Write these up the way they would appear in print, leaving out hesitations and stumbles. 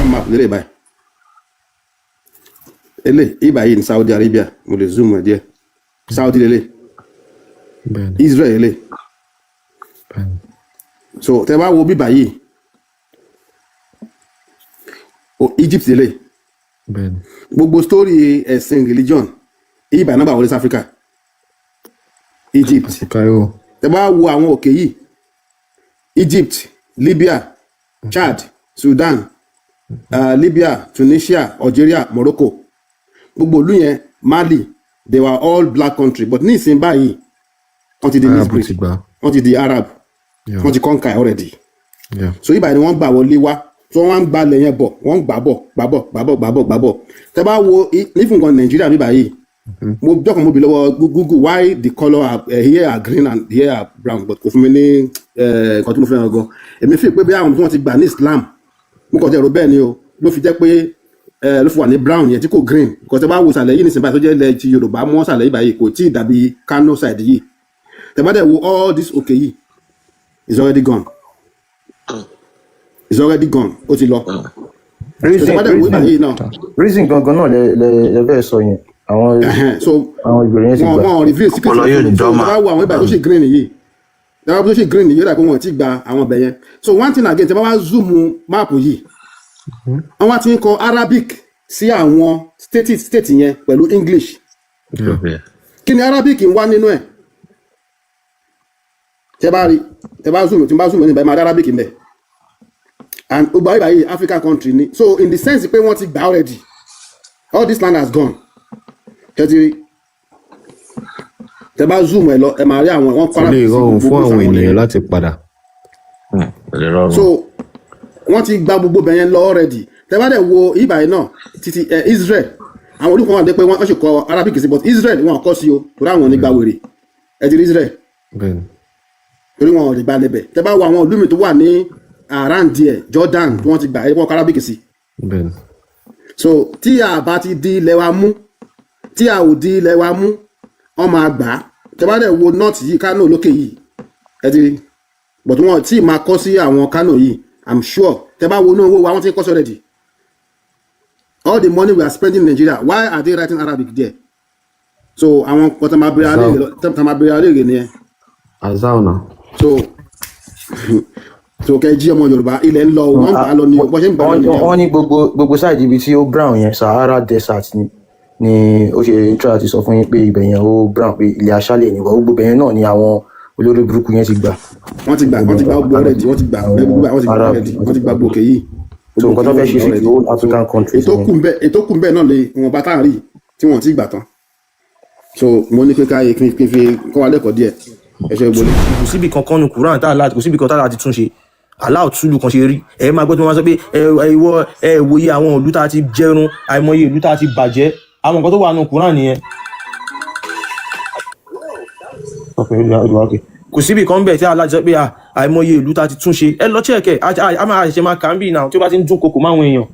African map lélẹ̀ báyìí. Ele ibà yìí ní Saudi Arabia. Mo lè zoom ẹ̀ díẹ̀. Saudi lélẹ̀. Israel lélẹ̀. So tẹ bá wo bíbà yìí o, Egypt lélẹ̀. Gbogbo story ẹ̀sìn religion ibà náà bá wọlé sí Africa, Egypt. Àti Cairo. Tẹ bá wo àwọn òkè yìí, Egypt, Libya, Chad, Sudan, Libya, Tunisia, Algeria, Morocco, gbogbo ìlú yẹn, Mali, they were all black country, but ní ìsìn báyìí wọ́n ti di Arab mixed breed. Ti gbà. Wọ́n ti di Arab. Wọ́n ti conquer already. So ibà ni wọ́n gbà wọlé wá tí wọ́n wá ń gbalẹ̀ yẹn bọ̀, wọ́n ń gbà bọ̀, gbà bọ̀, gbà bọ̀, gbà bọ̀, gbà bọ̀. Tẹ bá wo nífun kan Nàìjíríà bíbà yìí, mo jọ́kàn mo bi lọ́wọ́ Google why the colour are, here are green and here are brown, but kò fún mi ní nǹkan tí mo fẹ́ràn gan. Èmi fi pé bí àwọn tí wọ́n ti gbà ní Islam, mo kàn tẹ̀ rò bẹ́ẹ̀ ni o, ló fi jẹ́ pé ló fi wà ní brown yẹn tí kò green, because tẹ bá wo ìsàlẹ̀ yìí nísìnyí báyìí tó jẹ́ ilẹ̀ ti Yorùbá mọ́ ìsàlẹ̀ yìí báyìí, kò tí ì dàbí Kano side yìí. Tẹ bá dẹ̀ wo all this òkè yìí is already gone, is already gone, ó ti lọ. So tẹ Reason bá dẹ̀ wo reason ìbàyìí náà. Reason gangan náà lẹ fẹ́ sọ yẹn, àwọn So àwọn ìbéèrè yẹn ti wọn gbà. wọn reveal secret Ọpọlọ yóò fún ní mi. So dọ́mà. tẹ bá wo àwọn ìbàyìí tó ṣe green yìí, tẹ bá tó ṣe green yìí, yóò dà pé wọn ò tí gba àwọn ibẹ̀ yẹn. So one thing again, tẹ bá wá zoom map yìí, wọ́n wá ti ń kọ Arabic sí àwọn state yẹn pẹ̀lú English. Kí ni Arabic ń wá nínú ẹ̀? Tẹ bá rí, tẹ bá zoom, tí n bá zoom ní ìbáyìí, máa rí Arabic ń bẹ̀, and gbogbo àwọn ìbáyìí African country ni. So in the sense pé wọ́n ti gbà already, all this land has gone. Tẹ ti rí, tẹ bá zoom ẹ lọ, ẹ máa rí àwọn wọn kọ Kò lè Arabic sí rọrùn gbogbo fún àwọn àwọn ènìyàn ilẹ̀. láti padà. Kò lè rọrùn. So wọ́n ti gba gbogbo bẹ̀yẹn lọ already. Tẹ bá dẹ̀ wo ìbàyìí náà títí ẹ Israel, àwọn olùkọ́ wọn dé pé wọ́n sì kọ Arabic sí, but Israel wọn kọ́ sí o, torí àwọn ò ní gba wèrè. Ẹ ti rí Israel? Bẹ́ẹ̀ni. Torí wọn ò lè gba lẹ́bẹ̀. Tẹ bá wo àwọn ìlú mi tó wà ní around there, Jordan, tí wọ́n ti gbà ẹ, wọ́n kọ Arabic sí. So tí a bá ti di ilẹ̀ wa mú, tí a ò di ilẹ̀ wa mú, wọ́n máa gbà á. Tẹ bá dẹ̀ wo north yìí, Kano lókè yìí, ẹ ti rí, but wọn tí máa kọ́ sí àwọn Kano yìí. I'm sure tẹ bá wo inú owó wa, wọ́n ti ń kọ́ sí already. All the money we are spending in Nigeria, why are they writing Arabic there? So àwọn kan tá máa bèrè alẹ́ nìyẹn. Azao na. So kẹ́ jí ọmọ Yorùbá, ilẹ̀ ń lọ o, wọ́n ń gbà á lọ ní o, bọ́n ṣe ń gbà á lọ nìyẹn o. Wọ́n ní gbogbo side ibi tí ó brown yẹn, Sahara Desert ni ó ṣe try àti sọ fún yín pé ibẹ̀ yẹn ó brown, pé ilẹ̀ aṣálẹ̀ ni. Gbogbo ibẹ̀ yẹn náà ni àwọn olórí burúkú yẹn ti gbà. Wọ́n ti gbà gbogbo already. Wọ́n ti gbà gbogbo, wọ́n ti gbà Arab already. Wọ́n ti gbà gbogbo òkè yìí. So nǹkan tó fẹ́ ṣe sí the whole African countries ètò ni. kù ń bẹ, ètò kù ń bẹ náà lè wọn bá tá à ń rí tí wọ́n ti gbà tán. So mo ní pé káyé kí n fi kọ́ wa lẹ́kọ̀ọ́ díẹ̀. Ẹ ṣe gbólé. Kò síbi kankan nu Quran tá a kò síbi kan tá a ti tún ṣe. Allah túlù kan ṣe rí. Ẹ máa gbọ́ tí wọ́n máa sọ pé ẹ ìwọ ẹ wòye àwọn ìlú tá a ti jẹrun, àìmọye ìlú tá a ti bàjẹ́. Àwọn nǹkan tó wà nù Quran nìyẹn. Okay, olùwà, okay. Kò síbi kan bẹ̀ tí Allah ti sọ pé àìmọye ìlú tá a ti tún ṣe. Ẹ lọ check ẹ. A máa ṣe máa kà ń bì náà tí ó bá ti ń dún kokò máwọn èèyàn,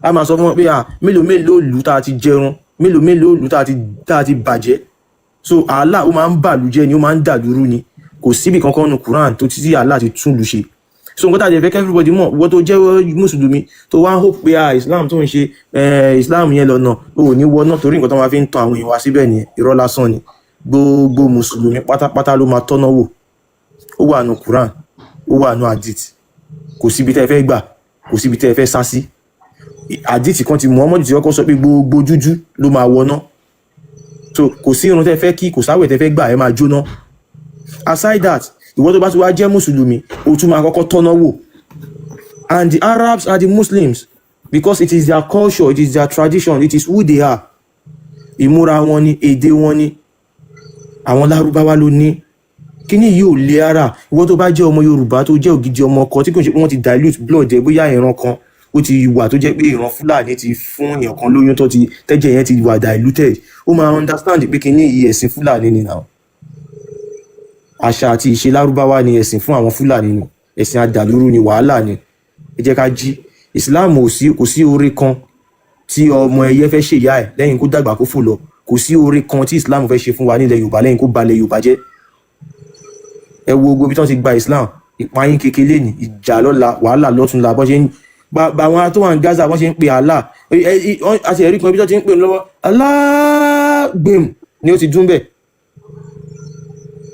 a máa sọ fún wọn pé mélòó mélòó ìlú tá a ti jẹrun, mélòó mélòó ìlú tá a ti bàjẹ́. So Allah ó máa ń bàlú jẹ́ ni, ó máa ń dàlúrú ni. Kò síbi kankan nu Quran tó ti tí Allah ti tún lù ṣe. So nǹkan tá a jẹ́ fẹ́ kí everybody mọ̀, wọ́n tó jẹ́ mùsùlùmí tó wá ń hope pé Islam tó ń ṣe, Islam yẹn lọ́nà ò ní wọ náà, torí nǹkan tó máa fi ń tan àwọn èèyàn wá síbẹ̀ nìyẹn. Irọ́ lásán ni. Gbogbo mùsùlùmí pátápátá ló máa tọ́nà wò. Ó wà nù Quran, ó wà nù hadith. Kò síbi tẹ́ ẹ fẹ́ gbà, kò síbi tẹ́ ẹ fẹ́ sá sí. Hadith kan ti Muhammadu ti kọ́kọ́ sọ pé gbogbo dúdú ló máa wọná. So kò sí irun tẹ́ fẹ́ kí, kò sáwẹ̀ tẹ́ fẹ́ gbà, ẹ máa jóná. Aside that, ìwọ tó bá ti wá jẹ́ mùsùlùmí, o tún máa kọ́kọ́ tọ́nà wò. And the Arabs are the Muslims because it is their culture, it is their tradition, it is who they are. Ìmúra wọn ni, èdè wọn ni, àwọn Lárúbáwá ló ní kíní yìí ò lé ara. Ìwọ tó bá jẹ́ ọmọ Yorùbá tó jẹ́ ògidì ọmọ ọkọ, tí kò ṣe pé wọ́n ti dilute blood ẹ, bóyá ìran kan ó ti wà tó jẹ́ pé ìran Fúlàní ti fún èèyàn kan lóyún, tó ti tẹ́jẹ̀ yẹn ti wà diluted, ó máa understand pé kíní yìí, ẹ̀sìn Fúlàní ni now. Àṣà àti ìṣe Lárúbáwá ni, ẹ̀sìn fún àwọn Fúlàní ni, ẹ̀sìn adàlúrú ni, wàhálà ni. Ẹ jẹ́ ká jí. Islam ò sí, kò sí oore kan tí ọmọ ẹyẹ fẹ́ ṣèyá ẹ̀ lẹ́yìn kó dàgbà kó fò lọ. Kò sí oore kan tí Islam fẹ́ ṣe fún wa nílẹ̀ Yorùbá lẹ́yìn kó balẹ̀ Yorùbá jẹ́. Ẹ wo gbogbo ibi tí wọ́n ti gba Islam, ìpayín kékeré ní, ìjà lọ́la, wàhálà lọ́túnla, bọ́ ṣe ń Àwọn tó wà ní Gaza, wọ́n ṣe ń pe Allah. Àti ẹ̀rí kan ibi tó ti ń pè lọ́wọ́, Allah gbìm ni ó ti dún bẹ́ẹ̀.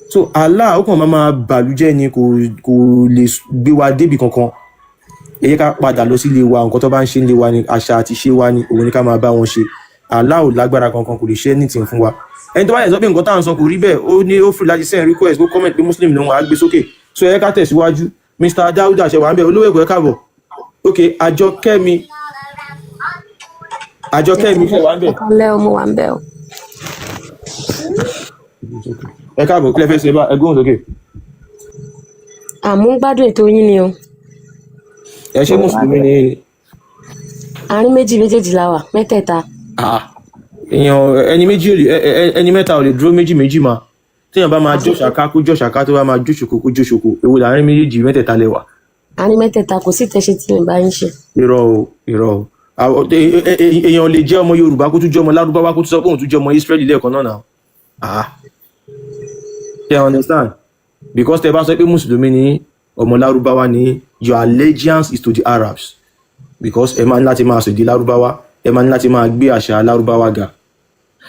So Allah ó kàn máa bàlújẹ́ ni, kò lè gbé wa débi kankan. Ẹ jẹ́ ká padà lọ sílé wa. Nǹkan tó bá ń ṣe nílé wa ni àṣà àti ṣe wa ni, òun ni ká máa bá wọn ṣe. Allah ò lágbára kankan, kò lè ṣe anything fún wa. Ẹni tó bá yẹ sọ pé nǹkan tá à ń sọ kò rí bẹ́ẹ̀, ó ní ó free láti send request, kó comment pé Muslim lòun, á gbé sókè. So ẹ jẹ́ ká tẹ̀síwájú. Mr Dauda, ṣe wà ń bẹ̀? Olówó Èkó, ẹ káàbọ̀. Ok, Àjọkẹ́mi, Àjọkẹ́mi, ṣe wà ń bẹ̀? Ẹ kálẹ́ o, mo wà ń bẹ̀ o. Ẹ káàbọ̀. Kílẹ̀ fẹ́ ṣe bá ẹ gbóhùn sókè. Àmú ń gbádùn ètò yín ni o. Ẹ ṣé, mùsùlùmí ni? Àárín méjì méjèèjì la wà, mẹ́tẹ̀ẹ̀ta. Ah, èèyàn ẹni méjì ò lè ẹni mẹ́ta ò lè dúró méjì méjì mà. Téèyàn bá máa jó ṣàká, kó jó ṣàká, tó bá máa jó ṣòkò, kó jó ṣòkò. Èwo láàrin méjèèjì mẹ́tẹ̀ẹ̀ta lẹ wà? Àárín mẹ́tẹ̀ẹ̀ta, kò sí tẹ̀sí tí mi bá ń ṣe. Irọ́ o, irọ́ o. Èèyàn lè jẹ́ ọmọ Yorùbá, kó tún jẹ́ ọmọ Lárúbáwá, kó tún sọ pé òun tún jẹ́ ọmọ Israẹli lẹ́ẹ̀kan náà náà. Ah, ṣe understand? Because tẹ bá sọ pé mùsùlùmí ni, ọmọ Lárúbáwá ni, your allegiance is to the Arabs, because ẹ máa ní láti máa sọ èdè Lárúbáwá, ẹ máa ní láti máa gbé àṣà Lárúbáwá ga.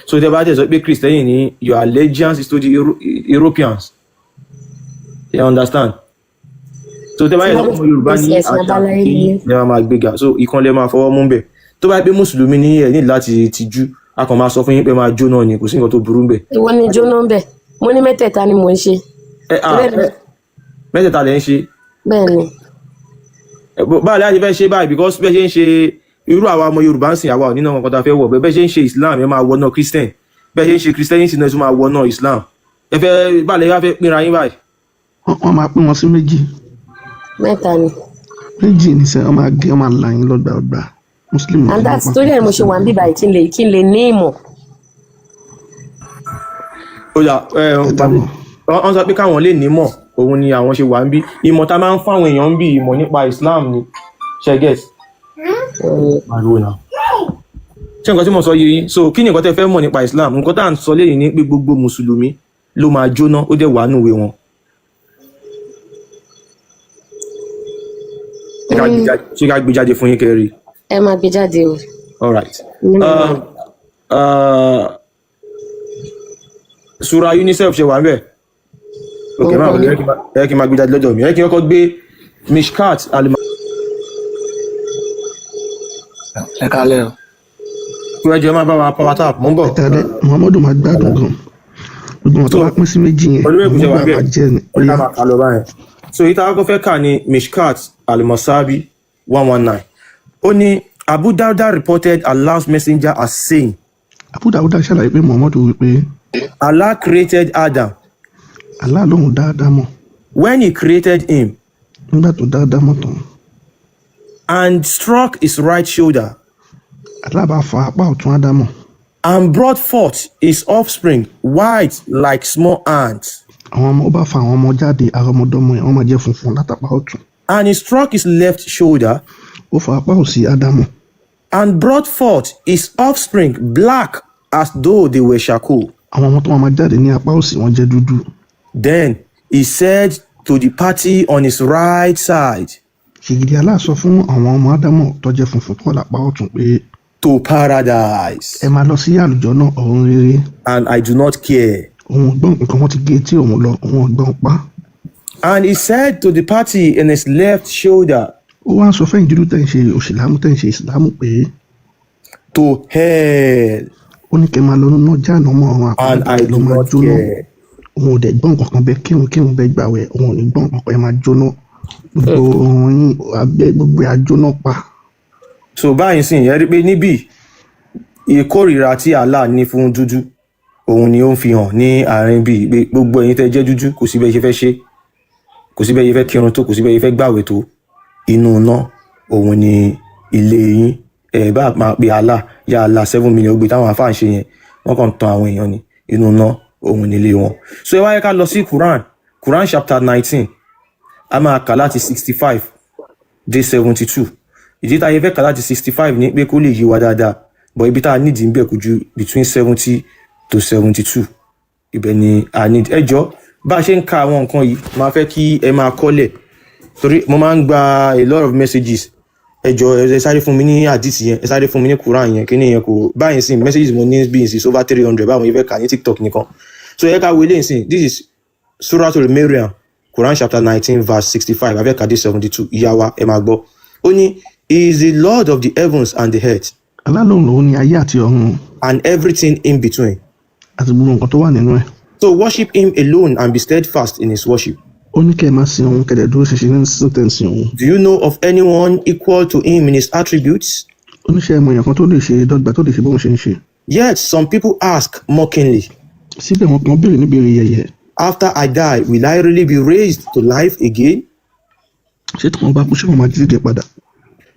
So tẹ bá tẹ sọ pé Kristẹni ni, your allegiance is to the Europeans. You understand? So tẹ bá yẹ sọ pé ọmọ Yorùbá ní, Ẹ̀sìn àṣà àbáláyé tí ni. ẹ máa máa gbéga. So ìkan lẹ máa fọwọ́ mú bẹ̀. Tó bá yẹ pé mùsùlùmí ní, ẹ ní láti tijú. A kàn máa sọ fún yín pé máa jó náà ni, kò sí nǹkan tó burú bẹ̀. Ìwọ ni jóná ń bẹ̀. Mo ní mẹ́tẹ̀ẹ̀ta ni mò ń ṣe. Ẹ ah. Bẹ́ẹ̀ ni. Mẹ́tẹ̀ẹ̀ta lẹ ń ṣe? Bẹ́ẹ̀ ni. Báwo la ṣe fẹ́ ṣe báyìí? Because bẹ́ẹ̀ ṣe ń ṣe, irú àwa ọmọ Yorùbá ń sìn, àwa ò ní náà nǹkan tá a fẹ́ wọ̀. Bẹ́ẹ̀ ṣe ń ṣe Islam, ẹ máa wọ náà Christian. Bẹ́ẹ̀ ṣe ń ṣe Christianity náà, ẹ tún máa wọ náà Islam. Ẹ fẹ́ báwo lẹ wá fẹ́ pínra yín báyìí? Wọ́n máa pín wọn sí méjì. Mẹ́ta ni. Méjì ní sẹ́, wọ́n máa gé, wọ́n máa là yín lọ́gbàọgbà, Muslim. And that's torí ẹ̀ mo ṣe wà ń bíbá yìí, kí n lè ní ìmọ̀. Ó yá, ẹ wọ́n sọ pé káwọn lè nímọ̀, òun ni àwọn ṣe wà ń bí. Ìmọ̀ tá a máa ń fáwọn èèyàn ń bí, ìmọ̀ nípa Islam ni. Ṣe get? Ariwo náà. Ṣé nǹkan tí mo sọ yé yín? So kí ni nǹkan tẹ́ fẹ́ mọ̀ nípa Islam? Nǹkan tá à ń sọ lẹ́yìn ni pé gbogbo mùsùlùmí ló máa jóná, ó dẹ̀ wà nù ìwé wọn. Ṣé ká gbé jáde fún yín kẹrì? Ẹ máa gbé jáde o. All right. Nínú Sura UNICEF, ṣe wà ń bẹ̀? Ok, máa bọ̀. Ẹ kí n máa gbé jáde lọ́dọ̀ mi. Ẹ kí n kọ́kọ́ gbé Mishkat Alima. Ẹ kálẹ́ o. Kí wọ́n jẹ́ máa bá wa power tap, mò ń bọ̀. Ẹ̀ka rẹ̀, Muhammadu máa gbádùn gan. Gbogbo wọn tó bá pín sí méjì yẹn, Olúwẹ̀kù, ṣe wà Muhammadu bẹ́ẹ̀? máa jẹ́ ni. Ó yá, máa kà lọ báyẹn. So èyí tá a kọ́kọ́ fẹ́ kà ní Mishkat Al-Masabi 119. Ó ní Abu Dawuda reported Allah's messenger as saying, Abu Dawuda ṣàlàyé pé Muhammadu wípé, Allah created Adam. Allah lóhùn dá Ádámọ̀. When he created him Nígbà tó dá Ádámọ̀ tán, and struck his right shoulder Allah bá fa apá ọ̀tún Ádámọ̀ and brought forth his offspring white like small ants. Àwọn ọmọ, ó bá fa àwọn ọmọ jáde, àrọmọdọ́mọ ẹ̀, wọ́n máa jẹ́ funfun látàpá ọ̀tún. And he struck his left shoulder Ó fa apá òsì Ádámọ̀ and brought forth his offspring black as though they were charcoal. Àwọn ọmọ tó máa jáde ní apá òsì, wọ́n jẹ́ dúdú. Then he said to the party on his right side, Ṣìgìdì Allah sọ fún àwọn ọmọ Ádámọ̀ tó jẹ́ funfun tó wà lápá ọ̀tún pé, to paradise. Ẹ máa lọ sí àlùjọ náà, ọ̀run rere. And I do not care. Òun ò gbọ́n nǹkan, wọn ti gé etí òun lọ, òun ò gbọ́n pa. And he said to the party in his left shoulder, Ó wá ń sọ fẹ́yìn dúdú tẹ̀ ń ṣe òṣìlámù, tẹ̀ ń ṣe ìsìlámù pé, to hell. Ó ní kẹ́ máa lọ nínú jáàná mọ́ ọ̀run And àpáàdì, I lọ do máa not jóná. care. Òun ò dẹ̀ gbọ́n nǹkan kan, bẹ́ẹ̀ kírun kírun, bẹ́ẹ̀ gbàwẹ̀, òun ò ní gbọ́n nǹkan kan, ẹ máa jóná, gbogbo ohun yín abẹ́, gbogbo ẹ̀ á jóná pa. So báyìí sìn, yẹn rí pé níbí, ìkórìíra tí Allah ní fún dúdú, òun ni ó ń fi hàn ní àárín bíi pé gbogbo ẹ̀yin tẹ́ jẹ́ dúdú, kò sí bẹ́ẹ̀ ṣe fẹ́ ṣe, kò sí bẹ́ẹ̀ ṣe fẹ́ kírun tó, kò sí bẹ́ẹ̀ ṣe fẹ́ gbàwẹ̀ tó, inú iná òun ni ilé yín. Ẹ bá máa pe Allah ya Allah 7 million gbé táwọn afáà ń ṣe yẹn, wọ́n kàn ń tan àwọn èèyàn ni. Inú iná òun ni ilé wọn. So ẹ wáyé ká lọ sí Quran, Quran chapter 19. A máa kà láti 65 dé 72. Ìdí tá a yẹ fẹ́ kà láti 65 ní pé kó lè yé wa dáadáa, but ibi tá a nídìí ń bẹ̀ kò ju between 70 to 72, ibẹ̀ ni a need. Ẹ jọ, bá a ṣe ń ka àwọn nǹkan yìí, máa fẹ́ kí ẹ máa kọ́lẹ̀, torí mo máa ń gba a lot of messages. Ẹ jọ, ẹ sáré fún mi ní hadith yẹn, ẹ sáré fún mi ní Quran yẹn. Kíní yẹn kò báyìí sìn. Messages mo ní bí is over 300. Báwo ni fẹ́ kà ní TikTok nìkan? So ẹ ká wo eléyìí sìn. This is Suratul Maryam, Quran chapter 19 verse 65, abẹ́kadé 72. Ìyá wa, ẹ máa gbọ́. Ó ní, "He is the Lord of the heavens and the earth." Allah lòun lòun ní ayé àti ọ̀run. "And everything in between." Àti gbogbo nǹkan tó wà nínú ẹ̀. "So worship him alone and be steadfast in his worship." Ó ní kẹ́ ẹ máa sin òun, kẹ́dẹ̀ dúró ṣinṣin ní sísìn tẹ̀ ń sin òun. "Do you know of anyone equal to him in his attributes?" Ó ní ṣé ẹ mọ èèyàn kan tó lè ṣe dọ́gba, tó lè ṣe bóun ṣe ń ṣe? Yet some people ask mockingly, Síbẹ̀ wọn kan béèrè níbèrè yẹ̀yẹ́. "After I die, will I really be raised to life again?" Ṣé tí wọ́n bá kú, ṣé wọ́n máa jí dìde padà?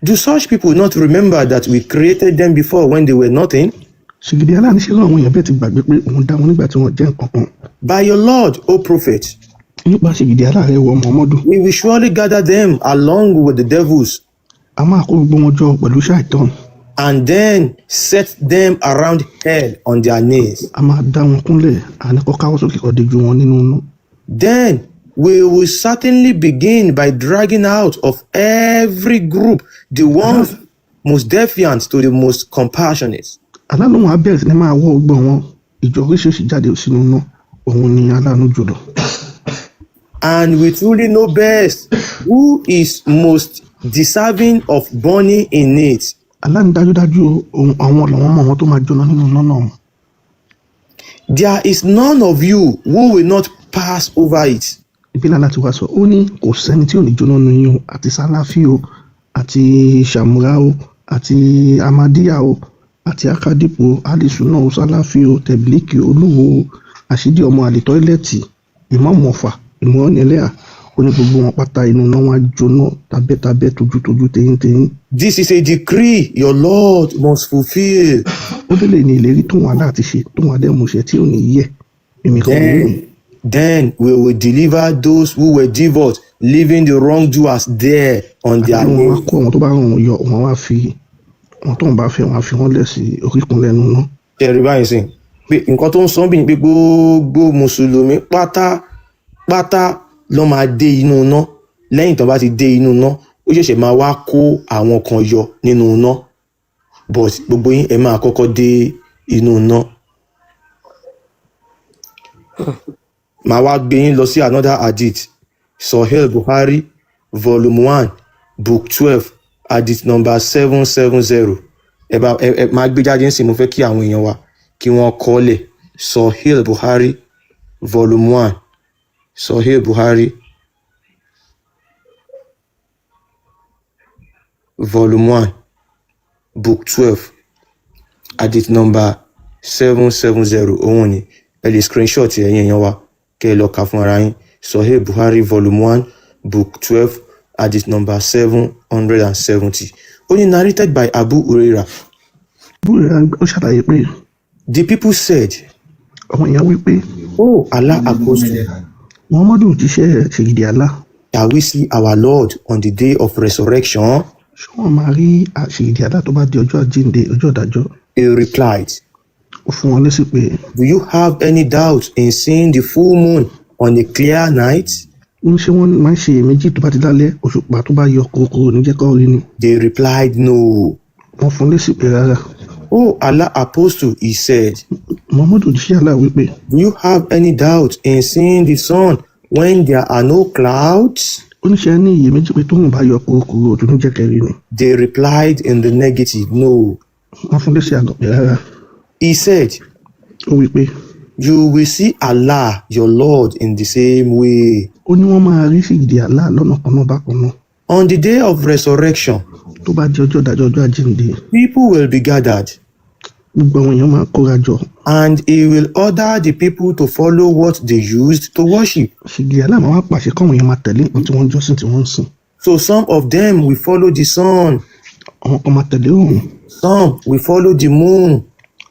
Do such people not remember that we created them before when they were nothing? Ṣìgìdì Allah ní ṣé àwọn èèyàn bẹ́ẹ̀ ti gbàgbé pé òun dá wọn nígbà tí wọ́n jẹ́ nǹkan kan? By your Lord, O Prophet, Nípa ṣìgìdì Allah rẹ, wọ Muhammadu, we will surely gather them along with the devils a máa kó gbogbo wọn jọ pẹ̀lú ṣàìtàn and then set them around hell on their knees. A máa dá wọn kúnlẹ̀, àní kó káwọ́ sókè, kó dijú wọn nínú iná. Then we will certainly begin by dragging out of every group the ones most defiant to the most compassionate. Allah lóun á bẹ̀rẹ̀ sí ní máa wọ́ gbogbo àwọn ìjọ oríṣiríṣi jáde sínú iná, òun ni aláàánú jùlọ. And we truly know best who is most deserving of burning in it. Allah ní dájúdájú òun àwọn làwọn mọ àwọn tó máa jóná nínú iná náà. There is none of you who will not pass over it. Ìbílẹ̀ láti wá sọ, ó ní kò sẹ́ni tí ò ní jóná nínú yín o, àti Sálàfí o, àti Sàmúrà o, àti Ahmadiyya o, àti Akadipo o, Alisuna o, Sálàfí o, Tẹ̀bílíkì o, Olúwo o, Àṣídì ọmọ àlè toilet, Ìmáàmù Ọ̀fà, Ìmọ̀ọ́nì ẹlẹ́à, ó ní gbogbo wọn pátá, inú iná wọn á jóná tabẹ́tabẹ́, tójútójú, teyínteyín. This is a decree your Lord must fulfill. Ó délé ní ìlérí tóun Allah ti ṣe, tóun adẹ́múṣẹ, tí ò ní yẹ mímí kan nínú. Then we will deliver those who were devout, leaving the wrongdoers there on their Àti wọn wá knees. kó àwọn tó bá ràn wọn yọ, wọn wá fi wọn tóun bá fẹ́, wọn á fi wọn lẹ̀ sí oríkùn lẹ́nu náà. Ṣẹ̀rí báyìí sìn pé nǹkan tó ń sọ bí ni pé gbogbo mùsùlùmí pátá pátá ló máa dé inú iná. Lẹ́yìn tó bá ti dé inú iná, ó ṣẹ̀ṣẹ̀ máa wá kó àwọn kan yọ nínú iná, but gbogbo yín, ẹ máa kọ́kọ́ dé inú iná. Màá wá gbé yín lọ sí another hadith, Sahih Bukhari volume 1 book 12, hadith number 770. Ẹ bá ẹ máa gbé jáde ń sìn. Mo fẹ́ kí àwọn èèyàn wa kí wọ́n kọ́lẹ̀. Sahih Bukhari volume 1, Sahih Bukhari volume 1 book 12, hadith number 770. Òun ni ẹ lè screenshot, ẹ̀yin èèyàn wa, kẹ́ ẹ lọ kà fún ara yín. Sahih Bukhari volume 1 book 12, hadith number 770. Ó ní, narrated by Abu Huraira. Búrẹ́dà ó ṣàlàyé pé The people said, àwọn èèyàn wí pé, "Oh Allah Apostle, Muhammadu òjíṣẹ́ ṣègìdì Allah, shall we see our Lord on the day of resurrection?" ṣé wọ́n máa rí ṣègìdì Allah tó bá di ọjọ́ àjíǹde, ọjọ́ ìdájọ́? He replied, Ó fún wọn lésì pé, "Do you have any doubt in seeing the full moon on a clear night?" Ó ní ṣé wọ́n máa ń ṣe iyèméjì tó bá ti lálẹ́, òṣùpá tó bá yọ kòkòrò ní jẹ́ kó rí ni? They replied, "No." Wọ́n fún lésì pé rárá. "Oh Allah Apostle," he said, Muhammadu òjíṣẹ́ Allah wí pé, "do you have any doubt in seeing the sun when there are no clouds?" Ó ní ṣe ní iyèméjì pé tóun bá yọ kòkòrò tó ní jẹ́ kẹrí ni? They replied in the negative, "No." Wọ́n fún lésì àgọ̀ pé rárá. He said, Ó wí pé, "You will see Allah, your Lord, in the same way." Ó ní wọ́n máa rí ṣègìdì Allah lọ́nà kan náà bákan náà. On the day of resurrection, Tó bá di ọjọ́ ìdájọ́, ọjọ́ àjíǹde, people will be gathered, gbogbo àwọn èèyàn máa kóra jọ, and he will order the people to follow what they used to worship. Ṣègìdì Allah máa wá pàṣẹ káwọn èèyàn máa tẹ̀lé nǹkan tí wọ́n ń jọ́sìn, tí wọ́n ń sìn. So some of them will follow the sun, Àwọn kan máa tẹ̀lé òòrùn, some will follow the moon,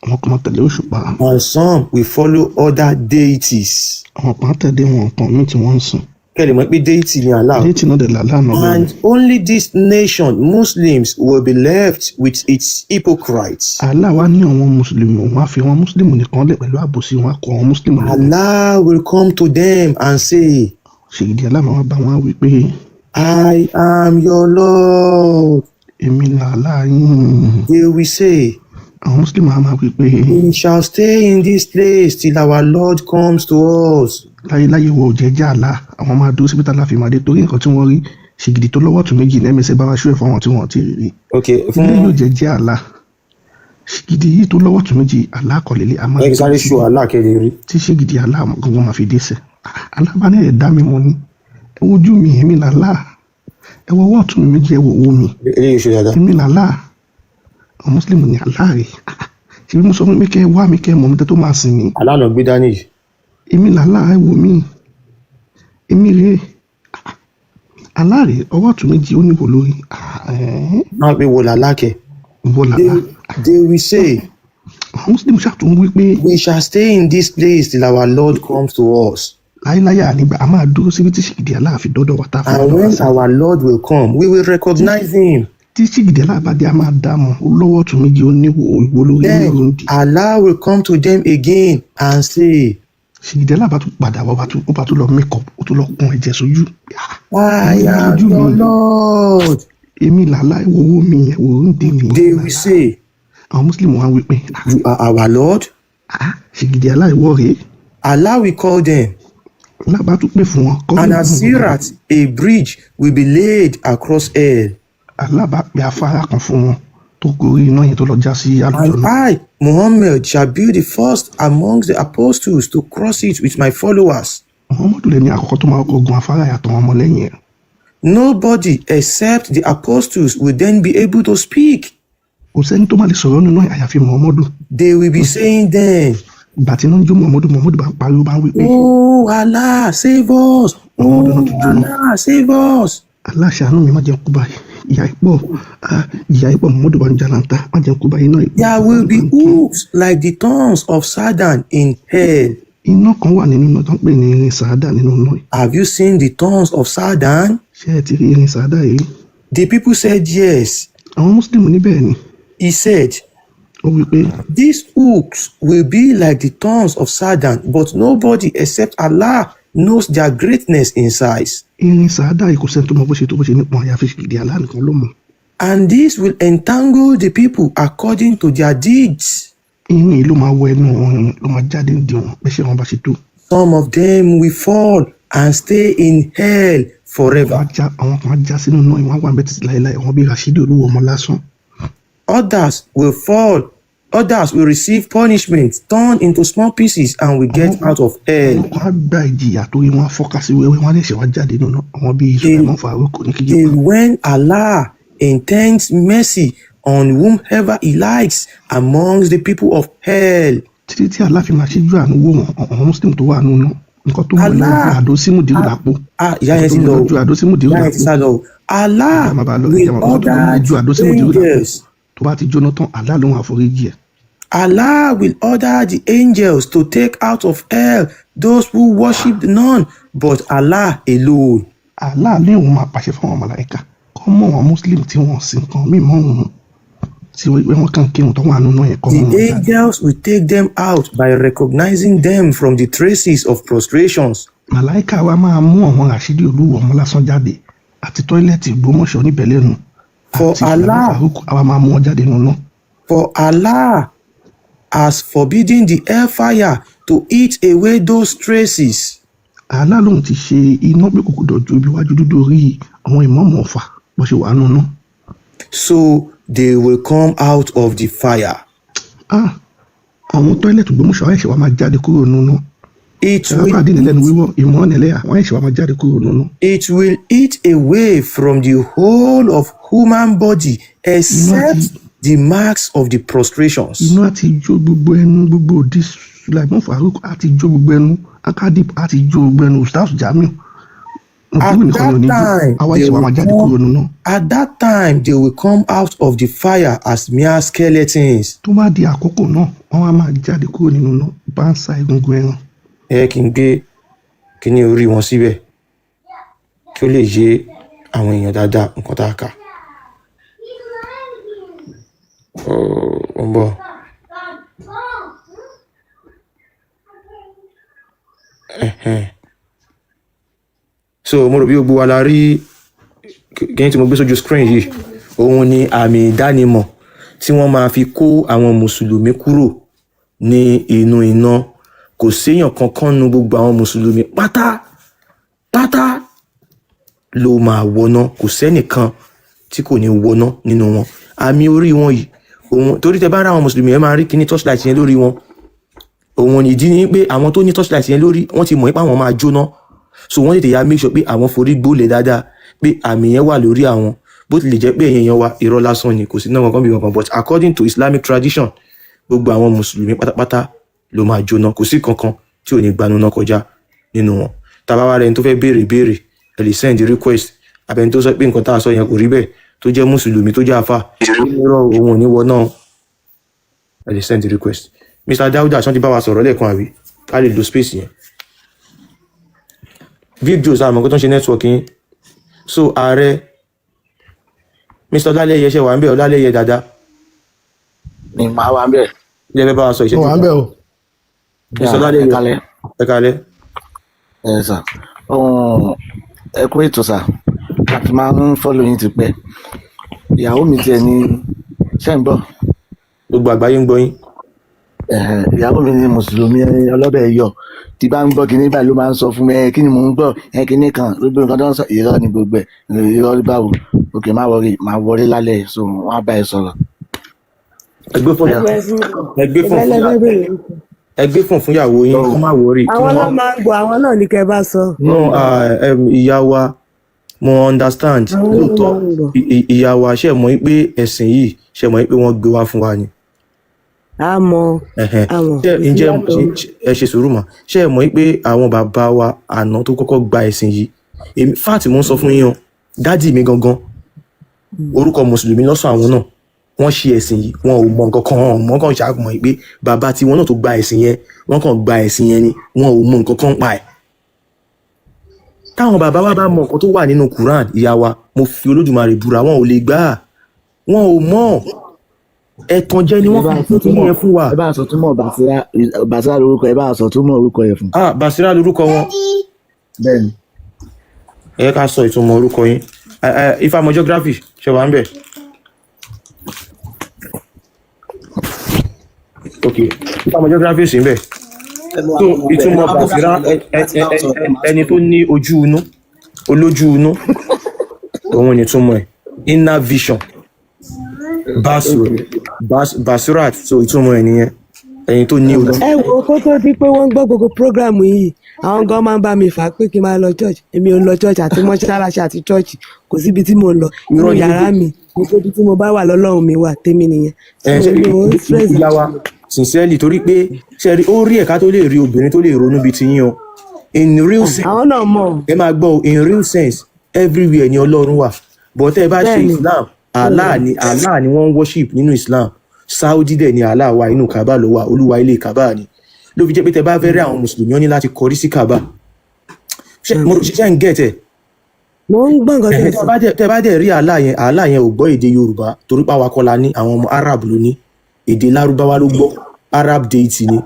àwọn kan máa tẹ̀lé òṣùpá, and some will follow other deities. àwọn kan á tẹ̀lé wọn nǹkan míì tí wọ́n ń sìn. Kẹ́ lè mọ̀ pé deity ni Allah. Deity náà dẹ̀ l'Allah náà bẹ́ẹ̀. And only this nation, Muslims, will be left with its hypocrites. Allah wá ní àwọn mùsùlùmí, òun á fi àwọn mùsùlùmí nìkan lẹ̀ pẹ̀lú àbòsí wọn, á kọ àwọn mùsùlùmí nìkan. Allah will come to them and say, Ṣègìdì Allah máa wá bá wọn, á wí pé, "I am your Lord." Èmi làlá yín. They will say, Àwọn Muslim á máa wí pé we shall stay in this place till our Lord comes to us. Láyéláyé wọ òjẹ́ jẹ́ àlá, àwọn máa dúró síbi tá a fi máa dé, torí nǹkan tí wọ́n rí ṣìgìdì tó lọ́wọ́ tún méjì ní ẹ̀mẹsẹ̀ bá wa ṣú ẹ̀ fún àwọn tí wọ́n ti rí. Ok, fún Ilé yóò jẹ́ jẹ́ àlá, ṣìgìdì yìí tó lọ́wọ́ tún méjì, àlá kọ̀lélẹ̀ a máa ẹ sáré ṣù àlá kẹlẹ rí. Tí ṣìgìdì àlá gangan máa fi dé sẹ̀, àlá bá ní ẹ̀ dá mi mọ́ ni, ẹ wojú mi, èmi làlá, ẹ wọ ọwọ́ ọ̀tún mi méjì, ẹ wò owó mi. Eléyìí ṣe dáadáa. Èmi làlá. Àwọn Muslim ní àlá rè, ṣèbí mo sọ fún mi kẹ́ ẹ wá mi, kẹ́ ẹ mọ̀ mi, tẹ́ tó máa sìn mí. Àlá náà gbé dání yìí. Èmi làlá, ẹ wò mí, èmi rèé, àlá rèé, ọwọ́ ọ̀tún méjì, ó níwò lórí. Máa pe wò làlá kẹ. Wò làlá. They will say, Àwọn Muslim ṣàtún wí pé we shall stay in this place till our Lord comes to us. Láyéláyé ànígbà, a máa dúró síbi tí ṣìgìdì aláàfin dọ́dọ̀ wa tá a fi And dọ́dọ̀ wa when sí. our Lord will come, we will recognize him. Tí ṣìgìdì aláàbá dé, a máa dá mọ̀, ó lọ́wọ́ ọ̀tún méjì, ó níwò ìwò lórí. Then ìwò ń di. Allah will come to them again and say, Ṣìgìdì aláàbá tún padà wá, ó bá tún lọ make up, ó tún lọ kun ẹ̀jẹ̀ sójú. I am Ojú your mi. Lord. Èmi làlá, ìwò owó mi yẹn, wò ń di mi. They will say, Àwọn Muslim wa wí pé, you are our Lord. Ṣìgìdì aláìwọ rèé. Allah will call them. Aláàbá tún pè fún wọn. And as sirat, a bridge will be laid across hell. Aláàbá pe afárá kan fún wọn tó gorí iná yẹn tó lọ já sí àlùjọ And náà. I, Muhammad, shall be the first amongst the apostles to cross it with my followers. Muhammadu lẹni àkọ́kọ́ tó máa kọ́kọ́ gun afárá yàtọ̀ àwọn ọmọlẹ́yìn ẹ̀. Nobody except the apostles will then be able to speak. Kò sẹ́ni tó máa lè sọ̀rọ̀ nínú ẹ̀ àyàfi Muhammadu. They will be saying then, Ìgbà tí iná ń jó Muhammadu, Muhammadu bá ń pariwo, bá ń wí pé, Oh Allah, save us! Muhammadu Oh náà tún jóná. Allah, save us! Allah ṣàánú mi, má jẹ́ kú báyìí, ìyà ìpọ̀, ah, ìyà ìpọ̀. Muhammadu bá ń jalanta, má jẹ́ kú báyìí, iná ìpọ̀. There will be hooks like the thorns of Satan in hell. Iná kan wà nínú iná tó ń pè ní irin sàádà nínú iná yìí. Have you seen the thorns of Satan? Ṣé ẹ ti rí irin sàádà yìí? The people said yes. Àwọn Muslim ní bẹ́ẹ̀ ni. He said, Ó wí pé, these hooks will be like the thorns of Satan, but nobody except Allah knows their greatness in size. Irin sàádà yìí, kò sẹ́ni tó mọ bó ṣe tó, bó ṣe nípọn, àyàfi ṣìgìdì Allah nìkan ló mọ̀. And this will entangle the people according to their deeds. Irin yìí ló máa wọ ẹnu wọn, ló máa jáde ń di wọn bẹ́sẹ̀ wọn bá ṣe tó. Some of them will fall and stay in hell forever. Wọ́n á já, àwọn kan á já sínú iná, ìwọ̀n àwọn àbẹ̀ títí láéláé, àwọn bíi Rashidi Olúwo ọmọ lásán. Others will fall. Others will receive punishment, torn into small pieces, and will get out of hell. Àwọn kan á gba ìjìyà torí wọn á fọ́ká sí wẹ́wẹ́, wọn á lè ṣe wá jáde nínú iná, àwọn bíi Sulaiman Farouk ní kíjì. Till when Allah intends mercy on whomever he likes amongst the people of hell. Títí tí Allah fi máa ṣíjú àánú wò wọn, àwọn Muslim tó wà nínú iná, nǹkan tó mú lọ́jọ́ àdó símù dìrú làpò. Ah, ìyá yẹn ti lọ o. Nǹkan tó mú lọ́jọ́ àdó símù dìrú Ìyá yẹn ti làpò. sá lọ o. Allah Ìjà máa bá lọ, will ìjà máa bá lọ, order ju àdó símù dìrú làpò. angels. Tó bá ti jóná tán, Allah ló ń àforíjì ẹ̀. Allah will order the angels to take out of hell those who worship none but Allah alone. Allah ní òun máa pàṣẹ fún àwọn màláíkà kọ́ mọ̀ àwọn Muslim tí wọ́n sin nǹkan mímọ́ òun, tí wọ́n kàn kírun tó wà nínú yẹn, kọ́ mọ́ The wọn jáde. angels will take them out by recognizing them from the traces of prostrations. Màláíkà wa máa mú àwọn Rashidi Olúwo ọmọ lásán jáde àti toilet Ìgbómọ̀ṣọ́ níbẹ̀ lẹ́nu For àti Sulaiman Allah, Farouk, àwa máa mú wọn jáde nínú náà. for Allah has forbidden the hellfire to eat away those traces. Allah lòun ti ṣe iná pé kò gbọdọ̀ ju ibi iwájú dúdú orí àwọn ìmọ̀ọ́mù Ọ̀fà bó ṣe wà nínú náà. So they will come out of the fire. Ah, àwọn toilet Ògbómọ̀ṣọ́ àwọn ẹ̀ṣẹ̀ wa máa jáde kúrò nínú náà. It will Ṣàlàfà dín lẹ́nu wíwọ́ ìmọ̀ ọ̀nẹ́lẹ́yà, àwọn ẹ̀ṣẹ̀ wa máa jáde kúrò nínú náà. It will eat away from the whole of human body except the marks of the prostrations. Iná á ti jó gbogbo ẹnu, gbogbo òdi Sulaiman Farouk á ti jó gbogbo ẹnu, Akadip á ti jó gbogbo ẹnu, Ustaz Jamiu At Mùsùlùmí nìkan that ló ní jó time, àwa they ẹ̀ṣẹ̀ wa will máa jáde come, kúrò nínú náà. At that time, they will come out of the fire as mere skeletons. Tó bá di àkókò náà, wọ́n á máa jáde kúrò nínú náà bá ń sa egungun ẹran. Ẹ kí n gbé kíní orí wọn síbẹ̀ kí ó lè yé àwọn èèyàn dáadáa nǹkan tá a kà. Ó ń bọ̀. Ẹ̀hẹ́n. So mo rò bí gbogbo wa la rí kíní tí mo gbé sójú screen yìí. Òun ni àmì ìdánimọ̀ tí wọ́n máa fi kó àwọn mùsùlùmí kúrò ní inú iná. Kò séèyàn kankan nu gbogbo àwọn mùsùlùmí pátá pátá ló máa wọná. Kò sẹ́nìkan tí kò ní wọná nínú wọn. Àmì orí wọn yìí, òun torí tẹ bá rá àwọn mùsùlùmí, ẹ máa rí kíní torchlight yẹn lórí wọn. Òun ìdí ni pé àwọn tó ní torchlight yẹn lórí, wọ́n ti mọ̀ pé àwọn máa jóná, so wọ́n tètè ya make sure pé àwọn forí gbólẹ̀ dáadáa pé àmì yẹn wà lórí àwọn. Bó tilẹ̀ jẹ́ pé ẹ̀yin èèyàn wa, irọ́ lásán ni, kò sí náà kankan bí kankan, but according to Islamic tradition, gbogbo àwọn mùsùlùmí pátápátá ló máa jóná. Kò sí kankan tí ò ní gbanú náà kọjá nínú wọn. Tàbá wa rẹni tó fẹ́ béèrè béèrè, ẹ lè send request. Abẹni tó sọ pé nǹkan tá a sọ yẹn kò rí bẹ́ẹ̀, tó jẹ́ mùsùlùmí, tó jẹ́ àfà, irọ́, òun ò ní wọ náà, ẹ lè send request. Mr Dauda, ṣé wọ́n ti bá wa sọ̀rọ̀ lẹ́ẹ̀kan àbí ká lè lo space yẹn? Big Joe, àmọ́ kó tó ń ṣe network yín. So ààrẹ Mr Ọlálẹ́yẹ, ṣe wà ń bẹ̀? Ọlálẹ́yẹ dáadáa. Ní màá wà ń bẹ̀. Ilé ẹ fẹ́ bá wa sọ Mo ìṣẹ́jú wà ń kan. bẹ̀ o. Mr Ẹ Ọlálẹ́yẹ. kálẹ́. Ẹ kálẹ́. Ẹ sà, ẹ kú ètò sà. Àti máa ń follow yín ti pẹ́. Ìyàwó mi tiẹ̀ ní, ṣé ń gbọ́? Gbogbo àgbáyé ń gbọ́ yín. Ẹ̀hẹ̀n, ìyàwó mi ní mùsùlùmí ọlọ́bẹ̀ yọ. Tí bá ń gbọ́ kinní báyìí ló máa ń sọ fún mi, ẹ kí ni mò ń gbọ́, ẹ kinní kan, gbogbo nǹkan tó ń sọ, irọ́ ni gbogbo ẹ̀. Irọ́ báwo? Òkè, má worry, má wọlé lálẹ́, so wọ́n á bá ẹ sọ̀rọ̀. Ẹ gbé fóònù, ẹ gbé fóònù fún ẹ gbé fóònù fún ìyàwó yín kó má worry kí Àwọn wọ́n. náà máa ń gbọ́, àwọn náà ní kẹ́ ẹ bá sọ. No, ìyá wa, mo understand. Àwọn náà Lóòótọ́, máa ń gbọ́. ìyá wa, ṣe mọ̀ pé ẹ̀sìn yìí, ṣe mọ̀ pé wọ́n gbé wá fún wa ni? A mọ̀. Ẹ̀hẹ̀n. A mọ̀. Ṣé Kò sí ǹjẹ́ yàtọ̀. ẹ ṣe sùúrù mà. Ṣé ẹ mọ̀ pé àwọn bàbá wa àná tó kọ́kọ́ gba ẹ̀sìn yìí, èmi fáàtì mo ń sọ fún yín o, daddy mi gangan, orúkọ mùsùlùmí lọ́sọ̀, àwọn náà wọ́n ṣe ẹ̀sìn yìí, wọn ò mọ nǹkan kan, wọn ò mọ kàn ṣàmọ̀ pé bàbá tiwọn náà tó gba ẹ̀sìn yẹn, wọ́n kàn gba ẹ̀sìn yẹn ni, wọn ò mọ nǹkan kan pa ẹ̀. Táwọn bàbá wa bá mọ nǹkan tó wà nínú Quran, ìyá wa, mo fi Olódùmarè búra, wọn ò lè gbà á. Wọn ò mọ̀. Ẹ̀tàn jẹ ni Ẹ wọ́n bá fi sọ fún túmọ̀ yẹn fún wa. Ẹ bá sọ túmọ̀ Basira. Basira lórúkọ, ẹ bá sọ túmọ̀ orúkọ yẹn fún. Ah, Basira lorúkọ wọn? Bẹ́ẹ̀ni. Ẹ yẹ ká sọ ìtumọ̀ orúkọ yín. Ẹ Ifámọ̀ geography, ṣe wà ń bẹ̀? Ok, Ifámọ̀ geography sì ń bẹ̀. So ìtumọ̀ Basira, ẹni tó ní ojú inú, olójú inú, òun ni ìtumọ̀ ẹ̀, inner vision. Basurat, so ìtumọ̀ ẹ̀ nìyẹn, ẹni tó ní ojú. Ẹ wo, kó tó di pé wọ́n ń gbọ́ gbogbo program yìí, àwọn gan máa ń bá mi fà á pé kí n máa lọ church. Èmi ò ń lọ church, àti mọ́ṣáláṣí àti church, kò síbi tí mo ń lọ. Inú Irọ́ ni. yàrá mi, gbogbo ibi tí mo bá wà lọ́lọ́run mi wà, tèmi nìyẹn. Ẹ So ṣe mi ò ń stress. ìyá wa, sincerely, torí pé ṣe rí, ó rí ẹ̀ka tó lè rí obìnrin tó lè ronú bíi tiyín o, in real sense. Àwọn náà mọ̀. Ẹ máa gbọ́ o, in real sense, everywhere ni Ọlọ́run wà, but tẹ́ ẹ bá ṣe Islam, Allah ni, Allah ni wọ́n ń worship nínú Islam. Saudi dẹ̀ ni Allah wà, inú Kaaba ló wà, olúwa ilé Kaaba ni. Ló fi jẹ́ pé tẹ́ bá fẹ́ rí àwọn mùsùlùmí, wọ́n ní láti kọrí sí Kaaba. Ṣé mo ṣe ń get ẹ̀? Mo ń gbọ́ nǹkan tẹ́ Ẹ̀hẹ́, ẹ sọ. Tẹ́ bá dẹ̀ rí Allah yẹn, Allah yẹn ò gbọ́ èdè Yorùbá, torí pé àwa kọ́ la ní, àwọn ọmọ Arab ló ní èdè Lárúbáwá ló gbọ́, Arab deity ni.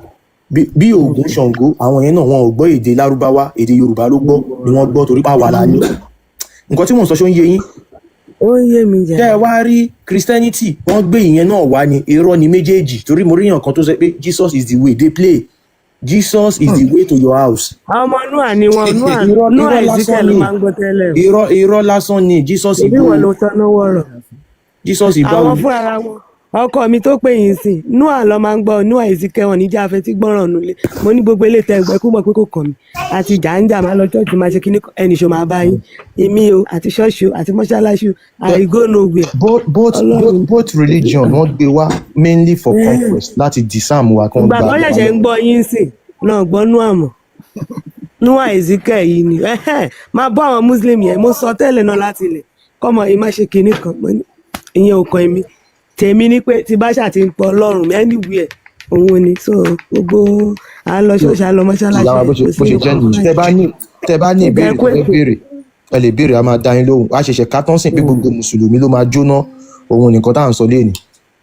Bí Ògún, Ṣàngó, àwọn yẹn náà, wọn ò gbọ́ èdè Lárúbáwá, èdè Yorùbá ló gbọ́ ni wọ́n gbọ́, torí pé àwa la ní. Nǹkan tí mò ń sọ, ṣó ń yé yín? Ó ń yé mi Tẹ́ jà. ẹ wá rí Christianity, wọ́n gbé ìyẹn náà wá ní, irọ́ ni méjèèjì, torí mo rí èèyàn kan tó sọ pé Jesus is the way. They play, Jesus is the way to your house. Àwọn ọmọ Noah ni wọn, Noah. Irọ́, Noah irọ́ lásán Ezekiel ló ni. máa ń gbọ́ tẹ́lẹ̀ o. Irọ́, irọ́ lásán ni. Jesus Ṣèbí ìbò wọn ló tọ́nà wọ̀rọ̀. Jesus ìbáwo? Àwọn fúnra wọn, ọkọ mi tó pè yín sìn, Noah lọ máa ń gbọ́, Noah Ezekiel. Wọn níjà afetí gbọ́ràn nulẹ̀. Mo ní gbogbo ilé tẹ ẹgbẹ́ kú mọ̀ pé kò kàn mí, àti jàǹjà máa lọ church, máa ṣe kíní, ẹnì ṣó máa bá yín, èmi o, àti ṣọ́ọ̀ṣì o, àti mọ́ṣáláṣí o, I go nowhere. Both Ọlọ́run. Both religion, wọ́n gbé wá mainly for conquest, láti disarm wa kán Ìgbà gba tó ṣẹ̀ṣẹ̀ ń gbọ́ yín sìn náà, gbọ́ Noah mọ̀, Noah Ezekiel yìí ni. Ẹhẹ́n, máa bọ́ àwọn Muslim yẹn. Mo sọ tẹ́lẹ̀ náà láti ilẹ̀ kọ́mọ yìí má ṣe kinní kan. Mo ní ìyẹn ò kàn mí. Tèmi ni pé tí bá ṣáà ti ń pọ Ọlọ́run mi anywhere, òun ni. So gbogbo à ń lọ ṣọ́ọ̀ṣì, à ń lọ mọ́ṣáláṣí, Ìyá wa, bó ṣe kò sí bó ṣe jẹ́ nǹkan nìyí. Tẹ́ bá ní Ó ìbéèrè jẹ́ kó tẹ́ fẹ́ ètò. béèrè, ẹ lè béèrè, a máa dá yín lóhùn. A ṣẹ̀ṣẹ̀ ká tán sìn pé gbogbo mùsùlùmí ló máa jóná, òun nìkan tá à ń sọ léèní.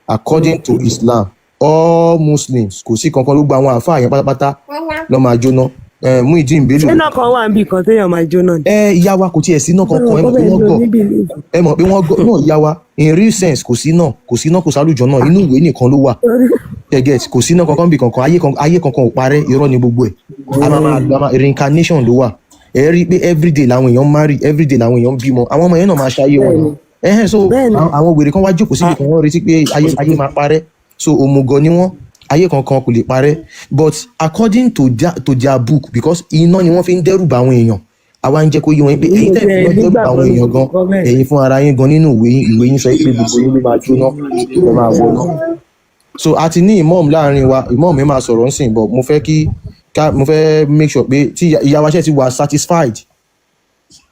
According to Islam, all Muslims, kò sí kankan ló gba àwọn àáfàá yẹn pátápátá ló máa jóná. Muideen Bello. Ṣé náà kan wà níbi kan téèyàn máa jóná ni? Ẹ ìyá wa, kò tiẹ̀ sí náà kankan. Ẹ mọ̀ pé wọ́n gọ̀, ẹ mọ̀ pé wọ́n gọ̀ náà. Ìyá wa, in real sense, kò sí náà, kò sí náà, kò sálùjọ náà, inú ìwé nìkan ló wà. Get, kò sí náà kankan bí kankan, ayé kan, ayé kankan ò parẹ́. Irọ́ ni gbogbo ẹ̀. A máa máa a máa reincarnation ló wà. Ẹ rí i pé everyday làwọn èèyàn marry, everyday làwọn èèyàn bímọ, àwọn ọmọ yẹn náà máa ṣayé wọn. Ẹhẹ́n, so àwọn wèrè kan wá jókòó síbi kan, wọ́n retí pé ayé máa parẹ́. So òmùgọ̀ ni wọ́n, ayé kankan kò lè parẹ́. But according to their book, because iná ni wọ́n fi ń dẹ́rù bà àwọn èèyàn, àwa ń jẹ́ kó yé wọn pé èyí tẹ̀ fi ń dẹ́rù bà àwọn èèyàn gan, ẹ̀yin fún ara yín gan, nínú ìwé yín, ìwé yín sọ pé gbogbo yín ló máa jóná, ló máa wọná. So a ti ní imam láàrin wa, imam mi máa sọ̀rọ̀ ńsìn, but mo fẹ́ kí ká mo fẹ́ make sure pé tí ìyá wa ṣe ti wà satisfied.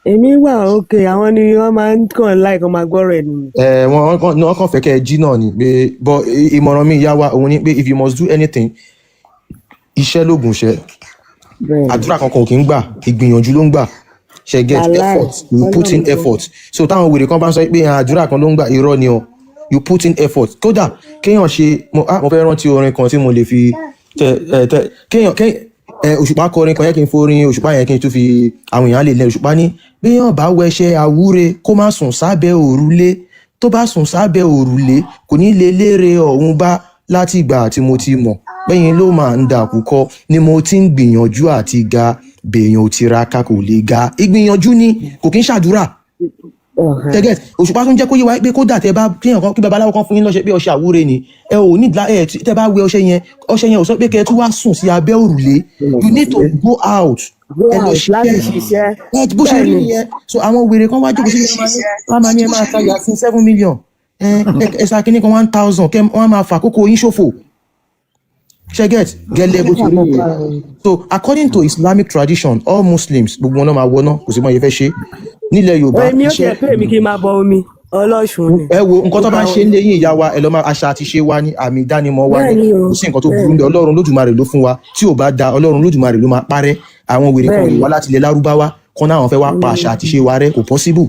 Èmi wà òkè, àwọn ni wọ́n máa ń kàn láì kan máa gbọ́rọ̀ ẹnu mi. Ẹ wọ́n kàn fẹ́ kẹ́ ẹ jí náà ni pé, but ìmọ̀ràn mi, ìyá wa, òun ni pé if you must do anything, iṣẹ́ lóògùn iṣẹ́. Àdúrà kankan ò kí ń gbà, ìgbìyànjú ló ń gbà. Ṣe get? Wàláì, Effort, you put in Ọlọ́run gbọ́. effort. So táwọn wèrè kan bá ń sọ pé àdúrà kan ló ń gbà, irọ́ ni o. You put in effort. Kódà kéèyàn ṣe mo fẹ́ rántí orin kan tí mo lè fi tẹ ẹ tẹ kéèyàn kéèyàn ẹ Òṣùpá kọrin kan yẹ kí n forin Òṣùpá yẹn kí n tún fi àwọn èèyàn lè lẹ. Òṣùpá ní béèyàn bá wẹṣẹ àwúre, kó má sùn sábẹ́ òrùlé, tó bá sùn sábẹ́ òrùlé, kò ní lè lérè ọ̀hún bá. Láti ìgbà tí mo ti mọ̀ pẹ́yìn ló máa ń dàkú kọ́ ni mo ti ń gbìyànjú àti ga, bèèyàn ò tiraka kò lè ga. Ìgbìyànjú ni, kò kí ń ṣàdúrà. Tẹ́gẹ̀t, Òṣùpá tún jẹ́ kó yé wa pé kódà tẹ bá kéèyàn kan, kí babaláwo kan fún yín lọ́ṣẹ pé ọṣẹ àwúre ni, ẹ ò ní ẹ tẹ bá wẹ ọṣẹ yẹn, ọṣẹ yẹn ò sọ pé kẹ ẹ tún wá sùn sí abẹ́ òrùlé. You need to go out, Go ẹ lọ out láti ṣiṣẹ́. ṣiṣẹ́. Ẹ bó ṣe rí Bẹ́ẹ̀ni. nìyẹn. So àwọn wèrè kan wá jókòó sí, wọn máa ní ẹ máa ta yàtí 7 million, ẹ ẹ sa kíní kan 1,000, kẹ wọn máa fà kókó yín ṣòfò. Ṣe get? Gẹ́lẹ́ bó ṣe rí nìyẹn. So according to Islamic tradition, all Muslims, gbogbo wọn náà máa wọná. Kò sí mọ iye fẹ́ ṣe nílẹ̀ Yorùbá. Èmi ó Iṣẹ́ tiẹ̀ pé èmi kí n máa bọ omi ọlọ́ṣun ni. Ẹ wo nǹkan tó bá ń ṣe ń lé yín, ìyá wa, ẹ lọ máa àṣà àti ṣe wa ní, àmì ìdánimọ̀ wa ní. Bẹ́ẹ̀ni o Kò sí nǹkan tó burú bẹ́ẹ̀ni ń bẹ. Ọlọ́run Lódùmarè ló fún wa. Tí ò bá da, Ọlọ́run Lódùmarè ló máa parẹ́. Àwọn wèrè kan ò lè wá láti ilẹ̀ Lárúbáwá kan náà, àwọn fẹ́ wá pa àṣà àti ṣe wa rẹ́, kò possible.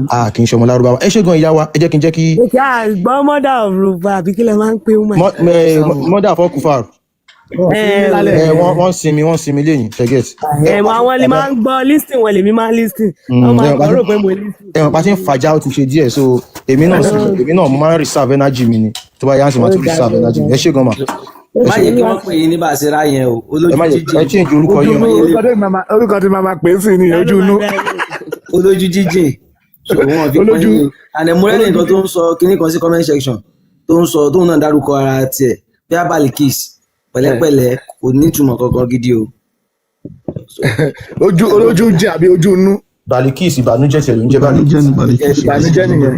A kì í ṣọmọ Lárúbáwá. Ẹ ṣé gan, ìyá wa. Ẹ jẹ́ kí n jẹ́ kí Òkè àgbọ̀ mother of Ruba, àbí kí lẹ máa ń pè wọ́n? Mother of kufar. Ẹ Ẹ wọ́n sinmi, wọ́n sinmi lẹ́yìn, ṣe get? Ẹ mọ àwọn lè máa ń gbọ́ listen wọn, lèmi máa ń listen, wọ́n máa ń rò pé mo listen. Ẹ mọ̀ pa ti ń fàjà, ó ti ṣe díẹ̀. So èmi náà sì, èmi náà mo máa ń reserve energy mi ni. Tó bá yá sí, máa tún reserve energy mi. Ẹ ṣé gan ma, ẹ Má ṣé. jẹ́ kí wọ́n pè yín ní Bàṣírá yẹn o. Ẹ má Olójú jẹ́ ẹ jíjìn. change orúkọ yín o. Orúkọ tí màmá pè é sí ni ojú inú. Olójú jíjìn, so wọn fi pọ́n Olójú yín. And mo rẹ́ nìkan tó ń sọ kinní kan sí comment section, tó ń sọ, tóun náà dárúkọ ara tiẹ̀ bí Abalikis. Pẹ̀lẹ́pẹ̀lẹ́, kò ní ìtumọ̀ kankan gidi o. Ojú olójú jìn àbí ojú inú. Balikis, ìbànújẹ́ tiẹ̀ ló ń jẹ́ Ìbànújẹ́ Balikis. ni Balikis. Ìbànújẹ́ nìyẹn,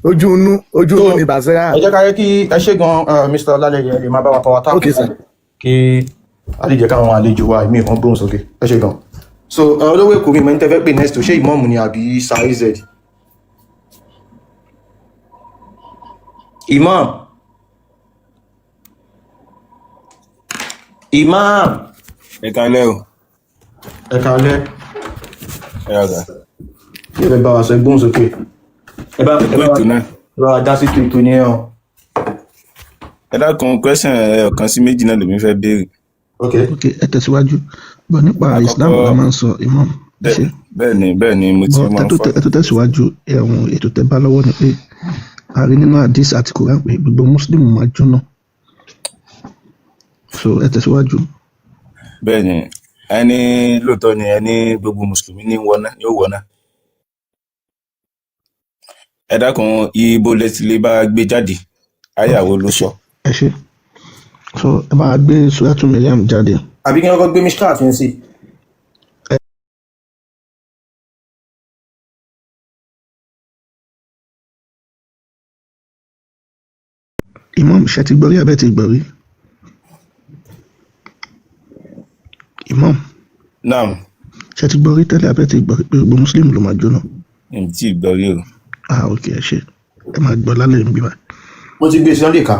ojú inú, ojú So inú ni Bàṣírà. ẹ jẹ́ ká yẹ kí ẹ ṣé gan, Mr. Ọlálẹyẹ, ẹ lè máa bá wa power tap Ok sir. kí a lè jẹ́ káwọn àlejò wa ìmí kan gbóhùn sókè. Ẹ ṣé gan. So olówó èkó mi, mo ní tẹ́ fẹ́ pè next o, ṣé ìmọ̀ọ́mù ni àbí saiz imam? Imam. Ẹ kalẹ o. Ẹ kalẹ́. Ẹ yàgà. Kí ẹ fẹ́ bá wa sọ? Ẹ gbóhùn sókè. Ẹ Ẹ kú bá wa ètò náà. Ẹ bá wa dá sí ètò ní ẹ o. Ẹ dákun, question ẹyọ kan sí méjì náà lèmi fẹ́ béèrè. Ok. Ok, ẹ tẹ̀síwájú bọ̀ nípa Islam Àkọ́kọ́ la máa ń sọ, imam, ẹ ṣe. Bẹ́ẹ̀ ni mo ti Bọ̀ máa ń ẹ tó tẹ̀síwájú, ẹ̀hún ètò tẹ bá lọ́wọ́ ni pé a rí nínú hadith àti Quran pé gbogbo Muslim máa jóná, so ẹ tẹ̀síwájú. Bẹ́ẹ̀ ni, ẹni lóòótọ́ ni ẹni gbogbo mùsùlùmí ní wọná yóò wọná. Ẹ dákun, ibo lẹ ti lè bá gbé jáde? Ayàwó ló Ẹ ṣe sọ. Ẹ ṣe. So ẹ máa gbé Suratu Maryam jáde. Àbí kí wọ́n kọ́ gbé Mishkat yẹn sí. Imam, ṣe ti gbọ́ rí abẹ́ ti gbọ́ rí, imam? Naam. Ṣe ti gbọ́ rí tẹ́lẹ̀ abẹ́ ti gbọ́ rí pé gbogbo Muslim ló máa jóná? N tí ì gbọ́ rí o. Ah, ok, ẹ ṣe, ẹ máa gbọ́ lálẹ́ ń bí báyìí. Mo ti gbé e sí ọ́n lè kà.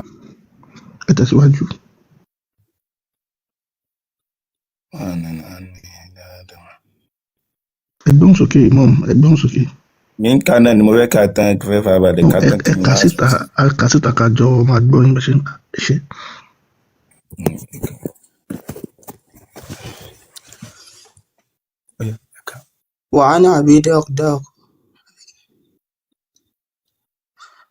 Ẹ tẹ̀síwájú. Ẹ gbóhùn sókè, imam, ẹ gbóhùn sókè. Mi ń kà náà ni, mo fẹ́ kà tán, kí fẹ́ farabalẹ̀ No, kà ẹ tán kí ẹ n kà wá síta, a kà síta ká jọ máa gbọ́ yín bẹ́ ṣe ń kà. Ẹ ṣe. وعن أبي درداء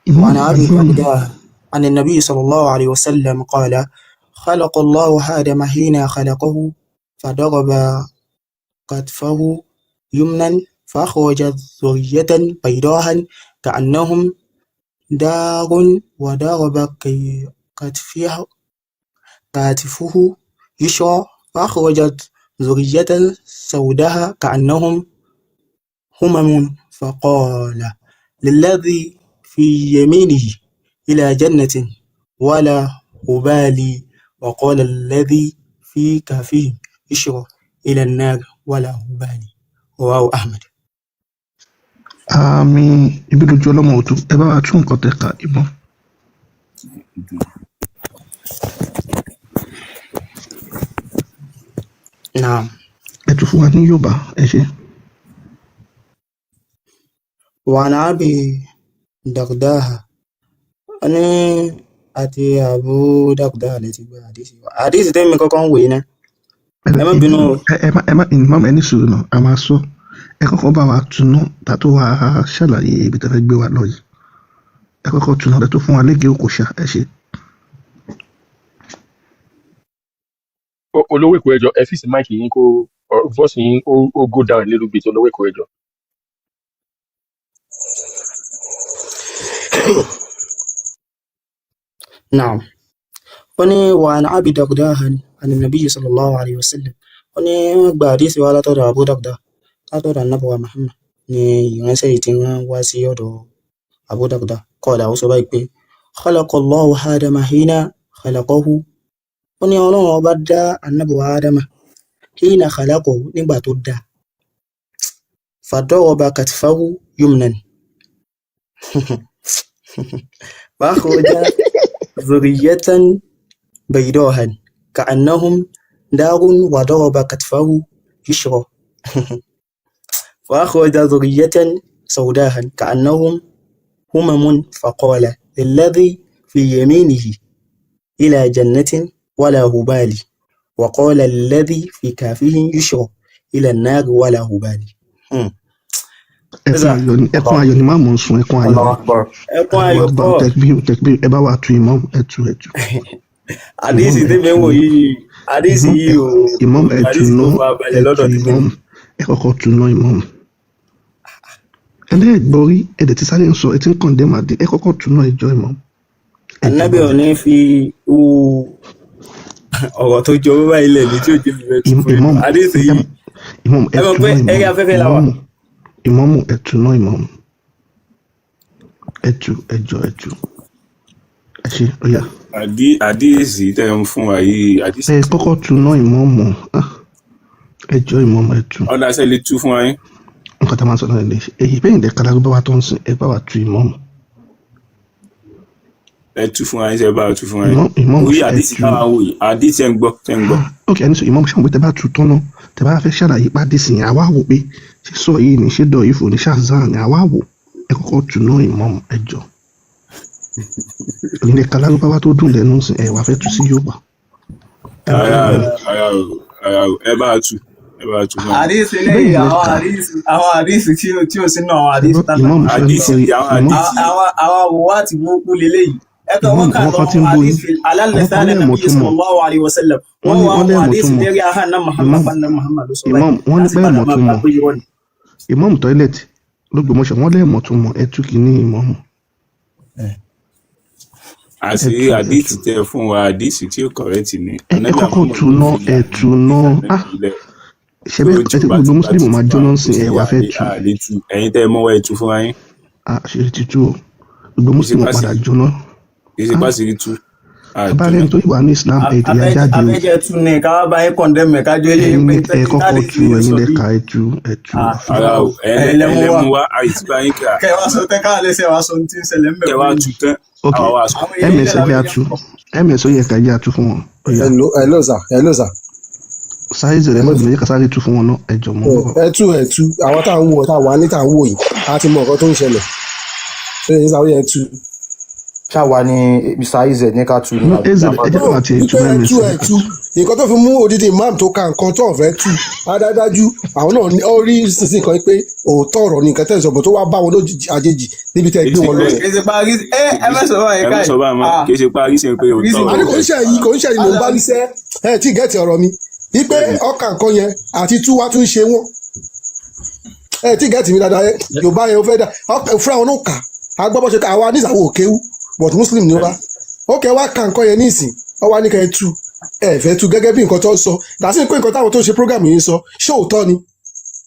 Imam وعن أبي Agbọ́n درداء عن النبي صلى الله عليه وسلم قال خلق الله آدم حين خلقه فضرب كتفه يمنا فأخرج ذرية بيضاء كأنهم دار وضرب كتفه يسرى فأخرجت ذرية سوداء كأنهم همم فقال للذي في يمينه إلى جنة ولا أبالي وقال الذي في كفه اشرب إلى النار ولا أبالي رواه أحمد. Àmì ibi lójú ọlọ́mọ òtún ẹ bá wa tún nǹkan tẹ ká ìmọ̀. نعم. Ẹ tún fún wa ní Yorùbá ẹ ṣe. وعن أبي درداء ní àti Abu Darda lè ti gba àdìsí wa àdìsí tẹ́mi kọ́kọ́ ń wòye náà ẹ má bínú o. Ẹ má Imam ẹ ní sùúrù náà a máa sọ ẹ kọ́kọ́ bá wa tuná tá tó wá ṣàlàyé ibi tá fẹ́ gbé wa lọ yìí ẹ kọ́kọ́ tuná tẹ tó fún wa lége òkò ṣá ẹ ṣe. Olówó èkó ẹjọ ẹ fíìsì máìkì yín kó voice yín ó go down a little bit, olówó èkó ẹjọ. نعم. Ó ní وعن أبي درداء عن النبي صلى الله عليه وسلم ó ní wọ́n gba àdìsí wa látọ̀dọ̀ Abu Darda látọ̀dọ̀ anábọ̀wá Muhammad ní ìránṣẹ́ yìí tí wọ́n wá sí ọ̀dọ̀ Abu Darda kọ́ọ̀dà ó sọ báyìí pé خلق الله آدم حين خلقه ó ní ọlọ́run ọba dá anábọ̀wá Ádámà حين خلقه nígbà tó dá فضرب كتفه يمنا فأخرج ذرية بيضاء كأنهم دار وضرب كتفه يسرى فأخرج ذرية سوداء كأنهم همم فقال للذي في يمينه إلى جنة ولا أبالي وقال للذي في كافه يسرى إلى النار ولا أبالي. Ẹkún ayọ̀ ni ẹkún ayọ̀ ni máàmù ń sun ẹkún ayọ̀ Allahu ni. Akbar. Ẹkún Allahu ayọ̀ Akbar kọ́ tẹkbíru tẹkbíru ẹ bá wa tu Imam ẹ tu ẹ tu. Àdìsí Imam ẹ tèmi ń tu wò yìí àdìsí Imam ẹ yìí o Imam ẹ tu àdìsí tó ná fa balẹ̀ ẹ tu lọ́dọ̀ tèmi. Imam ẹ kọ́kọ́ tu ná Imam. Ẹlẹ́gbọ́rí ẹ dẹ̀ ti sáré ń sọ ẹ ti ń kàn dé màdé ẹ kọ́kọ́ tu ná ẹjọ́ Imam ẹ jọ Ànábì ò bàbá. ní fi irú ọ̀rọ̀ tó jọ báyìí ilẹ̀ ní tí ò jẹ́ mi fẹ́ tu fún yín Imam àdìsí ẹ yìí Imam ẹ ẹ mọ̀ tu pé ná eré Imam afẹ́fẹ́ la wà. Imamu Imamu ẹ tu ná Imam ẹ tu ẹjọ́ ẹ tu ẹ ṣe ó yá. Àdíyèsí tẹ́ ń fún wa yìí àdíyèsí Ẹ kọ́kọ́ tu ná Imam ah, ẹjọ́ Imam ẹ tu. ọ̀dà ṣe lè tú fún wa yín. Nǹkan tá a máa ń sọ náà lè ṣe èyí bẹ́ẹ̀ ní kala bá wa tó ń sìn ẹ bá wa tu Imam. Ẹ tú fún wa yín ṣe bá wa tú fún wa yín. Imam Imam Orí ẹ àdíyèsí tu táwa wò yìí àdíyèsí ẹ̀ ń gbọ́ tẹ́ ń gbọ́. Ok ẹni sọ Imam ṣàwọn pé tẹ bá tu tán náà tẹ bá fẹ́ ṣàlàyé pàdé sìn àwa wò pé ṣé sọ yìí ní ṣé dọ̀ ìfò ní ṣàzán ni àwa wò ẹ kọ́kọ́ tu ná Imam ẹ jọ. Ilé kala bá wa tó dùn lẹ́nu sìn ẹ wà fẹ́ tu sí Yorùbá. Ẹ wà Ara fẹ́ o ara o ara o ẹ bá wa tú ẹ bá wa tú fún wa yín. Àdìsí bẹ́ẹ̀ eléyìí ni ẹ àwọn kà àdìsí àwọn àdìsí tí ò sínú àwọn àdìsí Imam tánà Imam ṣe ń Àdíyèsí sọrí àwọn Imam àdíyèsí àwọn àwòwá àti burúkú leléyìí ẹ kàn Imam wọ́n kà àwọn lọ kan ti ń bú yín àdìsí àwọn kan alálẹsálẹ lẹ́ẹ̀mọ̀ nàbí tún mọ̀ sallallahu alaihi wasallam wọ́n wọ́n ní wá wọ́n àwọn lẹ́ẹ̀mọ̀ àdìsí tún mọ̀ lérí ahọ́n náà Muhammad Imam fanna Muhammad ló sọ báyìí Imam wọ́n ní láti pé padà ẹ̀mọ̀ máa tún gbà mọ̀ pé irọ́ ni. Imam toilet lÓgbómọ̀ṣọ́ wọ́n lẹ́ẹ̀mọ̀ tún mọ̀ ẹ tú kínní Imam ẹ àti tú ẹ tú àdíyèsí tẹ́ fún wa àdíyèsí tí ó correct ni ẹ Ànábì kọ́kọ́ Muhammad tú ló ná fi ẹ tú ná ànábì ah lẹ̀ ṣe tó bẹ́ẹ̀ tí ẹ ó ti bá gbogbo ti bá mùsùlùmí ti máa tú wa jóná kò sìn sí ẹ wà fẹ́ tú àlè tú ẹ̀yin tẹ́ ẹ mọ́wọ́ ẹ tú fún wa yín. Ah, ṣe ti tú o gbogbo mùsùlùmí padà jóná Kì í ṣe ah pàṣírí tú abáre àjọná. tó ìwà ní Islam ẹ ti yá jáde o Abẹ́jẹ́ tún ni ká wá bá yín kọ̀ndẹ́mù ẹ̀ kájọ yé ẹ̀yin pé ní ẹ kọ́kọ́ tádìsí tú yìí ẹ̀yin sọ lẹ yìí. ka ẹ tú ẹ tú Ara o Ẹ̀yin ẹ̀yin lẹ mú lẹ wá mú wá àìsí bá yín kà kẹ wá sọ tẹ káà lẹsẹ wá sọ ohun tí ń ṣẹlẹ̀ ńbẹ̀ kẹ fún wá yín. tú tán Ok àwa wá sọ. Àwọn èèyàn ms ilẹ̀ ẹ làwọn jẹ́ èèyàn àtú pọ̀. ms ó yẹ ká jẹ́ àtú fún wọn ó yá Hello, hello sir, hello sir. sáyẹ́sì rẹ Mo sì lè ká sáré tú fún wọn náà ẹ jọ mọ́ bọ̀. ẹ tú ẹ tú àwọn tá à ń wò tá à wà ní tá à ń wò yìí a ti mọ nǹkan tó ń ṣẹlẹ̀. Ṣé yẹn sáré ẹ tú? Ṣáwa ni Mr. Az ní ká tú ni No, àbí Az, ká má ẹ jẹ́ tú? káwa tiẹ̀ tú Wípé ẹ ms tú, ẹ tú nǹkan tó fi mú odidi imam tó ka nǹkan tó ọ̀fẹ́ tú adájú, àwọn náà ó rí sísìn kan pé òótọ́ ọ̀rọ̀ ni nǹkan tẹ̀ ń sọ, bọ̀ tó wá bá wọn lójijì àjèjì níbi tẹ́ Kì í gbé ṣe wọn lọ pé yẹn. Kì í ṣe parí ẹ ẹ má sọ báyìí ẹ má káì. sọ báyìí mọ́, Ah, kì í ṣe parí sí pé òótọ́ reason Àní ọ̀rọ̀ kò ń ṣe yìí, kò ń ṣe yìí, mò ń bá wíṣẹ́ ẹ tí gẹ̀ẹ́tì ọ̀rọ̀ mi wípé ọkà nǹkan yẹn àti tú wá tún ṣe wọ́n. Ẹ tí gẹ̀ẹ́tì mi dáadáa, Yorùbá yẹn ó fẹ́ dà fúnra wọn náà kà á gbọ́ bọ́ ṣe ká àwa nísàwọ̀ òkéwú, but Muslim ni ó bá ó kẹ́ wá ka nǹkan yẹn nísìn, ọ wá ní kẹ́ ẹ tú, ẹ fẹ́ tú gẹ́gẹ́ bí nǹkan tó ń sọ dàsí pé nǹkan táwọn tó ń ṣe program yìí ń sọ, ṣé òótọ́ ni?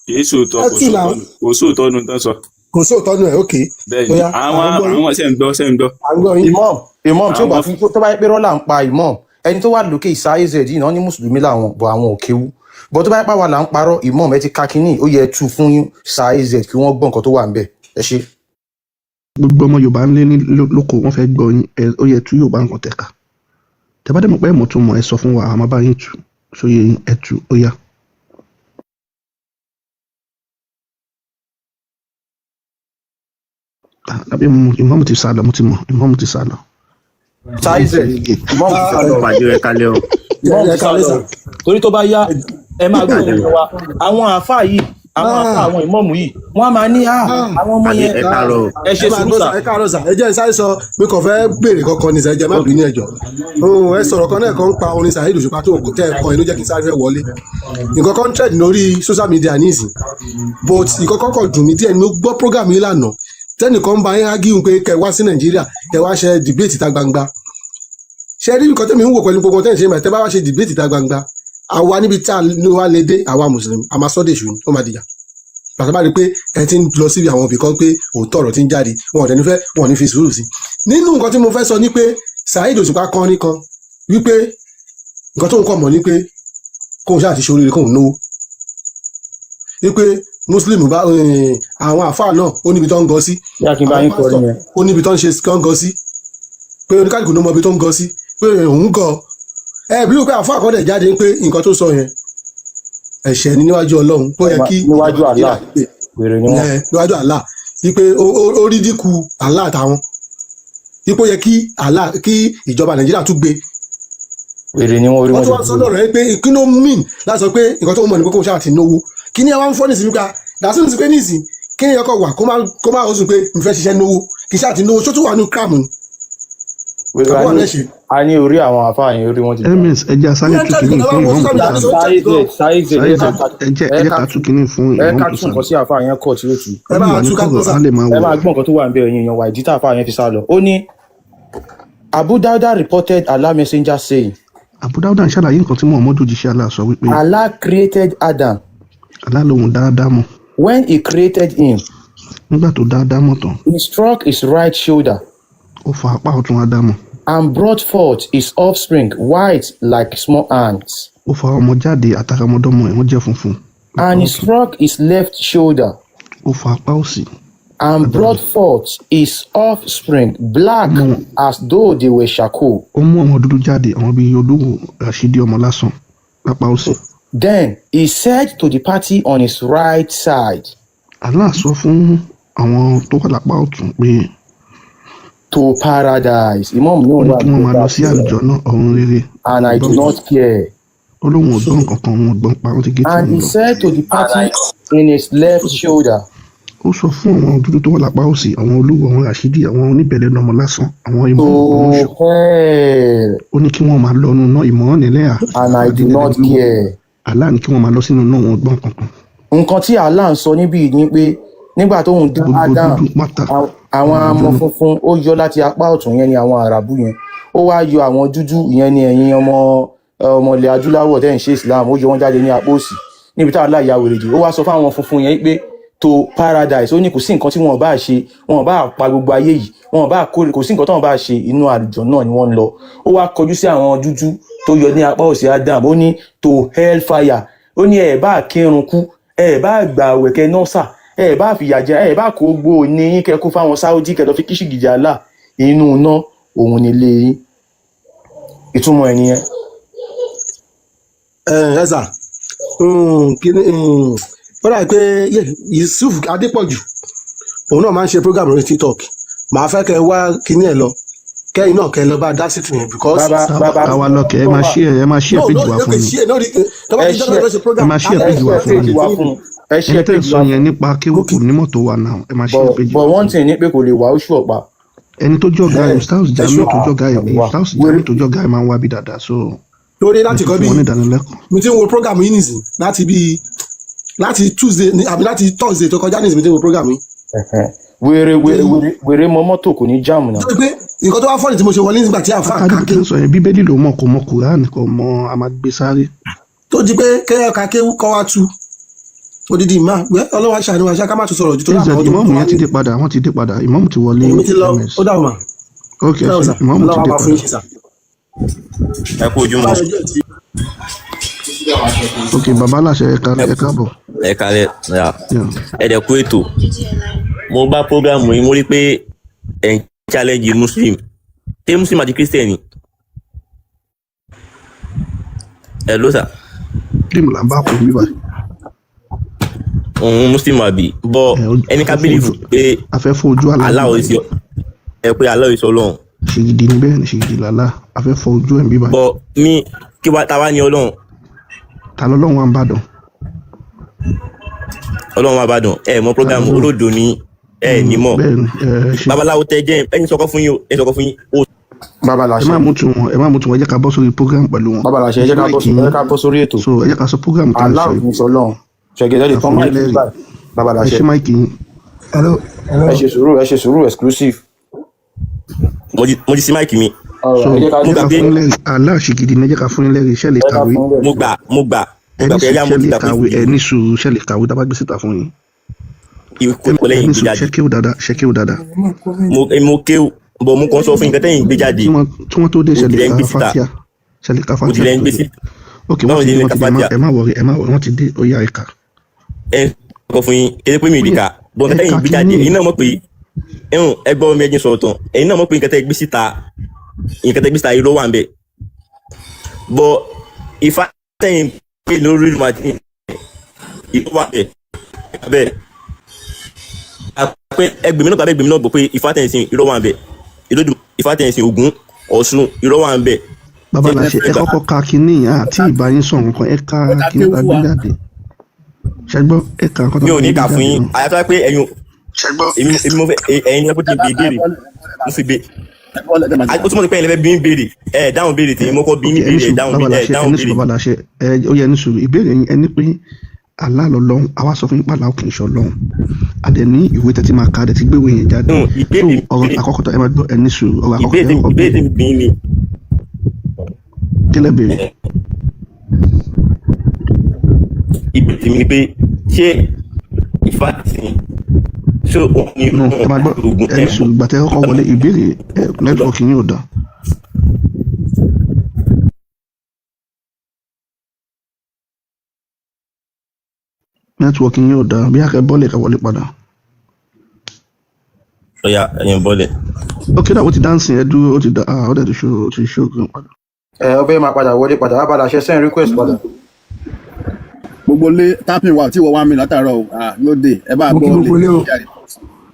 Kì í sòótọ́. Ẹ Kò tú náà. sóòótọ́ kò sóòótọ́ nu tán sọ. Kò sóòótọ́ nù ẹ̀, ok. Bẹ́ẹ̀ ni. Ó yá, à Àwọn ń gbọ́ yín. àwọn ṣe ń gbọ́, ṣe ń gbọ́. À ń gbọ́ yín. Imam, imam tí ó bá Àwọn fún tó bá yẹ pé rọ́là ń pa imam, ẹni tó wà lókè Isa Az yìí náà ní mùsùlùmí làwọn bọ̀, àwọn ò kéwú bọ̀. Tó bá yẹ pé àwa là ń parọ́, imam, ẹ ti ka kínní, ó yẹ tú fún Isa Az kí wọ́n gbọ́ nǹkan tó wà ńbẹ̀. Ẹ ṣe. Gbogbo ọmọ Yorùbá ń lé ní lóko, wọ́n fẹ́ gbọ́ yín. Ẹ ó yẹ tú Yorùbá nǹkan tẹ̀ka. Tẹ́ bá dẹ̀ mọ̀ pé ẹ̀mọ́ tó mọ̀, ẹ sọ fún wa, àmọ́ bá yín tú sóye yín. Ẹ tú, ó yá. Ah, àbí ìmáàmù ti sá lọ, mo ti mọ̀, ìmáàmù ti sá lọ. Isa Az, imam ti sá lọ. Pàdé ẹ kalẹ o. Imam Ẹ ti sá kálẹ́ lọ sà. O torí tó bá yá, ẹ máa gbọ́ òun wa, àwọn àáfàá yìí, àwọn àáfàá, àwọn ìmọ̀ọ́mù yìí, wọ́n á máa ní àwọn ọmọ Pàdé yẹn. ẹ káàárọ̀ o. Ẹ ṣe Ẹ máa sùúrù gbọ́ sà. sà, ẹ káàárọ̀ sà. Ẹ jẹ́ n sáré sọ, mi kàn fẹ́ béèrè kankan ní sà, ẹ jẹ́ má bínú, ẹ jọ̀ọ́. Ohun ẹ sọ̀rọ̀ kan náà kan ń pa orin Saheed Òṣùpá tó tẹ́ ẹ kọ inú jẹ́ kí n sáré fẹ́ wọlé. Nǹkan kan ń trend lórí social media nísìn, but nǹkan kan kàn dùn mí díẹ̀ ni. Mo gbọ́ program yìí lánàá tẹ́nìkan ń bá yín argue pé kẹ́ wá sí Nàìjíríà, kẹ́ wá ṣe debate ìta gbangba. Ṣe rí nǹkan tẹ́mi ń wò pẹ̀lú gbogbo tẹ́ ń ṣe mà, tẹ́ bá wá ṣe debate ìta gbangba, àwa níbi tá a ló wá lè dé, àwa mùsùlùmí a máa sọ́dẹ̀ ṣù ni, ó máa dìjà pàtàkì bá rí i pé ẹ ti ń lọ síbi àwọn ibì kan pé òótọ́ ọ̀rọ̀ ti ń jáde, wọn ò dẹni fẹ́, wọn ò ní fi sùúrù sí. Nínú nǹkan tí mo fẹ́ sọ ni pé Saheed Òṣùpá kan ní kan wípé nǹkan tó ń kọ̀ mọ̀ ni pé kóun ṣáà ti ṣoríire, kóun náwó, wípé muslim bá àwọn àfáà náà ó níbi tó ń gọ sí, Yá kí n bá àwọn yín kọrin pásítọ̀ yẹn. ó níbi tó ń ṣe tó ń gọ sí, pé oníkálukú ló mọ ibi tó ń gọ sí, pé òun gọ ẹ bí wípé àfáà kan dẹ̀ jáde pé nǹkan tó sọ yẹn ẹ̀ṣẹ̀ ni níwájú Ọlọ́run, pé ó yẹ kí Níwájú ìjọba Nàìjíríà Allah, wèrè ni wọ́n. Ẹ, níwájú Allah, wípé ó rí dínkù Allah àtàwọn, wípé ó yẹ kí Allah, kí ìjọba Nàìjíríà tún gbé. Wèrè ni wọ́n, orí Wọ́n wọn tún ti wá sọ burú. lọ́rọ̀ yẹn pé kí ló mean láti sọ pé nǹkan tó ń mọ̀ ní pé kóun ṣáà ti náwó. Kí ni àwọn ń fọ́ nísìnyí nípa dàsí ní pé nísìn kí ni ọkọ̀ wà kó má ó sùn pé n fẹ́ ṣiṣẹ́ náwó, kì í ṣáà ti náwó, ṣó tún wà ní cram ni Wèrè àbúrò a ní àná ṣe. A ní orí àwọn àfáà yẹn, orí wọn ti dàrú. Ms, ẹ jẹ́ asáré Ìyẹn tú tẹ́lẹ̀ kínní tó bá fún wo ìmáàmù social tó media sá ní lọ. sọ ń Saheed tẹ̀lé gan. Z, Saheed Z, Saheed ẹ Z, ká ẹ ẹ jẹ́ ká ká tú tú kínní fún ẹ ìmáàmù ká tó tú sá nǹkan lọ. sí àfáà yẹn kọ tí ó tú. Ẹ Ó bá lè wa wà ní tú ká kọ̀rọ̀ gbọ́ sà. á lè máa Ẹ wò máa wá. gbọ́ nǹkan tó wà níbẹ̀, ẹ̀yin èèyàn wa, ìdí tá àfáà yẹn fi sá lọ. Ó ní Abu Dauda reported Allah messenger saying, Abu Dawuda ń ṣàlàyé nǹkan tí Muhammadu jíṣẹ́ Allah sọ wípé Allah created Adam. Allah lòun dá Ádámọ̀. When he created him, Nígbà tó dá Ádámọ̀ tán, he struck his right shoulder ó fa apá ọ̀tún Ádámọ̀, and brought forth his offspring white like small ants. Ó fa ọmọ jáde àtàràmọdọ́mọ ẹ̀, wọ́n jẹ́ funfun lápá And he ọ̀tún. struck his left shoulder Ó fa apá òsì and Ádámọ̀, brought forth his offspring black ó mú wọn- as though they were charcoal. Ó mú ọmọ dúdú jáde, àwọn bíi olówó Rashidi ọmọ lásán lápá òsì. Then he said to the party on his right side, Allah sọ fún àwọn tó wà lápá ọ̀tún pé to paradise. Imam ní ó òun ní wà kí wọ́n ní máa lọ sí àlùjọ náà, ọ̀run rere. and I do Gbọ́n not care. Ó lóun ò gbọ́ nǹkan kan, òun ò gbọ́n pa, wọ́n ti gé tí And òun he lọ. said to the party in his left shoulder, Ó sọ fún àwọn dúdú tó wà lápá òsì, àwọn olówó, àwọn Rashidi, àwọn oníbẹ̀lẹ̀ ọmọ lásán, àwọn to ìmọ̀ àwọn oṣù, hell, ó ní kí wọ́n máa lọ nínú náà, ìmọ̀ràn nílẹ̀ and I do àdínẹ́lẹ̀ not wíwọ́. care. Allah ní kí wọ́n máa lọ sínú náà, wọn ò gbọ́n kankan. Nǹkan tí Allah ń sọ níbí yìí ni pé nígbà tóun dá Gbogbo Adam, dúdú pátá àwọn wọn máa amọ̀ jóná. funfun ó yọ láti apá ọ̀tún, yẹn ni àwọn àràbù yẹn, ó wá yọ àwọn dúdú, ìyẹn ni ẹ̀yin ọmọ ọmọ ilẹ̀ adúláwọ̀ tẹ́ ń ṣe Islam, ó yọ wọ́n jáde ní apá òsì níbi táwọn aláìyá wèrè jù. Ó wá sọ fáwọn funfun yẹn pé to paradise. Ó ní kò sí nǹkan tí wọn bá ṣe, wọn bá pa gbogbo ayé yìí, wọn bá kórè, kò sí nǹkan tí wọn bá ṣe, inú àlùjọ náà ni wọ́n ń lọ. Ó wá kọjú sí àwọn dúdú tó yọ ní apá òsì Adam, ó ní to hell fire. Ó ní ẹ bá kírun kú, ẹ bá gbà wẹ̀kẹ́ nọ́sà, ẹ bá fìyà jẹ, ẹ bá kó gbó ní yín, kẹ kó fáwọn Saudi, kẹ lọ fi kíṣìgìjà Allah, inú iná òun nílé yín. Ìtumọ̀ ẹ̀ nìyẹn. Ẹ ẹ sà, kí ni ó dàbí pé Yusuf Adépọ̀jù òun náà máa ń ṣe program lórí TikTok, màá fẹ́ kẹ́ ẹ wá kíní ẹ̀ lọ. Kẹ́yìn náà kẹ́ lọ bá dá sí tìyẹn because. Bàbá bàbá Káwa lọkẹ, ẹ máa share, ẹ máa share No, page no, wa okay, fún ni. share, no, tó bá Ẹ ti jọ́ share tó fẹ́ ṣe Ẹ program máa share ẹ page wa share fún page ni. wa fún, ẹ Ẹni share tẹ́ ń page sọ wa yẹn fún. nípa kéwù kò nímọ̀ tó wà náà, ẹ máa share But page but wa one fún. thing ni pé kò lè wà ó ṣù ọ̀pá. Ẹni tó jọ̀gá ẹ̀, Ustaz Ẹ Jamiu ṣù tó jọ̀gá ẹ̀, kò lè wà. Ustaz Wèrè Jamiu tó jọ̀gá ẹ̀ máa ń wá bí dáadáa, so Torí ẹ láti ti kọ́ fún bí wọn ní ìdánilẹ́kọ̀ọ́. mi ti ń wo program yìí nìsín láti bí láti Tuesday àbí láti Thursday tó kọjá nìsín mi ti ń wo program yìí. Ẹ̀hẹ̀n. Wèrè wèrè wèrè wèrè mọ mọ́tò kò ní jáàmù náà. Torí pé nǹkan tó wá fọ́ọ̀nì tí mo ṣe wọlé nígbà tí àáfàá Akadìbò ká tẹ́ kéwú ń sọ yẹn, Bíbélì ló mọ̀, kò mọ Kùránì, kò mọ amagbésáré. tó di pé kéèyàn ká kéwú kọ́ wá tú odidi ìmá wẹ́ ọlọ́wà ṣàánú wa ṣá ká má tún sọ̀rọ̀ ju torí Az àwọn tó ìmọ̀mù tó wá yẹn ti ní. dé padà, wọ́n ti dé padà, ìmọ̀mù ti wọlé. Èmi ti lọ ms ó dàbọ̀ mà. Ok, Ó ẹ dàbọ̀ ṣe sà, ìmọ̀mù ti ọlọ́wà dé máa fún padà. yín ṣe sà. Ẹ kú ojúmọ́. Ok, bàbá aláṣẹ, ẹ káàbọ̀. Ẹ kalẹ ya. Yeah. Ẹ dẹ̀ kú ètò. Mo bá programu yìí, mo rí pé ẹ ń challenge Muslim, ṣé Muslim àti Christian ni ẹ ló sà? Muslim là ń bá kú bíbá. Òun Muslim àbí bọ ẹni ká Afẹ́fọ́ believe ojú, pé afẹ́fọ́ ojú àlá Allah bíbá is yìí. ẹ pé Allah is Ọlọ́run. Ṣègìdì ni, bẹ́ẹ̀ ni, ṣègìdì làlá, afẹ́fọ́ ojú ẹ̀ ń bíbá yìí. Bọ ní kí wá ta wá ní Ọlọ́run? Ta lọ́lọ́run wà ń bàdàn? Ọlọ́run wa bá dùn ẹ mọ Ta programu lọ́lọ́run? olódo ni ẹ ní mọ. Bẹ́ẹ̀ ni, ẹ ṣe. Babaláwo tẹ jẹ ẹni sọkọ fún yín o, ẹni sọkọ fún yín o. Bàbá Ẹ làṣẹ. má mú tiwọn, ẹ má mú tiwọn, ẹ jẹ́ ká bọ́ sórí program pẹ̀lú wọn. Bàbá làṣẹ, Ẹ ẹ ṣe jẹ́ ká bọ́ máìkì ẹ yín. jẹ́ ká bọ́ sórí ètò. So ẹ jẹ́ ká sọ program tá à ń Allah sọ ò yìí. ní sọ lọ́hùn. Ṣẹ̀gẹ̀dẹ̀ lè Ká tán fún yín máìkì lẹ́rìí. báyìí. Bàbá Ẹ làṣẹ. ṣe máìkì yín. Hello, hello. Ẹ ṣe sùúrù, ẹ ṣe sùúrù, exclusive. Mo ti sí máìkì mi. Alright, So ẹ jẹ́ ká ẹ Mo jẹ́ gbà ká pé fún yín lẹ́rìí. Allah ṣègìdì ni, ẹ jẹ́ ká fún yín lẹ́rìí. Ṣẹ́ lè ẹ jẹ́ ká kàwé? fún yín mo lẹ́rìí. gbà mo gbà mo Ẹ gbà ní pé sùúrù, ẹyá mo ṣẹ́ ti lè gbà pé kàwé? Ẹ ní sùúrù, ṣẹ́ lè kàwé tá a bá gbé síta fún yín? Ìwé kò Ẹ lẹ́yìn ní gbé sùúrù, jáde. ṣẹ́ kéwù dáadáa, ṣẹ́ kéwù dáadáa. Mo kéwù bọ̀, mo kàn sọ fún yín nǹkan tẹ́yìn gbé jáde. Tí wọ́n tó dé, ṣẹ́ lè Òdìlẹ̀ ń ka gbé síta. fatia? Ṣẹ́ lè ka fatia Òdìlẹ̀ ń tó gbé dé? síta. Ok, wọ́n Báwo ti ni dé, ilé wọ́n ka ti dé, fatia? ẹ má wọrí, ẹ má wọrí, wọ́n ti dé, ó yá, ẹ kà. Ẹ sọ fún yín kéde pé mi ì lè kà bọ̀, Ẹ nǹkan tẹ́yìn ka gbé jáde, kínní. ẹ̀yin náà mọ̀ pé ẹ̀hún ẹ gbọ́ mi, ẹ jẹ́ n sọ̀rọ̀ tán. Ẹ̀yin náà mọ̀ pé nǹkan tẹ́ gbé síta, nǹkan tẹ́ gbé síta irọ́ wà ń bẹ̀ bọ̀. Ifá tẹ́yìn pé lórí ìlú àti irọ́ wà ń bẹ̀ bẹ́ẹ̀ àpẹ ẹgbẹ̀mí náà tàbí ẹgbẹ̀mí náà gbọ́ pé ifá tẹ́yìn sin irọ́ wà ń bẹ̀ ìlódù ifá tẹ́yìn sin Ògún Ọ̀ṣun irọ́ wà ń bẹ̀. Bàbá Ṣé ẹ làṣẹ, fẹ́ ẹ gbà? kọ́kọ́ ka kínní yẹn àti ìbáyín sọ̀rọ̀ nǹkan, ẹ ka kínní tá a gbé jáde. Ṣẹgbọ́, ẹ ka nǹkan tá Mi a ò ní gbé kà fún jáde yín náà. àyàtọ̀ pé ẹ̀yin èmi èmi mo fẹ́ ẹ̀yin ni ẹ kó ti bí ìbéèrè mo fi bé ó túmọ̀ sí pé ẹ̀yin lè fẹ́ bí ń béèrè ẹ̀ dáhùn béèrè tèmi mo kọ́ bí Ok, ní ẹ ní béèrè ẹ̀ sùúrù dáhùn bàbá ẹ̀ làṣẹ, ẹ dáhùn ní sùúrù béèrè. bàbá làṣẹ, ẹ ó yẹ ní sùúrù. Ìbéèrè yín, ẹ ní pé Allah lọ́lọ́run, àwa sọ fún yín pàlà kì í ṣe Ọlọ́run, àdẹ ní ìwé tẹ́tí máa ka, àdẹ ti gbéwèé yẹn jáde. No, So ìbéèrè ọ̀rọ̀ àkọ́kọ́ tó ẹ máa gbọ́, ẹ ní sùúrù, ọ̀rọ̀ àkọ́kọ́ ìbéèrè tẹ́ tèmi kọ́kọ́ ìbéèrè béèrè tèmi bí ní kílẹ̀ béèrè. Ìbéèrè tèmi ni pé ṣé Ifá ti ṣé òun ni No, ẹ máa gbọ́, Ògún ẹ ní sùúrù, gbàtẹ́ kọ́kọ́ wọlé ìbéèrè, ẹ nẹ́tíwọ̀kì yín ò dáa. Nẹ́tíwọ̀kì yín ò dáa, bí akẹ́ bọ́ọ̀lì ká wọlé padà. Ọ̀yà ẹ̀yìn bọ́lẹ̀. Ok, dà, ó ti dáǹsì, ẹ dúró, ó ti dá, ah, ó dẹ̀ ti ṣó, ó ti ṣó gan padà. Ẹ ọ fẹ́ máa padà wọlé padà, bàbá làṣẹ send request padà. Gbogbo ilé tapping wa tí wọ́n wá mi látàárọ̀ o, ah, lóde ẹ bá Mo gbọ́ kí gbogbo lé ilé o.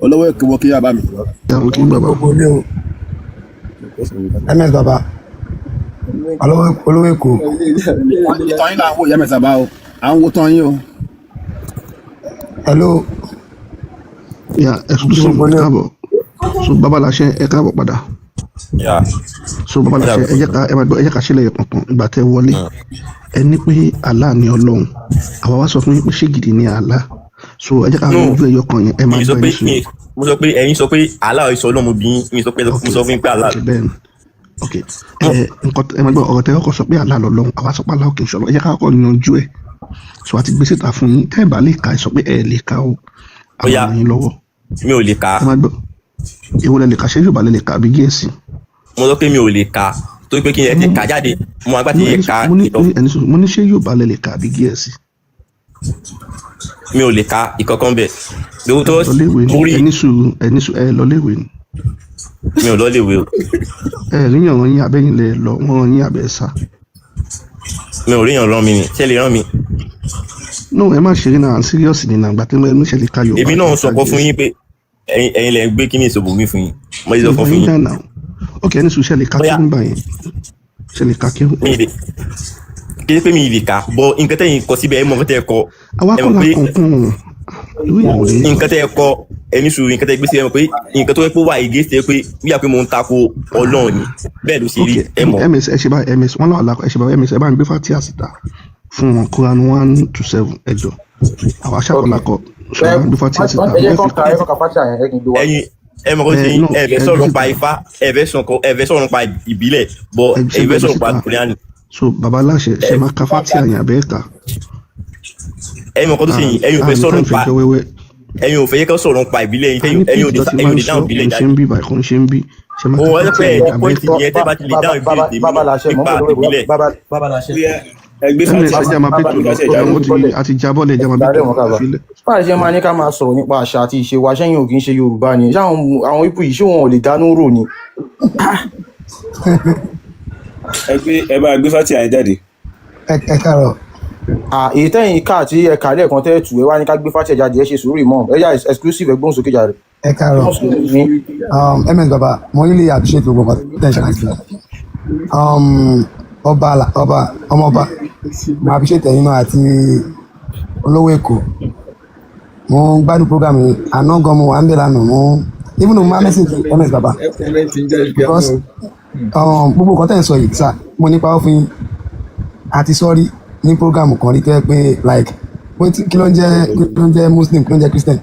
olówó èkó wọ́n kí yá bá mi. Ìyàwó kí bàbá. Gbogbo ilé o. Ms baba, olówó èkó. Ìtàn yín là ń wò ìyá mẹ́ta bá o, à ń wo tán yín o. Hello. Ya, Mo kí exclusive gbogbo ilé o. káàbọ̀. So bàbá làṣẹ, ẹ káàbọ̀ padà. Ya. So bàbá làṣẹ, ẹ jẹ́ ká ẹ máa gbọ́, ẹ jẹ́ ká sílẹ̀ yẹn pọ̀npọ̀n. Ìgbà tẹ́ wọlé, ẹ ní pé Allah ni Ọlọ́run, àwa wá sọ fún yín pé ṣé gidi ni Allah. So ẹ jẹ́ ká No, yanjú ẹyọ kan yẹn, ẹ máa mi sọ gbọ́, ẹ pé ní sùúrù. mi mo sọ pé ẹ̀yin sọ pé Allah ìsọ Ọlọ́run bí yín, mi sọ pé mo sọ fún yín pé Allah. Ok, bẹ́ẹ̀ ni, ok, ẹ nǹkan ẹ máa gbọ́, ọ̀rọ̀ tẹ́ kọ́kọ́ sọ pé Allah lọ́lọ́run, àwa sọ pé Allah kì í ṣọlọ́. Ẹ jẹ́ ká kọ́kọ́ yanjú ẹ̀. So a ti gbé síta fún yín, tẹ́ ẹ bá lè ka, ẹ sọ pé ẹ lè ka o, a Ó máa yá, ràn yín lọ́wọ́. Mi ò lè kà. Ẹ máa gbọ́, èwo lẹ lè ka? Ṣé Yorùbá lẹ lè ka àbí Gẹ̀ẹ́sì? Mo sọ pé mi ò lè kà torí pé kí n ẹ ti kà jáde mo àgbà tí Mo ẹ ẹni kà mo ní ìtọ́ ní ẹni sọ mo ní ṣé Yorùbá lẹ lè ka àbí Gẹ̀ẹ́sì? Mi ò lè ka ìkankan bẹ̀ lóòótọ́. Ẹ lọ léèwé ni? Mo rí. Ẹni sùúrù, ẹni sùúrù, ẹ lọ léèwé ni? Mi ò lọ léèwé o. Ẹ ríyàn ràn yín abẹ́yìn lẹ lọ, wọ́n ràn yín abẹ́ sá? Mi ò ríyàn rán mi ni, ṣé lè rán mi? No, ẹ má ṣeré náà, serious ni náà. Gbàtẹ́ mo ṣe lè ka Yorùbá Èmi náà ẹ sọ ka pé fún Gẹ̀ẹ́sì. yín pé ẹ̀yin lẹ ń gbé kíní ìṣòbò mi fún yín, mo ti sọ Mi fún bá yín yín. jà náà. Ok, ẹni sùn, ṣe lè ka Bóyá kéwú nígbà yẹn? Ṣe lè ka kéwú? Mi ì lè, kí ṣe pé mi ì lè kà bọ nǹkan tẹ́yìn kọ síbẹ̀. Ẹ mọ nǹkan tẹ́ ẹ kọ. Àwa Ẹ kọ́ mọ̀ la pé kọ̀ọ̀kan irú ìyàwó lè nǹkan tẹ́ ẹ kọ, ẹni sùúrù, nǹkan tẹ́ ẹ gbé síbẹ̀, ẹ mọ̀ pé nǹkan tó yẹ pé ó wà against ẹ, pé wíyà pé mo ń tako Ọlọ́run ni, bẹ́ẹ̀ ló ṣe Ok. rí, ẹ mọ̀. Ms, ẹ ṣe báyìí. Ms, wọn lọ́wọ́ àlàkọ, ẹ ṣe báyìí. Ms, ẹ bá ń gbé fatia síta fún wọn, Quran 1 to 7. Ẹ jọ, àwa ṣàkọlàkọ, so ẹ bá ń gbé fatia síta. Ẹ jẹ́ Mo kán fẹ́ ka, ẹ kán ka fatia yẹn, ẹ kì í gbé wá. Ẹ̀yin ẹ mọ̀ kó ẹ ṣe yín no, ẹ fẹ́ ẹ gbé sọ̀rọ̀ nípa síta. Ifá, ẹ fẹ́ sọ̀rọ̀, ẹ fẹ́ sọ̀rọ̀ nípa ìbílẹ̀ bọ̀ Ẹ ẹ ṣe fẹ́ gbé sọ̀rọ̀ nípa síta. Kùránì. So baba aláṣẹ, ṣe máa ka fatia yẹn àbẹ́ ẹ̀ka? Ẹ mọ̀ kó tó ṣe yín, ẹ̀yin ò fẹ́ Àmì sọ̀rọ̀ táwọn nípa fẹjọ́ wẹ́wẹ́. Ẹ̀yin ò fẹ́ yẹ kó sọ̀rọ̀ nípa ìbílẹ̀ yín. A ní Ẹ̀yin ò péjì lè tó ti ẹ̀yin máa ò ń lè sọ dáhùn kò ìbílẹ̀ ń ṣe jáde. ń bí báyìí, kò ń ṣe ń bí. Ṣe máa Ó ka wọ́n fatia pé yẹn ẹ̀ ní àbẹ́ pọ́ìntì ẹ̀ka? yẹn, tẹ́ bá ti lè dáhùn Bàbá ìbéèrè tèmi bàbá náà làṣẹ mọ́ nípa bọ̀ lórí ìbílẹ̀. bàbá bàbá làṣẹ. Ẹ gbé Ms, fatia ẹ jẹ́ máa bàbá bẹ́tò lọ. fatia jáde. Ó ti a ti jábọ́lẹ̀, ẹ jẹ́ máa bẹ́tò Ìdarí lọ. wọn kàbà. Àfilẹ̀. Báyìí ṣe máa ní ká máa sọ̀rọ̀ nípa àṣà àti ìṣe wa, ṣẹ́yìn ò kì í ṣe Yorùbá ni? Ṣé àwọn ipò yìí, ṣé wọn ò lè dánú rò ni? Ẹ gbé, ẹ bá gbé fatia yẹn jáde. Ẹ káàárọ̀. À, èyí tẹ́yìn ká àti ẹ̀ka lẹ́ẹ̀kan tẹ́ tù ẹ wá ní ká gbé fatia jáde. Ẹ ṣe sùúrù ìmọ̀ ẹ yá exclusive, ẹgbọ́n sókè jáde. Ẹ káàárọ̀. Mùsùlùmí. Ms baba, mo really appreciate gbogbo nǹkan tẹ́ ẹ ṣe láti fi ọba ọba ọmọọba, mo appreciate ẹ̀yin náà àti olówó Èkó. Mo ń gbádùn program yìí. Àná gan mo wà ń bẹ̀ lánàá, mo even though mo máa message ms baba because gbogbo nǹkan tẹ́ ẹ sọ yìí sà, mo ní pawọ́ fún yín àti sọ́rí ní program kan rí tẹ́ pé like pé kí ló ń jẹ́ Muslim, kí ló ń jẹ́ Christian,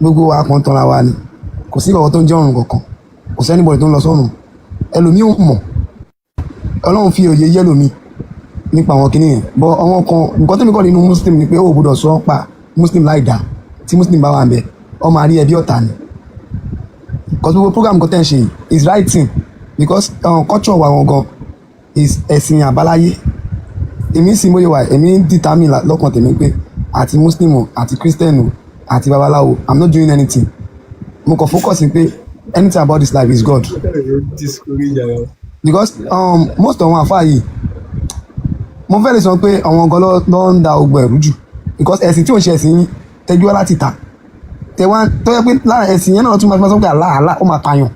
gbogbo wa kan tanra wa ni. Kò sí ìkọ̀kọ̀ tó ń jẹ́ ọ̀run kankan, kò sí anybody tó ń lọ sọ́run. Ẹlòmíì ò mọ̀, Ọlọ́run fi òye yẹ́ lòmíì nípa àwọn kinní yẹn bọ́. Àwọn kan, nǹkan tẹ́mi kọ́ nínú Muslim ni pé ó gbọ́dọ̀ sọ ọ́ pa Muslim láì dá. Tí Muslim bá wà ń bẹ, ọ máa rí ẹbí ọ̀tá ni, because gbogbo program kan tẹ́ ń ṣe yìí is right thing, because culture wa gangan is ẹ̀sìn àbáláyé. Èmi sì mo yẹ wà, èmi ń determine lọ́kàn tèmi pé àti Muslim o, àti Christian o, àti babaláwo, I'm not doing anything. Mo kàn focus ni pé anything about this life is God, because most of àwọn àfáà yìí, mo fẹ́ lè sọ pé àwọn gan ló ń da ogun ẹ̀rú jù, because ẹ̀sìn tí ò ń ṣe ẹ̀sìn yín tẹ́jú wá láti ta tẹ̀wá tó yẹ pé lára ẹ̀sìn yẹn náà tún máa fi máa sọ pé àlá àlá ó máa pààyàn.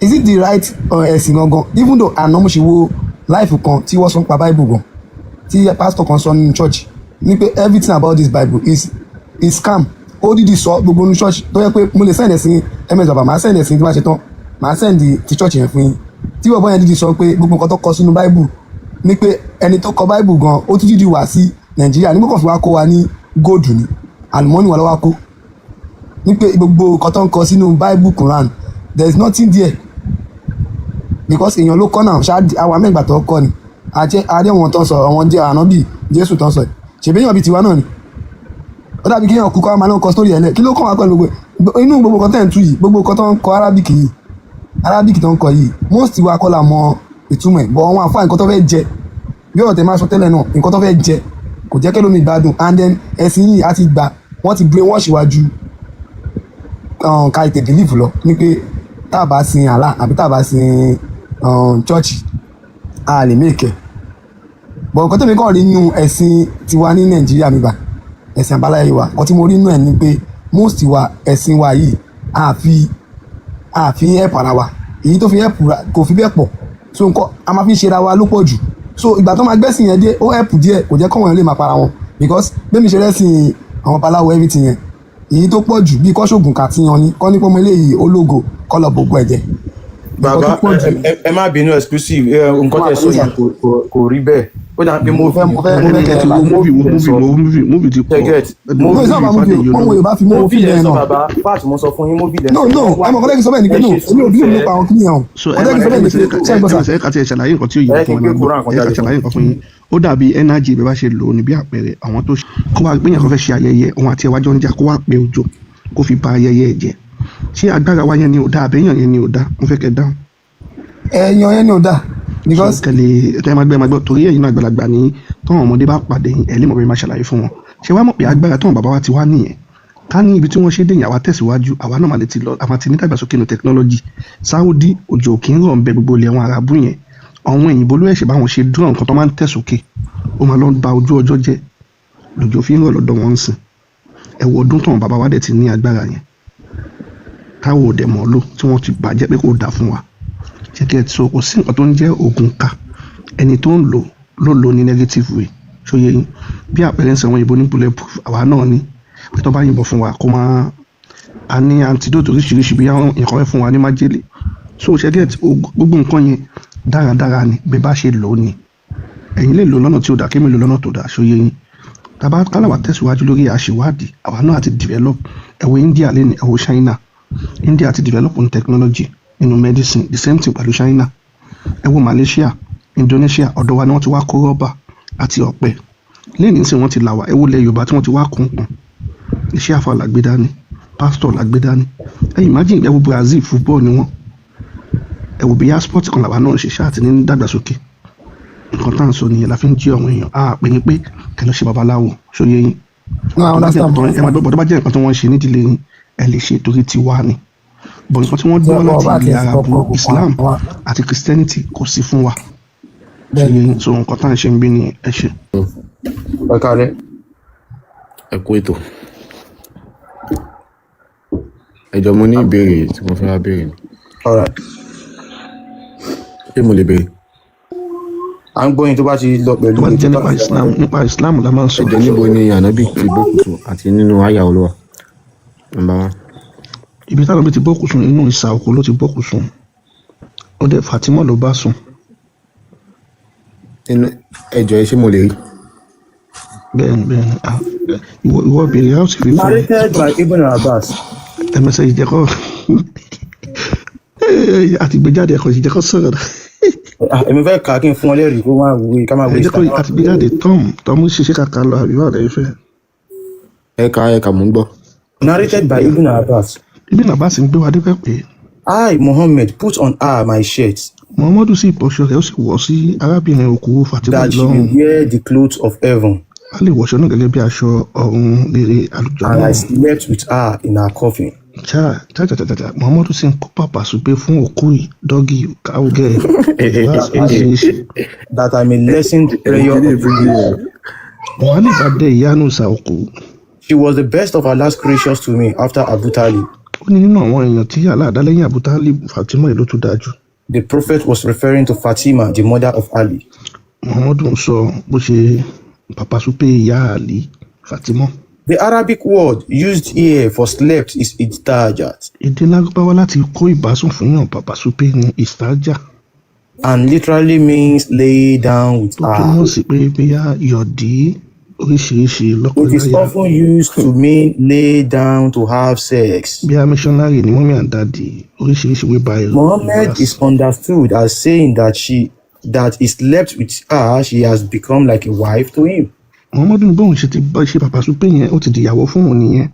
Is it the right ẹ̀sìn gangan? Even though àná mo ṣe wo live kan tí wọ́n sọ ń pa Bible gan, tí pastor kan sọ nínú church ní pé everything about this Bible is scam. Ó dídì sọ gbogbo nínú church tó yẹ pé mo lè send ẹ̀sìn ms baba, màá send ẹ̀sìn tí wọ́n ṣe tán, màá send ti church yẹn fún yín, tí bọ̀bọ́ yẹn dídì sọ pé gbogbo nǹkan tó kọ sínú Bible ní pé ẹni tó kọ Bible gan, ó tún dídì wá sí Nàìjíríà nígbà kan fi wá kó wa ní gold ní àlùmọ́nì wa lọ́wọ́ kó, ní pé gbogbo nǹkan tó ń kọ sínú Bible, Quran, there is nothing there, because èèyàn ló kọ́ náà ṣáà. Àwọn amẹ́gbà tó kọ́ ni àti àárẹ̀ wọn tó ń sọ àwọn jẹ́ ànábì Jésù tó ń sọ yìí, ṣèbí èèyàn bíi tiwa náà ni. Ó dàbí kéèyàn kú kọ́ máa ló ń kọ story ẹ̀ lẹ̀. Kí ló kàn wá pẹ̀lú gbogbo inú gbogbo nǹkan tẹ̀ ń tú yìí, gbogbo nǹkan tó ń kọ Arabic yìí, Arabic tó ń kọ yìí, most wa kọ́ la mọ ìtumọ̀ ẹ̀ bọ̀. Àwọn àfáà, nǹkan tó fẹ́ jẹ, bí ọ̀rọ̀ tẹ̀ máa sọ tẹ́lẹ̀ náà, nǹkan tó fẹ́ jẹ kò jẹ́ kẹ́lómi gbádùn. And then ẹ̀sìn yìí á ti gbà, wọ́n ti brainwash wa ju ká ètè believe lọ ní pé tá a bá sin Allah àbí tá a bá sin church, a lè make ẹ̀. But nǹkan tẹ́mi kàn rí nínú ẹ̀sìn tiwa ní Nàìjíríà mi bá ẹ̀sìn àbáláyé wa, nǹkan tí mo rí nínú ẹ̀ ni pé most wa, ẹ̀sìn wa yìí, àfi help ara wa. Èyí tó fi help kò fi bẹ́ẹ̀ pọ̀. So nǹkan a máa fi ń ṣera wa ló pọ̀ jù. So ìgbà tó máa gbẹ́sìn yẹn dé, ó help díẹ̀, kò jẹ́ kọ́wọ́n yẹn lè máa para wọn, because bẹ́ẹ̀ mi ṣe rẹ́sìn àwọn babaláwo, everything yẹn, èyí tó pọ̀ jù bíi kọ́ṣọ́gùn kàtíyan ni kọ́ ní pọ́nmọ́ eléyìí ológo kọ́ lọ bògùn ẹ̀jẹ̀. Nǹkan Bàbá tó pọ̀ jù. Ẹ má bínú, exclusive, nǹkan tẹ́ sọ yẹn kò rí bẹ́ẹ̀. Ó dà pé mo fẹ́ mo fẹ́ mo fẹ́ ẹ kẹ́ ti wo movie, wo movie, wo movie, movie ti pọ̀. Get. No, it's not about movie. Wọ́n wo Yorùbá fi movie Movie lẹ yẹn sọ náà. bàbá, fact mo sọ fún yín, movie lẹ No sọ. no, ẹ mọ̀ kọ́lẹ́kì sọ bẹ́ẹ̀ ni pé no, èmi ò bí òun nípa àwọn kìnìyàn o. So ẹ Kọ́lẹ́kì sọ bẹ́ẹ̀ ni pé ṣé ẹ gbọ́ sà? ẹ kà tí ẹ ṣàlàyé nǹkan tí ó yẹ Ẹ kí fún n wa gbé máa gbọ́. Quran kan Ẹ kà jáde. Ṣàlàyé nǹkan fún yín. Ó dàbí energy bí bá ṣe lò ó ní bí àpẹẹrẹ àwọn tó kó wá gbìyànjú kan fẹ́ ṣe ayẹyẹ, òun àti ẹwàjọ ń jà, kó wá pé òjò kó fi ba ayẹyẹ ẹ̀ jẹ́. Ṣé agbára wa yẹn ni ò dáa, àbẹ́yàn yẹn ni ò dáa? Mo fẹ́ kẹ́ dáhùn. Ẹ̀yàn yẹn ni ò dáa because so kẹlẹ ẹ máa gbọ́, ẹ máa gbọ́, torí ẹ̀yin náà àgbàlagbà ní tọ́wọ́n ọmọdé bá pàdé yín, ẹ lè mọ̀ bí máa ṣàlàyé fún wọn. Ṣé wàá mọ̀ pé agbára tọ́wọ́n bàbá wa ti wá nìyẹn? Ká ní ibi tí wọ́n ṣe dé yẹn, àwa tẹ̀síwájú, àwa náà máa lè ti lọ, àwa ti ní dàgbàsókè ní technology. Saudi, òjò kì í rọ̀ ń bẹ, gbogbo ilẹ̀ àwọn Arábù yẹn, àwọn òyìnbó ló ẹ̀ṣẹ̀ báwọn ṣe dúró nǹkan tó máa ń tẹ̀ sókè, ó máa lọ ba ojú ọjọ́ jẹ́, lòjò fi ń rọ̀ lọ́dọ̀ wọn ń sìn. Ẹ wo ọdún tọ́wọ́n bàbá wa dẹ̀ ti ní agbára yẹn. Táwọn ò dẹ̀ mọ̀ lò tí wọ́n ti bàjẹ́ pé kò dáa fún wa. Ṣé get? So kò sí nǹkan tó ń jẹ́ oògùn ká. Ẹni tó ń lò ló lò ní negative way. Ṣó yé yín? Bí àpẹẹrẹ ń sọ, àwọn òyìnbó ní bulletproof, àwa náà ní pé tó bá yìnbọn fún wa, kó máa a ní antidote oríṣiríṣi, bí àwọn nǹkan fẹ́ fún wa ní májèlé. So ṣé get? Gbogbo nǹkan yẹn dáradára ni bí bá ṣe lò ó ni. Ẹ̀yin lè lò lọ́nà tí ó dà, kémi lò lọ́nà tó dà. Ṣó yé yín? Tàbá kálàwà tẹ̀síwájú lórí àṣewádìí, àwa náà ti develop. Ẹ wo India lẹ́nu, ẹ wo China. India ti develop ní technology nínú medicine, the same thing pẹ̀lú China. Ẹ wo Malaysia, Indonesia. Ọ̀dọ̀ wa ni wọ́n ti wá kó rọ́bà àti ọ̀pẹ lẹ́yìn tí wọ́n ti là wá. Ẹ wo ilẹ̀ Yorùbá tí wọ́n ti wá kó nǹkan. Iṣẹ́ àfa làgbé dání, pásítọ̀ làgbé dání. Ẹ imagine, ẹ wo Brazil, football ni wọ́n. Ẹ wo bíyà sport kan làwa náà ń ṣe ṣáà ti ní dàgbàsókè. Nǹkan tá à ń sọ nìyẹn la fi ń jí àwọn èèyàn á pè ní pé kẹ lọ ṣe babaláwo. Ṣó yé yín? No, I Tó bá jẹ́ understand. nǹkan tó, ẹ máa gbọ́, tó bá jẹ́ nǹkan tí wọ́n ń ṣe nídìílé yín, ẹ lè ṣe torí tiwa ni. But nǹkan tí wọ́n gbé wá Bọ́ láti bá ilẹ̀ tiẹ̀ Arabu, kọ́kọ́ kó Islam pa wá. àti Christianity, kò sí fún wa. Ṣó yé yín? So nǹkan tá à ń ṣe ń bí ni. Ẹ ṣe. Ẹ káalẹ́. Ẹ kú ètò. Ẹ jọ̀ọ́, mo ní ìbéèrè tí mo fẹ́ wá béèrè ni. Alright. Ṣé mo lè béèrè? À ń gbọ́ yín tó bá ti lọ pẹ̀lú Tó bá ti ètò jẹ́ tá nípa à ń sọ. Islam, nípa Islam la máa ń Ẹ sọ. jọ̀ọ́, níbo ni ànábì ti bókùú sùn àti nínú àyà olúwa? Number one. Ibi táwọn ibi ti bọ́kù sùn, inú ìsà òkú ló ti bọ́kù sùn. Ó dẹ̀ Fatima ló bá sùn. Nínú, ẹ jọ̀ọ́, ẹ ṣé mo lè rí? Bẹ́ẹ̀ni, ah, ìwọ béèrè, a ó sì fi fún ẹ. Narrated by Ibn Abbas. Ẹmẹsẹ ìjẹkọ àtìgbéjáde ẹkọ ìjẹkọ sọ̀rọ̀. Ah, èmi fẹ́ kà á kí n fún ọ lẹ́rìí kó má wí ká má Ẹ waste jẹ́ kó time. àtìgbéjáde tom tom ṣiṣẹ́ kàkà lọ àbí wà lẹ́yìn fẹ́. Ẹ kà, ẹ kà, mò ń gbọ́. Narrated by Ibn Abbas. Ibn Abbas ń gbé wa débẹ̀ pé I, Muhammad, put on her my shirt Muhammadu sì bọ́ṣọ rẹ̀, ó sì wọ̀ sí arábìnrin òkú Fatima that she lọ́rùn. may wear the clothes of heaven. A lè wọṣọ náà gẹ́gẹ́ bí aṣọ ọ̀run rere àlùjọ And I náà. slept with her in her coffin. Cha cha cha cha cha, Muhammadu sì ń kó pàpà sùgbé fún òkú yìí, doggy, cowgirl, verse oríṣiríṣi. That I may lessen the pressure of the grave. Wọn á lè bá dé ìyanu ìsà òkú. She was the best of Allah's creatures to me after Abu Talib. Ó ní nínú àwọn èèyàn tí Allah dá lẹ́yìn Abu Talib, Fatima yìí ló tún dáa jù. The Prophet was referring to Fatima, the mother of Ali. Muhammadu ń sọ bó ṣe pàpà súpé ìyá Ali, Fatima. The Arabic word used here for slept is idtajat Èdè Lárúbáwá láti kó ìbásùn fún yàn, pàpà súpé ní ìsájà, and literally means lay down with tó her. túmọ̀ sí pé bíyà yọ̀dí oríṣiríṣi It is lọ́kọláya. often used to mean lay down to have sex. Bíyà missionary ni mummy and daddy oríṣiríṣi wíwá Muhammad verse. is understood as saying that he slept with her, she has become like a wife to him. Muhammadu ní bóun ṣe ti bá ṣe pàpà súpé yẹn, ó ti dìyàwó fún òun nìyẹn.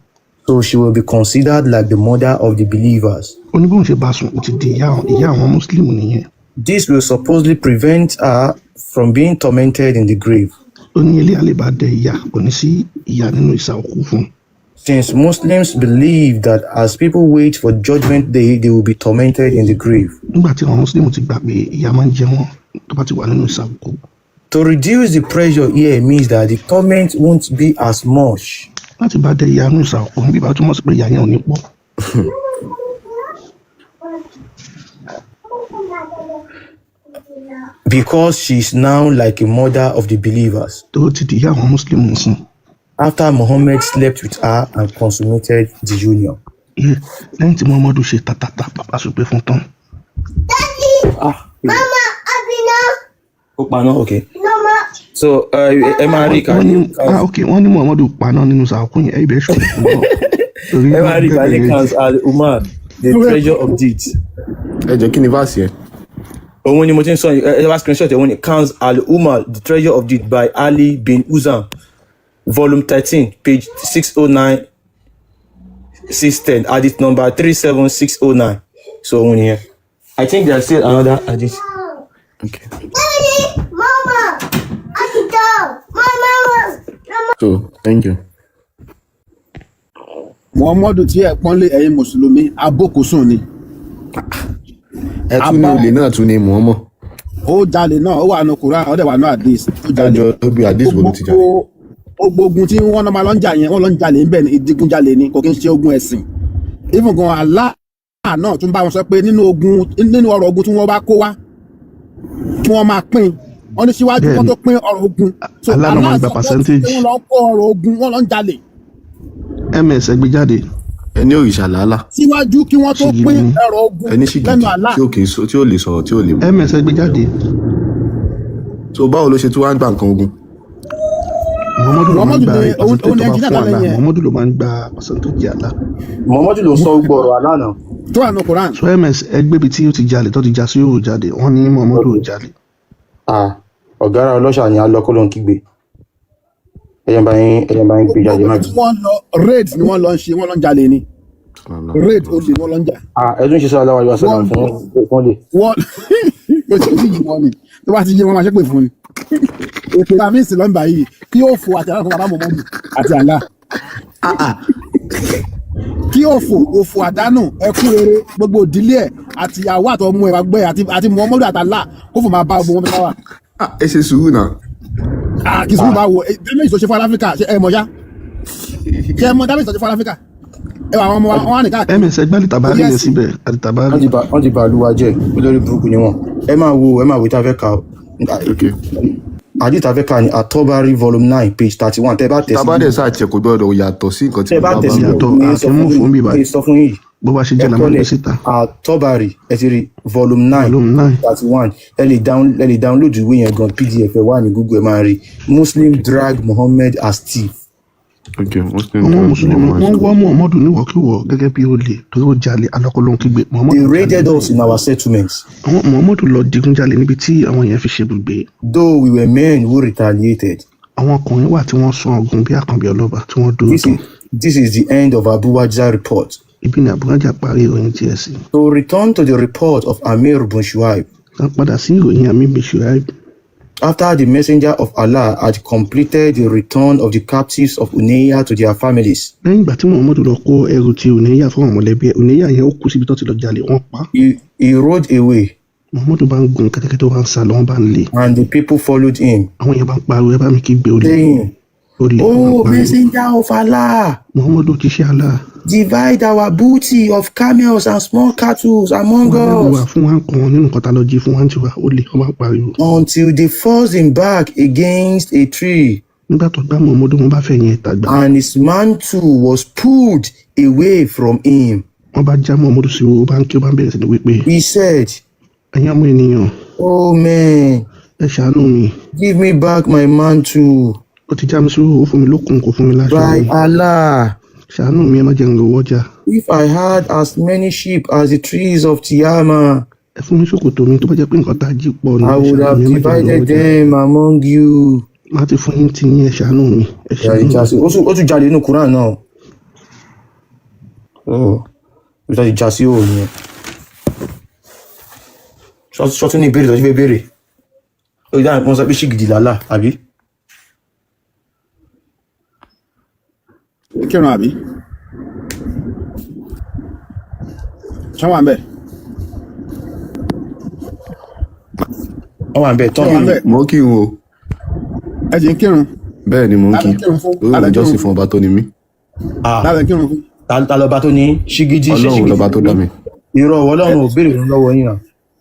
So she will be considered like the mother of the believers. Ó ní bóun ṣe bá sùn, ó ti di ìyá àwọn Muslim nìyẹn. This will supposedly prevent her from being tormented in the grave. Ó ní ilé àlè bá dẹ ìyà, kò ní sí ìyà nínú ìsà òkú fún un. Since Muslims believe that as people wait for judgment day, they will be tormented in the grave. Nígbà tí àwọn Muslim ti gbà pé ìyà máa ń jẹ wọ́n tó bá ti wà nínú ìsà òkú. To reduce the pressure here means that the torment won't be as much. Láti bá dẹ ìyà nínú ìsà òkú bí bá túmọ̀ sí pé ìyà yẹn ò ní pọ̀. Because she is now like a mother of the believers. Tó ti di ìyá àwọn Muslim sìn. After Muhammad slept with her and consummated the union. Yeah, lẹ́yìn tí Muhammadu ṣe tàtàtà bàbá sọ pé fún tán. Mama, ó paná, okay. So ẹ máa rí Wọ́n ní, ah, ok, wọ́n ní Muhammadu paná nínú sàkún yẹn, ibẹ̀ ṣòro náà. Torí ẹ máa rí wọ́n kàní bẹ̀rẹ̀ Kans Al Umar, the treasure of deeds. Ẹ jọ̀ọ́, kí ni verse yẹn? Òun ni mo ti ń sọ yìí, ẹ wá screenshot ẹ. Òun ni Kans Al Umar, the treasure of deeds by Ali bin Uzam, volume 13, page 609 610, hadith number 37609. So òun nìyẹn. I think there's still another hadith. Okay. So thank you. Muhammadu tí ẹ pọ́nlé, ẹ̀yin mùsùlùmí, abókùsùn ni. Ẹ tún ní Abá olè náà tún ní Muhammad. Ó jalè náà, ó wà nù Quran, ó dẹ̀ wà nù hadith, ó Ẹ jalè. jọ̀ọ́, tóbi hadith wo ló ti jalè? Gbogbo ogun tí wọ́n náà máa lọ ń jà yẹn, wọ́n lọ ń jalè ń bẹ̀ ní ìdigunjalè ni, kò kí ń ṣe ogun ẹ̀sìn, even gan Allah. náà tún bá wọn sọ pé nínú ogun, nínú ọrọ̀ ogun tí wọ́n bá kó wá, kí wọ́n máa pín. Wọ́n ní síwájú Bẹ́ẹ̀ wọ́n ni. tó pín ọrọ̀ ogun. So Allah náà máa Allah ń gba sọ pé percentage. wọ́n lọ ń kó ọrọ̀ ogun, wọ́n lọ ń jalè. Ms ẹ gbé jáde. Ẹni òrìṣà làálà. Síwájú kí wọ́n tó Ṣìgìdì pín ni. ọrọ̀ ogun Ẹni lẹ́nu ṣìgìdì Allah. tí ò kì í sọ, tí ò lè sọ̀rọ̀, tí ò lè. Ms ẹ gbé jáde. So báwo ló ṣe tún wá ń gba nǹkan ogun? Muhammadu ló máa ń Muhammadu gba ni òun percentage òun tó bá ẹnjìnìá fún tálẹ̀ Allah. yẹn Muhammadu ló máa ń gba percentage Allah. Muhammadu ló sọ gbogbo ọ̀rọ̀ Allah náà. Tó wà ní Quran. So ms ẹ gbé ibi tí ó ti jalè, tó ti já sí òwò jáde. Wọ́n ní Muhammadu ò jalè. Ah, ọ̀gára ọlọ́ṣà ni alọ́ kó ló ń kígbe. Ẹ̀yẹ̀ bá yín gbé jáde, má Gbogbo tí bínú. wọ́n lọ raid ni wọ́n lọ ń ṣe, wọ́n lọ ń jalè ni. Raid, olè ni wọ́n lọ ń jà. Ah, ẹ tún ṣe sọ́ọ́ aláwọ̀ àlùwàsálàm Wọ́n fún lè. Wọ́n kò sí sí yìí wọ́n ni tó bá ti yé wọn máa ṣépè fún ni. Èpè àmì ìsìlọ́mbà yìí kí ó fò àti alákọ̀ọ́ bàbá Muhammadu àti Allah. Kí òfò òfò àdánù ẹkú rere gbogbo ìdílé ẹ àti ìyàwó àtọmọ ẹ gbẹ àti Muhammadu àti Allah kó fò máa bá gbogbo wọn bí wà. Ah, ẹ ṣe sùúrù náà. Ah, kì í sùúrù bá wo damage tó ṣe fún Áfíríkà. Ṣe ẹ mọ̀ ṣá? Ṣe ẹ mọ̀ damage tó ṣe fún Áfíríkà? Ẹ wà àwọn ọmọ wa wọn wà ní káàkiri Ms ẹ gbé àlìtàbárì torí yẹn ẹ̀sìn. síbẹ̀, àlìtàbárì. Wọ́n ti bà lúwa jẹ́, olórí burúkú ni wọ́n. Ẹ máa wo tá a fẹ́ ka. Ok. Àdìs tá a fẹ́ ka ni Atọ́bárí volume 9 page 31. Tẹ́ bá tẹ̀ sí Tábàdẹ̀ sáà tiẹ̀ kò gbọ́dọ̀ yàtọ̀ sí nǹkan tí tẹ́ mo bá bá tẹ̀ bá sí ń bọ̀. Yàtọ̀ mi sọ àkímú fún fún yín bíbá mi sọ fún yín. Bó bá ṣe Ẹ jẹ́ la máa gbé kọ́lẹ̀ síta. Atọ́bárì, ẹ ti rí volume 9 Volume 9. 31. Ẹ lè download ìwé yẹn gan, PDF ẹ wà ní Google, ẹ máa rí. Muslim drag Muhammad as thief. Ok, Muslim Àwọn drag mùsùlùmí Muhammad. wọ́n wọ́ Muhammadu níwọ̀kíwọ̀ gẹ́gẹ́ bí olè torí ó jalè. Alọ́kọ́ ló ń kígbe Muhammadu They jalè. raided us in our settlements, Àwọn Muhammadu lọ digunjalè níbi tí àwọn èèyàn fi ṣe ibùgbé. though we were men who retaliated. Àwọn ọkùnrin wà tí wọ́n sún ọgùn bí àkànbí ọlọ́ba tí wọ́n dúró This tán. is this is the end of Abu Wajah report. Ibi ni Àbúrájà parí ìròyìn tiẹ̀ sí. To return to the report of Amir bin Shuaib, Ká padà sí ìròyìn Amir bin Shuaib. after the messenger of Allah had completed the return of the captives of Uneya to their families, Lẹ́yìn ìgbà tí Muhammadu lọ kó ẹrù ti Oníyà fún àwọn mọ̀lẹ́bí ẹ̀, Oníyà yẹn ó kú síbi tó ti lọ jalè, wọ́n pa á. he rode away, Muhammadu bá ń gun kẹ́tẹ́kẹ́tẹ́, ó bá ń sá lọ, wọ́n bá ń lé. and the people followed him, Àwọn èèyàn bá ń pariwo, ẹ bá mi kígbe olè, saying, olè, wọ́n bá ń "Oh, pariwo. messenger of Allah, Muhammadu òjíṣẹ́ Allah, divide our booty of camels and small cattle among fún wa lẹ́rù wa, us." fún wa ń kàn nínú nǹkan tá a lọ jí, fún wa ń tiwa, olè, wọ́n bá ń pariwo. Until they forced him back against a tree, Nígbà tó gbá Muhammadu, wọn bá fẹ̀yìn ẹ̀ tàgbà. and his mantle was pulled away from him. Wọ́n bá já Muhammadu sí owó, ó bá ń kí, ó bá ń bẹ̀rẹ̀ sí ní wípé, He said, ẹ̀yin ọmọ ènìyàn, "Oh man, ẹ ṣàánú mi. give me back my mantle. Ó ti já mi sí owó, ó fún mi lókun, kò fún mi láṣọ By mi. Allah, Ṣàánú mi, ẹ má jẹ́ n rówó ọjà. if I had as many sheep as the trees of Tiyama, Ẹ fún mi ṣòkòtò mi, tó bá jẹ́ pé nǹkan tá a jí pọ̀ ni, I ẹ would ṣàánú have mi, ẹ má jẹ́ n rówó divided ọjà. them among you." Má ti fún yín tí yín, ẹ ṣàánú mi, ẹ Ìyá ṣàánú mi. ìjà sí ó tún jalè nínú Quran náà. Oh, ibi tó ti já sí òun yẹn. Ṣọ́tún ní ìbéèrè tó ti fẹ́ béèrè. Ó dáhùn pé wọ́n sọ pé ṣìgìdì làálà, àbí? Kírun àbí ṣé wà ń bẹ̀? Wọ́n wà ń bẹ̀ Ṣé tán. wà ń bẹ̀? Mo ń kírun o. Ẹ jì ń kírun. Bẹ́ẹ̀ ni, mò ń Ta kí. lẹ ń kírun fún? Lórí Ta lẹ ń kírun ìjọsìn fún fún? ọba tó ni mí. Ah, Ta lẹ ń kírun fún? ta lọba tó ní ṣìgìdì? Ṣé Ọlọ́run ṣìgìdì lọba tó dá mi. Irọ́, Ọlọ́run ò béèrè lọ́wọ́ yín náà.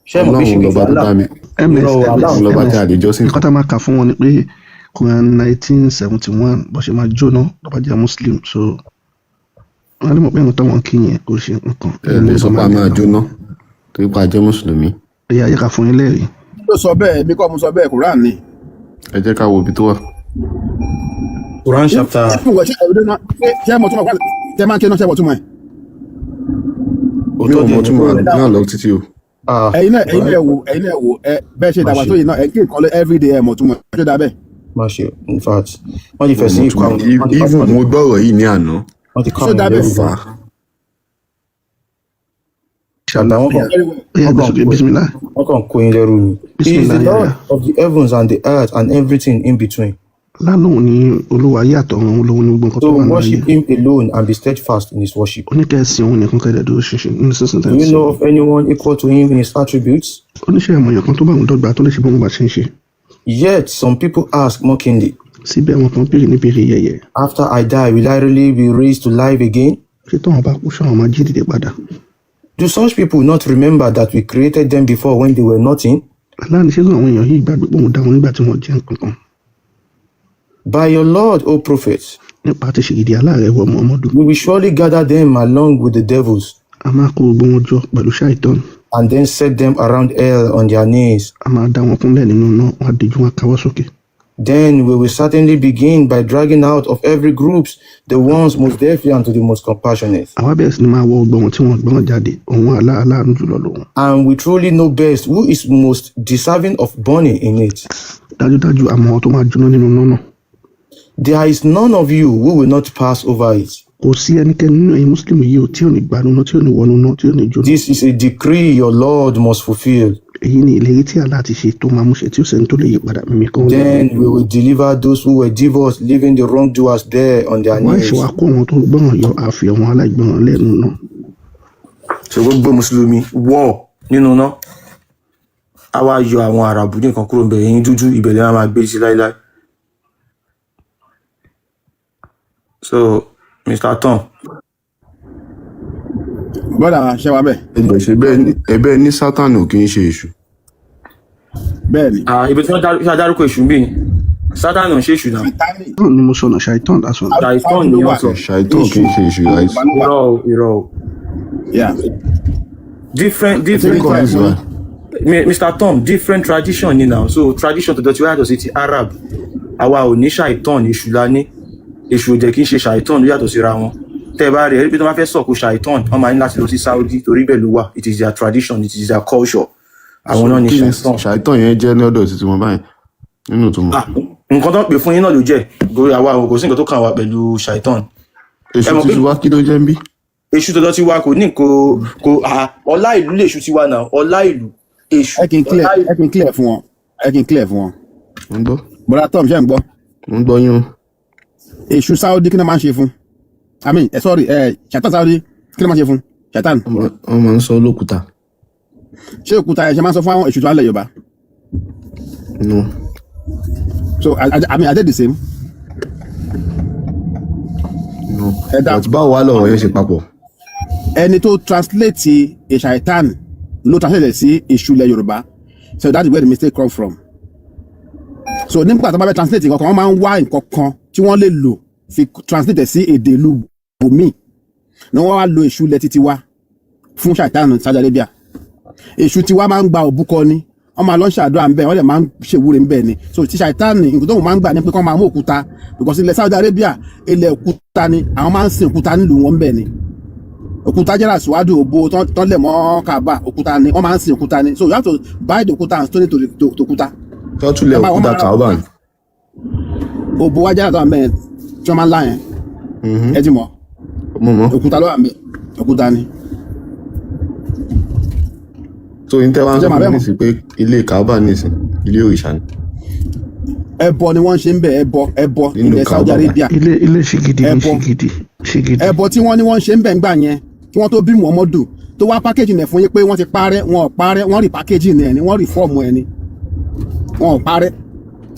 Ṣé ẹ mọ̀ pé Ọlọ́run ṣìgìdì lọba tó Allah? dá mi. Ms Irọ́, Allah ms Ọlọ́run lọba ms tí a lè jọ́sìn nǹkan fún. tá a máa kà fún wọn ni pé Quran 1971, bó ṣe máa jóná tó bá jẹ́ Muslim. So wọ́n lè mọ̀ pé nǹkan táwọn kí yẹn kò ṣe nǹkan. Ẹ lè sọ pé a máa jóná torí pé a jẹ́ mùsùlùmí. Ẹ̀yà ayé ká fún yín lẹ́rìí. Kí ló sọ bẹ́ẹ̀? Èmi kọ́ mo sọ bẹ́ẹ̀, Quran ni. Ẹ jẹ́ ká wo ibi tó wà. Quran chapter Ìfún wọ̀ ṣé ẹ̀rọ náà ṣé ẹ mọ̀ túmọ̀ Quran tẹ́ máa ń ké náà, ṣé ẹ mọ̀ túmọ̀ ẹ̀? Mi Òótọ́ ò díẹ̀ mọ̀ ní túmọ̀ Quran. náà lọ títí o. Ah, Ẹ̀yin náà ẹ wò, ẹ̀yin náà ẹ wò, ẹ bẹ́ẹ̀ ṣe má dàgbà ṣe tó yìí náà, ẹ kí nǹkan lé everyday, ẹ mọ̀ túmọ̀ ẹ̀, ṣé dà bẹ́ẹ̀? má ṣe. In fact, wọ́n ti Mi ò fẹ̀sìn mọ̀ ikọ̀ túmọ̀. àwọn wọ́n ti Even wọ́n ti mo gbọ́ ọ̀rọ̀ yìí ní àná. wọ́n ti kọ́ Ṣé àwọn dà èèyàn bẹ́ẹ̀? Ó lẹ́rú fà gan. á. Àtàwọn kan Very well. Ó yá, wọ́n gbé kàn sókè, kó bismillah. wọ́n kàn kó yín lẹ́rú ni. He is Bismillah the yáyà. Lord of the heavens and the earth and everything in between. Lálóhùn ní olúwa ayé àtọ̀run, olóhùn ní gbogbo nǹkan tó So wà nínú ayé. worship him alone and be steadfast in his worship. Oníkẹ́sìn òun nìkan kẹ́lẹ́ dúró ṣinṣin nínú sísìn Do you tẹ́ǹsì. know of anyone equal to him in his attributes? Oníṣẹ́ ìmọ̀yàn kan tó bá òun dọ́gba tó lè ṣe bóun bá ṣe ń ṣe. Yet some people ask mockingly, Síbẹ̀ wọn kan béèrè ní béèrè yẹ̀yẹ̀. "After I die, will I really be raised to life again?" Ṣé táwọn bá kú, ṣáwọn máa jí dìde padà? Do such people not remember that we created them before when they were nothing? Allah ní ṣé àwọn èèyàn yìí gbàgbé pé òun dá wọn nígbà tí wọ́n jẹ́ nǹkan kan? By your Lord, O Prophet, Nípa ti ṣègidì Allah rẹ, ìwọ Muhammadu, we will surely gather them along with the devils a máa kó gbogbo wọn jọ pẹ̀lú ṣáìtọ́n. and then set them around hell on their knees. A máa dá wọn kúnlẹ̀ nínú iná, wọn á dijú, wọn á káwọ́ sókè. Then we will certainly begin by dragging out of every group the ones most defiant to the most compassionate. Àwa bẹ̀rẹ̀ sí ni máa wọ́ gbogbo wọn tí wọ́n gbọ́n jáde. Òun Allah, aláàánú jùlọ lòun. And we truly know best who is most deserving of burning in it. Dájúdájú, àmọ́ àwọn tó máa jóná nínú iná náà. There is none of you who will not pass over it. Kò sí ẹnikẹ́ni nínú ẹ̀yin mùsùlùmí yìí ò tí ò ní gbanú iná, tí ò ní wọnú iná, tí ò ní jóná. This is a decree your Lord must fulfill. Èyí ni ìlérí tí Allah ti ṣe tó máa múṣẹ, tí ó sẹ́ni tó lè yí padà, mímí kan. Then we will deliver those who were divorced, leaving the wrongdoers there on their Wọ́n knees. ṣe wá kó àwọn tó gbọ́ràn yọ, àfi àwọn aláìgbọràn lẹ́nu náà. So gbogbo mùsùlùmí wọ̀ nínú iná, á wá yọ àwọn àràbù nìkan kúrò níbẹ̀. Ẹ̀yin dúdú, ìbẹ̀lẹ̀ máa máa gbé sí láíláí. So Mr. Tom. Brother, ṣe wa bẹ́ẹ̀. Ẹjọ, ṣe bẹ́ẹ̀ ní ẹbẹ ní Sátánì ò kì í ṣe èṣù? Bẹ́ẹ̀ ni. Ah, ibi tí wọ́n ṣe dárúkọ èṣù bíi Sátánì ò ń ṣe èṣù náà. Ṣàìtàn ni mo sọnà, ṣàìtàn lásán. Ṣàìtàn ni wọ́n sọ. Ṣàìtàn kì í ṣe èṣù, right? Irọ́ o, irọ́ o. Different different. Mr. Tom, different tradition ni now. So tradition tó dọ̀tí wá yàtọ̀ sí ti Arab. Àwa ò ní ṣàìtàn, èṣù la ní. Èṣù ò jẹ́ kí n ṣe ṣàìtàn, ló yàtọ̀ síra wọn. Tẹ́ ẹ bá rí ẹ rí pé tó bá fẹ́ sọ̀kò ṣàìtàn, wọ́n máa ní láti lọ sí Saudi torí bẹ́ẹ̀ ló wà. It is their tradition, it is their culture. Àwọn náà ní Kí ni ṣàìtàn. ṣàìtàn yẹn jẹ́ ní ọ̀dọ̀ títí wọn báyìí nínú ìtumọ̀? Nǹkan tó ń pè fún yín náà ló jẹ́. Gorí àwa ò, kò sí nǹkan tó kàn wá pẹ̀lú ṣàìtàn. Èṣù Ẹ mọ̀ pé títí wá, kí ló jẹ́ ń bí? Èṣù tó dọ̀tí wa kò ní kò ọlá ìlú lèṣù tiwa náà, ọlá ìlú èṣù. Ẹ kì í clear, ẹ kì í clear fún wọn, ẹ kì í clear fún wọn. Mo ń gbọ́. Brother Tom, ṣe ń gbọ́? Mo ń gbọ́ yín o. Èṣù Saudi, kí ni wọ́n máa ń ṣe fún? I mean, sorry, ṣàtàn Saudi, kí ni wọ́n máa ń ṣe fún ṣàtàn? Wọ́n máa ń sọ lókùúta. Ṣé òkúta ẹ ṣe máa ń sọ fún àwọn èṣù tó wà nílẹ̀ Yorùbá? No. So I mean, are they the same? No, but báwo wá lọ̀rọ̀ yẹn ṣe papọ̀? Ẹni tó translate ìṣàìtàn ló translate sí èṣù ilẹ̀ Yorùbá, so that is where the mistake come from. So nígbà tó bá fẹ́ translate nǹkan kan, wọ́n máa ń wá nǹkan kan tí wọ́n lè lò fi translate sí èdè ìlú bòmíì ni wọ́n wá lo èṣù ilẹ̀ títí wa fún ṣàìtàn Saudi Arabia. Èṣù tiwa máa ń gba òbúkọ ni, wọ́n máa lọ ń ṣàdúrà ńbẹ, wọ́n dẹ̀ máa ń ṣèwúre ńbẹ ni. So ti ṣàìtàn, nǹkan tó máa ń gbà ní pé kọ́ máa mú òkúta, because ilẹ̀ Saudi Arabia, ilẹ̀ òkúta ni. Àwọn máa ń sin òkúta nílùú wọn ńbẹ ni. Òkúta jẹ́ra síwájú òbo tán lẹ̀ mọ́ Kaaba, òkúta ni wọ́n máa ń sin, òkúta ni. So you have to buy the òkúta and stone it to òkúta. Tó tún lẹ̀ Ẹ máa- wọ́n òkúta máa ra kàábà ni. Òbò wa jẹ́ra tó wà ńbẹ yẹn tí wọ́n máa ń lá yẹn, ẹ ti mọ̀? Mo mọ̀. Òkúta ló wà ńbẹ, òkúta ni. So n tẹ́ wá ń Ṣé sọ màá fún mi bẹ́ẹ̀ mọ̀? nísìnyí pé ilé kàábà nísìn, ilé òrìṣà ni? Ẹbọ ni wọ́n ń ṣe ń bẹ̀, ẹbọ, ẹbọ. Nínú Ilẹ̀ Saudi Kaaba. Arabia. Ilé ṣìgìdì ní. Ẹbọ. Ṣìgìdì, ṣìgìdì. Ẹbọ tí wọ́n ní wọ́n ń ṣe ń bẹ̀ ń gbà yẹn kí wọ́n tó bí Muhammadu, tó wá package ẹ̀ fún yín pé wọ́n ti parẹ́. Wọn ò parẹ́, wọ́n rí package ẹ̀ ni, wọ́n rí fọ́ọ̀mù ẹ̀ ni. Wọn ò parẹ́,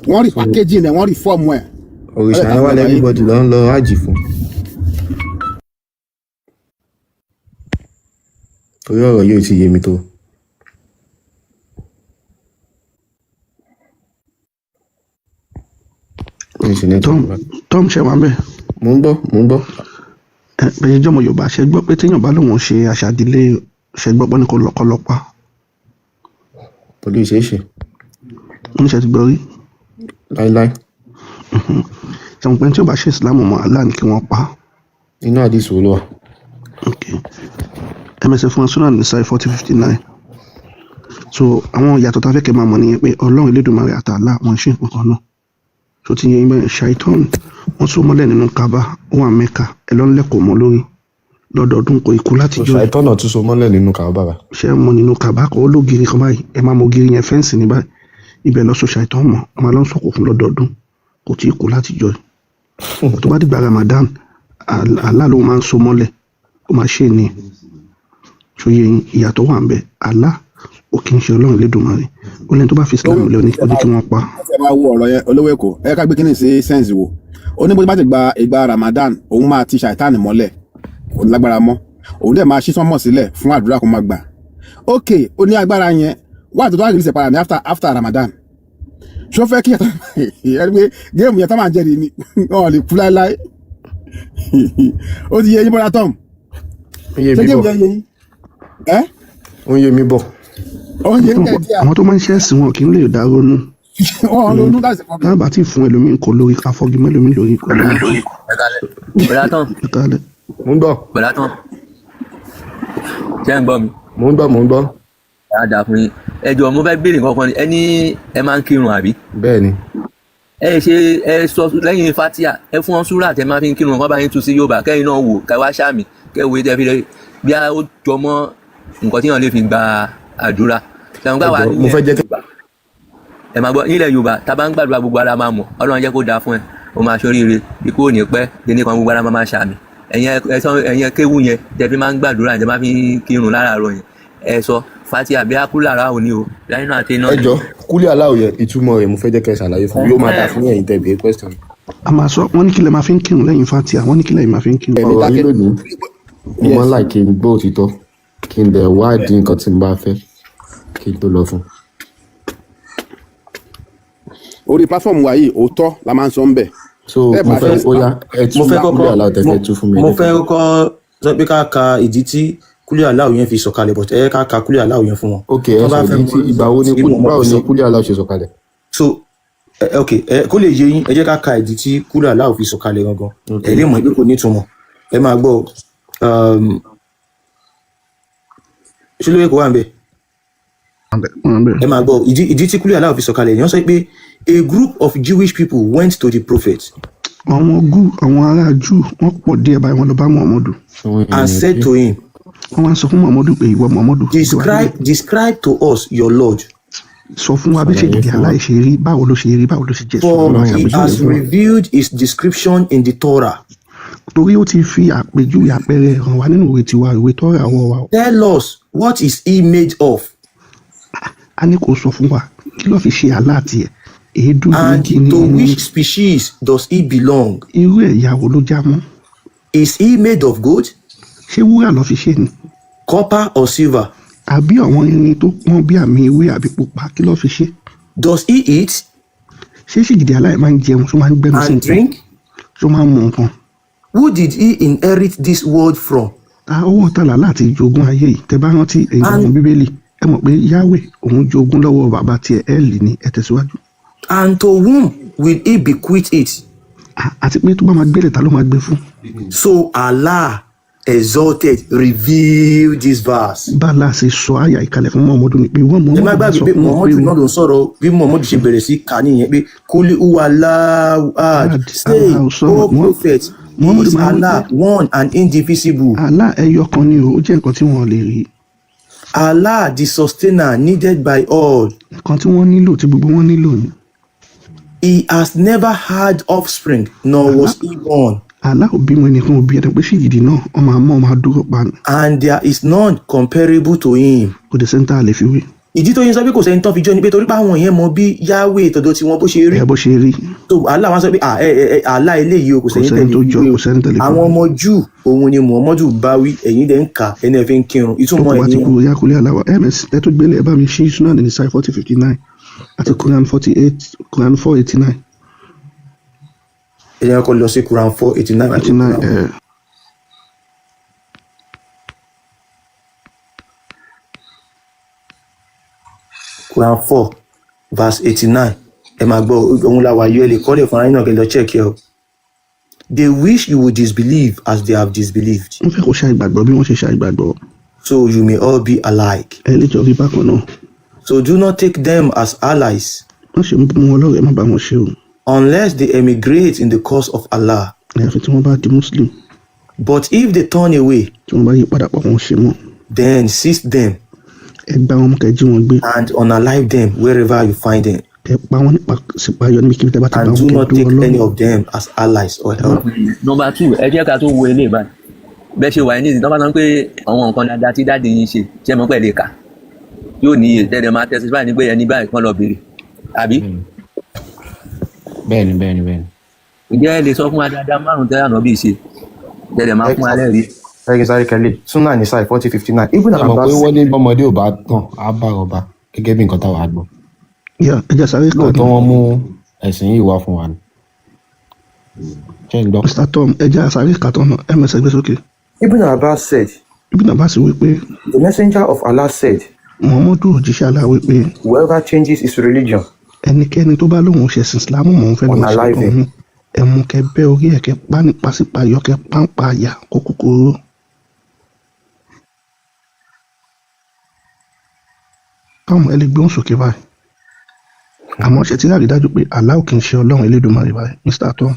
wọ́n rí package ẹ̀, wọ́n rí fọ́ọ̀mù ẹ̀. Òrìṣà yẹn wà lẹ́ everybody ló ń lọ hajj fún. Torí ọ̀rọ̀ yóò ti yé mi tó. Mi ò sì ní Tom, Tom, ṣe wà ń bẹ̀? Mo ń gbọ́, mo ń gbọ́. Ẹ bẹ́ẹ̀ jọmọ Yorùbá, ṣe gbọ́ pé téèyàn bá lóun ṣe àṣà ìdílé, ṣe gbọ́ pé ní kò lọ́kọ́lọ́pá? Kò lè ṣeé ṣe. Wọ́n ní ṣe ti gbọ́ rí? Láíláí. Ṣàwọn pé tí ó bá ṣe ìsìlámù mọ́, Allah ní kí wọ́n pa á. Inú àdìsí wo ló wà? Msf fún Sunan Nisai 4059. So àwọn ìyàtọ̀ tá a fẹ́ kẹ́ máa mọ̀ nìyẹn, pé Ọlọ́run Elédùmarè àti Allah, wọn ṣe nǹkan kan náà. So ti yẹn bẹ́ẹ̀, Shaitan wọ́n so mọ́lẹ̀ nínú Kaaba, ó wà Mẹ́ka, ẹ lọ́ ń lẹ́kọ̀ọ́ mọ́ lórí lọ́dọọdún, kò ikú láti So jọ́. ṣàìtàn náà tún so mọ́lẹ̀ nínú kàábà bá? Ṣé ẹ mọ nínú Kaaba kọ́, ó lógiri kan báyìí, ẹ máa mọ ògiri yẹn, fẹ́ǹsì ní báyìí, ibẹ̀ lọ́ so Shaitan mọ́. Wọ́n máa lọ ń sọ̀kò fún lọ́dọọdún, kò tí ì kú láti jọ́. Tó bá dìgbà Ramadan, Allah ló máa ń so mọ́lẹ̀, ó máa ṣe ní ṣòye yín. Ìyàtọ̀ wà ń bẹ. Allah ò kì í ṣe Ọlọ́run Elédùmarè. Ó lẹ́ni tó bá fi Islam lé, ó ní kí wọ́n pa. Ẹ máa wo ọ̀rọ̀ yẹn, olówó Èkó, ẹ ká gbé kíní sí sense wo. Ó ní bó bá ti gba ìgbà Ramadan, òun máa ti ṣàìtàn mọ́lẹ̀, kò ní lágbára mọ́. Òun dẹ̀ máa ṣí sánmọ̀ sílẹ̀ fún àdúrà kó máa gbà. Ok, ó ní agbára yẹn wà tó tó wà release ẹ̀ padà ní after Ramadan. Ṣó fẹ́ kí ẹni pé game yẹn tó máa ń jẹ́rìí ni wọn ò lè kú láéláé? Ó ti yé yín, bọ́dá Tom? Ó yé Ṣé mi game bọ̀. yẹn yé yín ẹ́? Ó ń yé mi bọ̀. Ó ń yé yín díẹ̀. Àwọn tó máa ń ṣẹ̀sìn wọn kì í lè dá ronú. Wọn ò ronú, that's the problem. Tábà tí fún ẹlòmíín kọ lórí afọ́gimọ́ ẹlòmíín lórí kọ lórí. Bọ̀dá tán. Ẹ káalẹ́. Mo ń gbọ́. Bọ̀dá tán, ṣé ń gbọ́ mi? Mo ń gbọ́, mo ń gbọ́. Dáadáa fún yín. Ẹ jọ̀ọ́, mo fẹ́ béèrè nǹkan kan ni. Ẹ ní ẹ máa ń kírun, àbí? Bẹ́ẹ̀ ni. Ẹ ṣe ẹ sọ lẹ́yìn fatia, ẹ fún wọn súrà tẹ máa fi ń kírun, kọ́ bá yín tú sí Yorùbá, kẹ́yìn náà wò, kẹ́ wá sàmì, kẹ́ wo tẹ́ fi lè bí a ó jọ mọ́ nǹkan tí yàn lè fi gba àdúrà. Ṣàwọn Ẹ gbà wá jọ̀ọ́, mo nílẹ̀ fẹ́ jẹ́ kí Yorùbá, ẹ máa gbọ́, nílẹ̀ Yorùbá, tá a bá ń gbàdúrà, gbogbo ara máa mọ̀, Ọlọ́run jẹ́ kó dáa fún ẹ, o máa ṣoríire, ikú ò ní pẹ́ kíní kan, gbogbo ara máa máa ṣàmì. Ẹ̀yin ẹ sọ, ẹ̀yin ẹ kéwú yẹn tẹ́ fi máa ń gbàdúrà, tẹ́ máa fi ń kírun láràárọ̀ yẹn, ẹ sọ fatia bí akúlára òní o láyé náà àti iná. Ẹ jọ̀ọ́, kúlẹ̀ aláwọ̀ yẹn, ìtumọ̀ rẹ̀ mo fẹ́ jẹ́ kẹ́ ẹ ṣàlàyé fún mi. Yóò máa dáa fún ẹ̀yin tẹ́ béèrè question. A máa sọ. Wọ́n ní kílẹ̀ máa fi ń kírun lẹ́yìn fatia, wọ́n ní kílẹ̀ máa fi ń kírun. Ọ̀rọ̀ yín lónìí, mo máa ń láì kí n gbọ́ òtítọ́, kí n dẹ̀ wádìí nǹkan tí n bá fẹ́ kí n tó lọ fún. Orí platform wa yìí, òótọ́ la máa ń sọ ń bẹ̀. So Tẹ́ mo bá fẹ́ fẹ́ ó yá, ẹ tú Mo fẹ́ kúlẹ̀ kọ́kọ́ aláwọ̀ tẹ́ mo fẹ́ tú fún mi, ẹ mo jẹ́ kí fẹ́ n gbọ́. kọ́kọ́ sọ pé ká ka ìdí tí kúlẹ̀ aláwọ̀ yẹn fi sọ̀kalẹ̀, but ẹ ká ka kúlẹ̀ aláwọ̀ yẹn fún wọn. Ok, ẹ Tọ́ sọ bá fẹ́ ìdí mọ tí ìgbà wo ni tí Muhammad báwo ni sọ. kúlẹ̀ aláwọ̀ ṣe sọ̀kalẹ̀? So ok, ẹ kó lè yé yín, ẹ jẹ́ ká ka ìdí tí kúlẹ̀ aláwọ̀ fi sọ̀kalẹ̀ gangan. Ok. Ẹ lè mọ̀ pé kò ní ìtumọ̀. Ẹ máa gbọ́ o. Ṣé lóye kó wà ń bẹ̀? Ẹ máa gbọ́ ìdí tí kúlẹ̀ aláwọ̀ fi sọ̀kalẹ̀. Èèyàn sọ pé a group of Jewish people went to the prophet Àwọn gú àwọn ará Júù, wọ́n pọ̀ díẹ̀ báyìí, wọ́n lọ bá Muhammadu. And said to him, Wọ́n wá ń sọ fún Muhammadu pé, ìwọ Muhammadu, Describe to us your Lord, sọ fún wa bí ṣe Ṣàlàyé gidi fún wa. aláì ṣe rí, báwo ló ṣe rí, báwo ló ṣe jẹ́, sọ for fún wa, he ṣàpèjúwe has fún wa. revealed his description in the Torah. Torí ó ti fi àpèjúwe, àpẹẹrẹ hàn wá nínú ìwé tiwa, ìwé tọ́ra ọwọ́ wa. Tell us, what is he made of? A ní kó sọ fún wa kí ló fi ṣe àlá tiẹ̀, èédú ní And igi ní to ní which species does he belong? Irú ẹ̀yà wo ló já mọ́? Is he made of gold, Ṣé wúrà ló fi ṣe ni, copper, or silver? Àbí àwọn irin tó pọ́n bí àmì ewé àbí pupa, kí ló fi ṣe? Does he eat Ṣé ṣìgìdì aláì máa ń jẹun, ṣó máa ń gbẹnu sí and nǹkan, drink? ṣó máa ń mu nǹkan? Who did he inherit this world from? Ta owó tààlà láti jogún ayé yìí? Tẹ bá rántí ẹ̀yin ọmọ And Bíbélì, ẹ mọ̀ pé Yahweh òun jogún lọ́wọ́ bàbá tiẹ̀ Ẹ́ẹ̀lì ni. Ẹ tẹ̀síwájú. And to whom will he bequeath it? Àti pé tó bá máa gbélé, ta ló máa gbé fún? So Allah exalted revealed this verse. Bá a ṣe sọ àyà ìkàlẹ̀ fún Muhammadu ni pé wọ́n Ẹ má Muhammadu gbàgbé sọ pé fún wọn pé Muhammadu náà ló ń sọ̀rọ̀. Bí Muhammadu ṣe bẹ̀rẹ̀ sí kà nìyẹn pé kúlí uwàláhù ahad, Ahad, say, Allah O sọ prophet, he Muhammadu is máa ń wí pé Allah, one and indivisible. Allah ẹyọ kan ni o, ó jẹ́ nǹkan tí wọ́n lè rí. Allah the sustainer needed by all. Nǹkan tí wọ́n nílò, tí gbogbo wọn nílò ni. He has never had offspring, nor was he born, Allah ò bímọ, ẹnìkan ò bí ẹni pé ṣìgìdì náà ọmọ àmọ́ ọmọ àdúró pa ni. And there is none comparable to him. Kò dé sẹ́ńtà lè fi wé. Ìdí tó yẹn sọ pé kò sẹ́ni tán fi jọ́ ni pé torí pé àwọn yẹn mọ bí Yahweh tọ̀dọ̀ tiwọn bó ṣe rí. Ẹ bó ṣe rí. So Allah wá sọ pé ah, ẹ ẹ ẹ Allah eléyìí o, kò Kò sẹ́ni sẹ́ni tẹ̀lé tó fi jọ, wé o. kò sẹ́ni tẹ̀lé fi Àwọn wé. ọmọ Júù òun ni Muhammadu bá wí, ẹ̀yin dẹ̀ ń kà ẹni ẹ̀ fi ń kírun. Tó Ìtumọ̀ kò ẹ̀ bá ti nìyẹn. kúrò yakulẹ̀ aláwọ̀ ms, ẹ tó gbélé, ẹ bá mi ṣí Sunan Nisai 4059 àti Quran 48, Quran 489. Ẹ jẹ́ kó lọ sí Quran 489 àti 89. Quran. Ẹ Quran 4 verse 89. Ẹ máa gbọ́, òun la wà yọ, ẹ lè kọ́lẹ̀ fúnra yín náà kẹ́ lọ check ẹ o. They wish you would disbelieve as they have disbelieved, Wọ́n fẹ́ kó ṣàìgbàgbọ́ bí wọ́n ṣe ṣàìgbàgbọ́, so you may all be alike. ẹ lè jọ rí bákan náà. So do not take them as allies Wọ́n ṣe mú wọn lọ́rẹ̀ẹ́, má bá wọn ṣe o, unless they emigrate in the cause of Allah. Àyàfi tí wọ́n bá di Muslim. But if they turn away, Tí wọ́n bá yí padà pọ̀, wọn ṣe mọ́, then seize them ẹ gbá wọn mú, kẹ́ jí wọn gbé, and unalive them wherever you find them, kẹ́ pa wọn nípa sípayọ níbikíbi tẹ́ bá ti bá and wọn, do kẹ́ not dó take wọn any lọ́rùn. of them as allies or help. Number two, ẹ jẹ́ ká tó wo eléyìí báyìí. Bẹ́ẹ̀ ṣe wà ní ìsìn tó bá sọ pé àwọn nǹkan dáadáa tí dáàdi yín ṣe, ṣé mọ̀ pé lè kà yóò ní iye tẹ́lẹ̀ máa tẹ́sí báyìí ní pé ẹni báyìí kan lọ béèrè, àbí? Bẹ́ẹ̀ni, bẹ́ẹ̀ni, bẹ́ẹ̀ni. Ǹjẹ́ ẹ lè sọ fún wa dáadáa márùn tẹ́lẹ̀ àná bí ṣe tẹ́lẹ̀ máa fún wa lẹ́rìí? Ẹ kí n sáré kẹlẹ Sunan Nisai 4059 Ibn Ṣé mọ̀ pé Abbas. wọ́n ní bọ́mọdé ò bá tàn á bá ọba gẹ́gẹ́ bí nǹkan táwa gbọ́. Yeah, ẹ jẹ́ sáré kà Lóòótọ́ ní wọ́n mú ẹ̀sìn yìí wá fún wa ni. Ṣé ń gbọ́? Mr Tom, ẹ jẹ́ sáré kà tán náà. Ms ẹgbẹ́ sókè. Ibn Abbas said, Ibn Abbas wí pé the messenger of Allah said, Muhammadu òjíṣẹ́ Allah wí pé whoever changes his religion, ẹnikẹ́ni tó bá lóun ṣẹ̀sìn Islam mọ̀ ń fẹ́ lọ́ọ́ ṣe unalive him. òun, ẹ mú kẹ bẹ́ orí ẹ̀, kẹ pa ní pàṣípàyọ, kẹ páńpá àyà kó kúkúrú. Tom, ẹ lè gbóhùn sókè báyìí, àmọ́ ṣe ti rí àrídájú pé Allah ò kì í ṣe Ọlọ́run Elédùmarè báyìí, Mr Tom?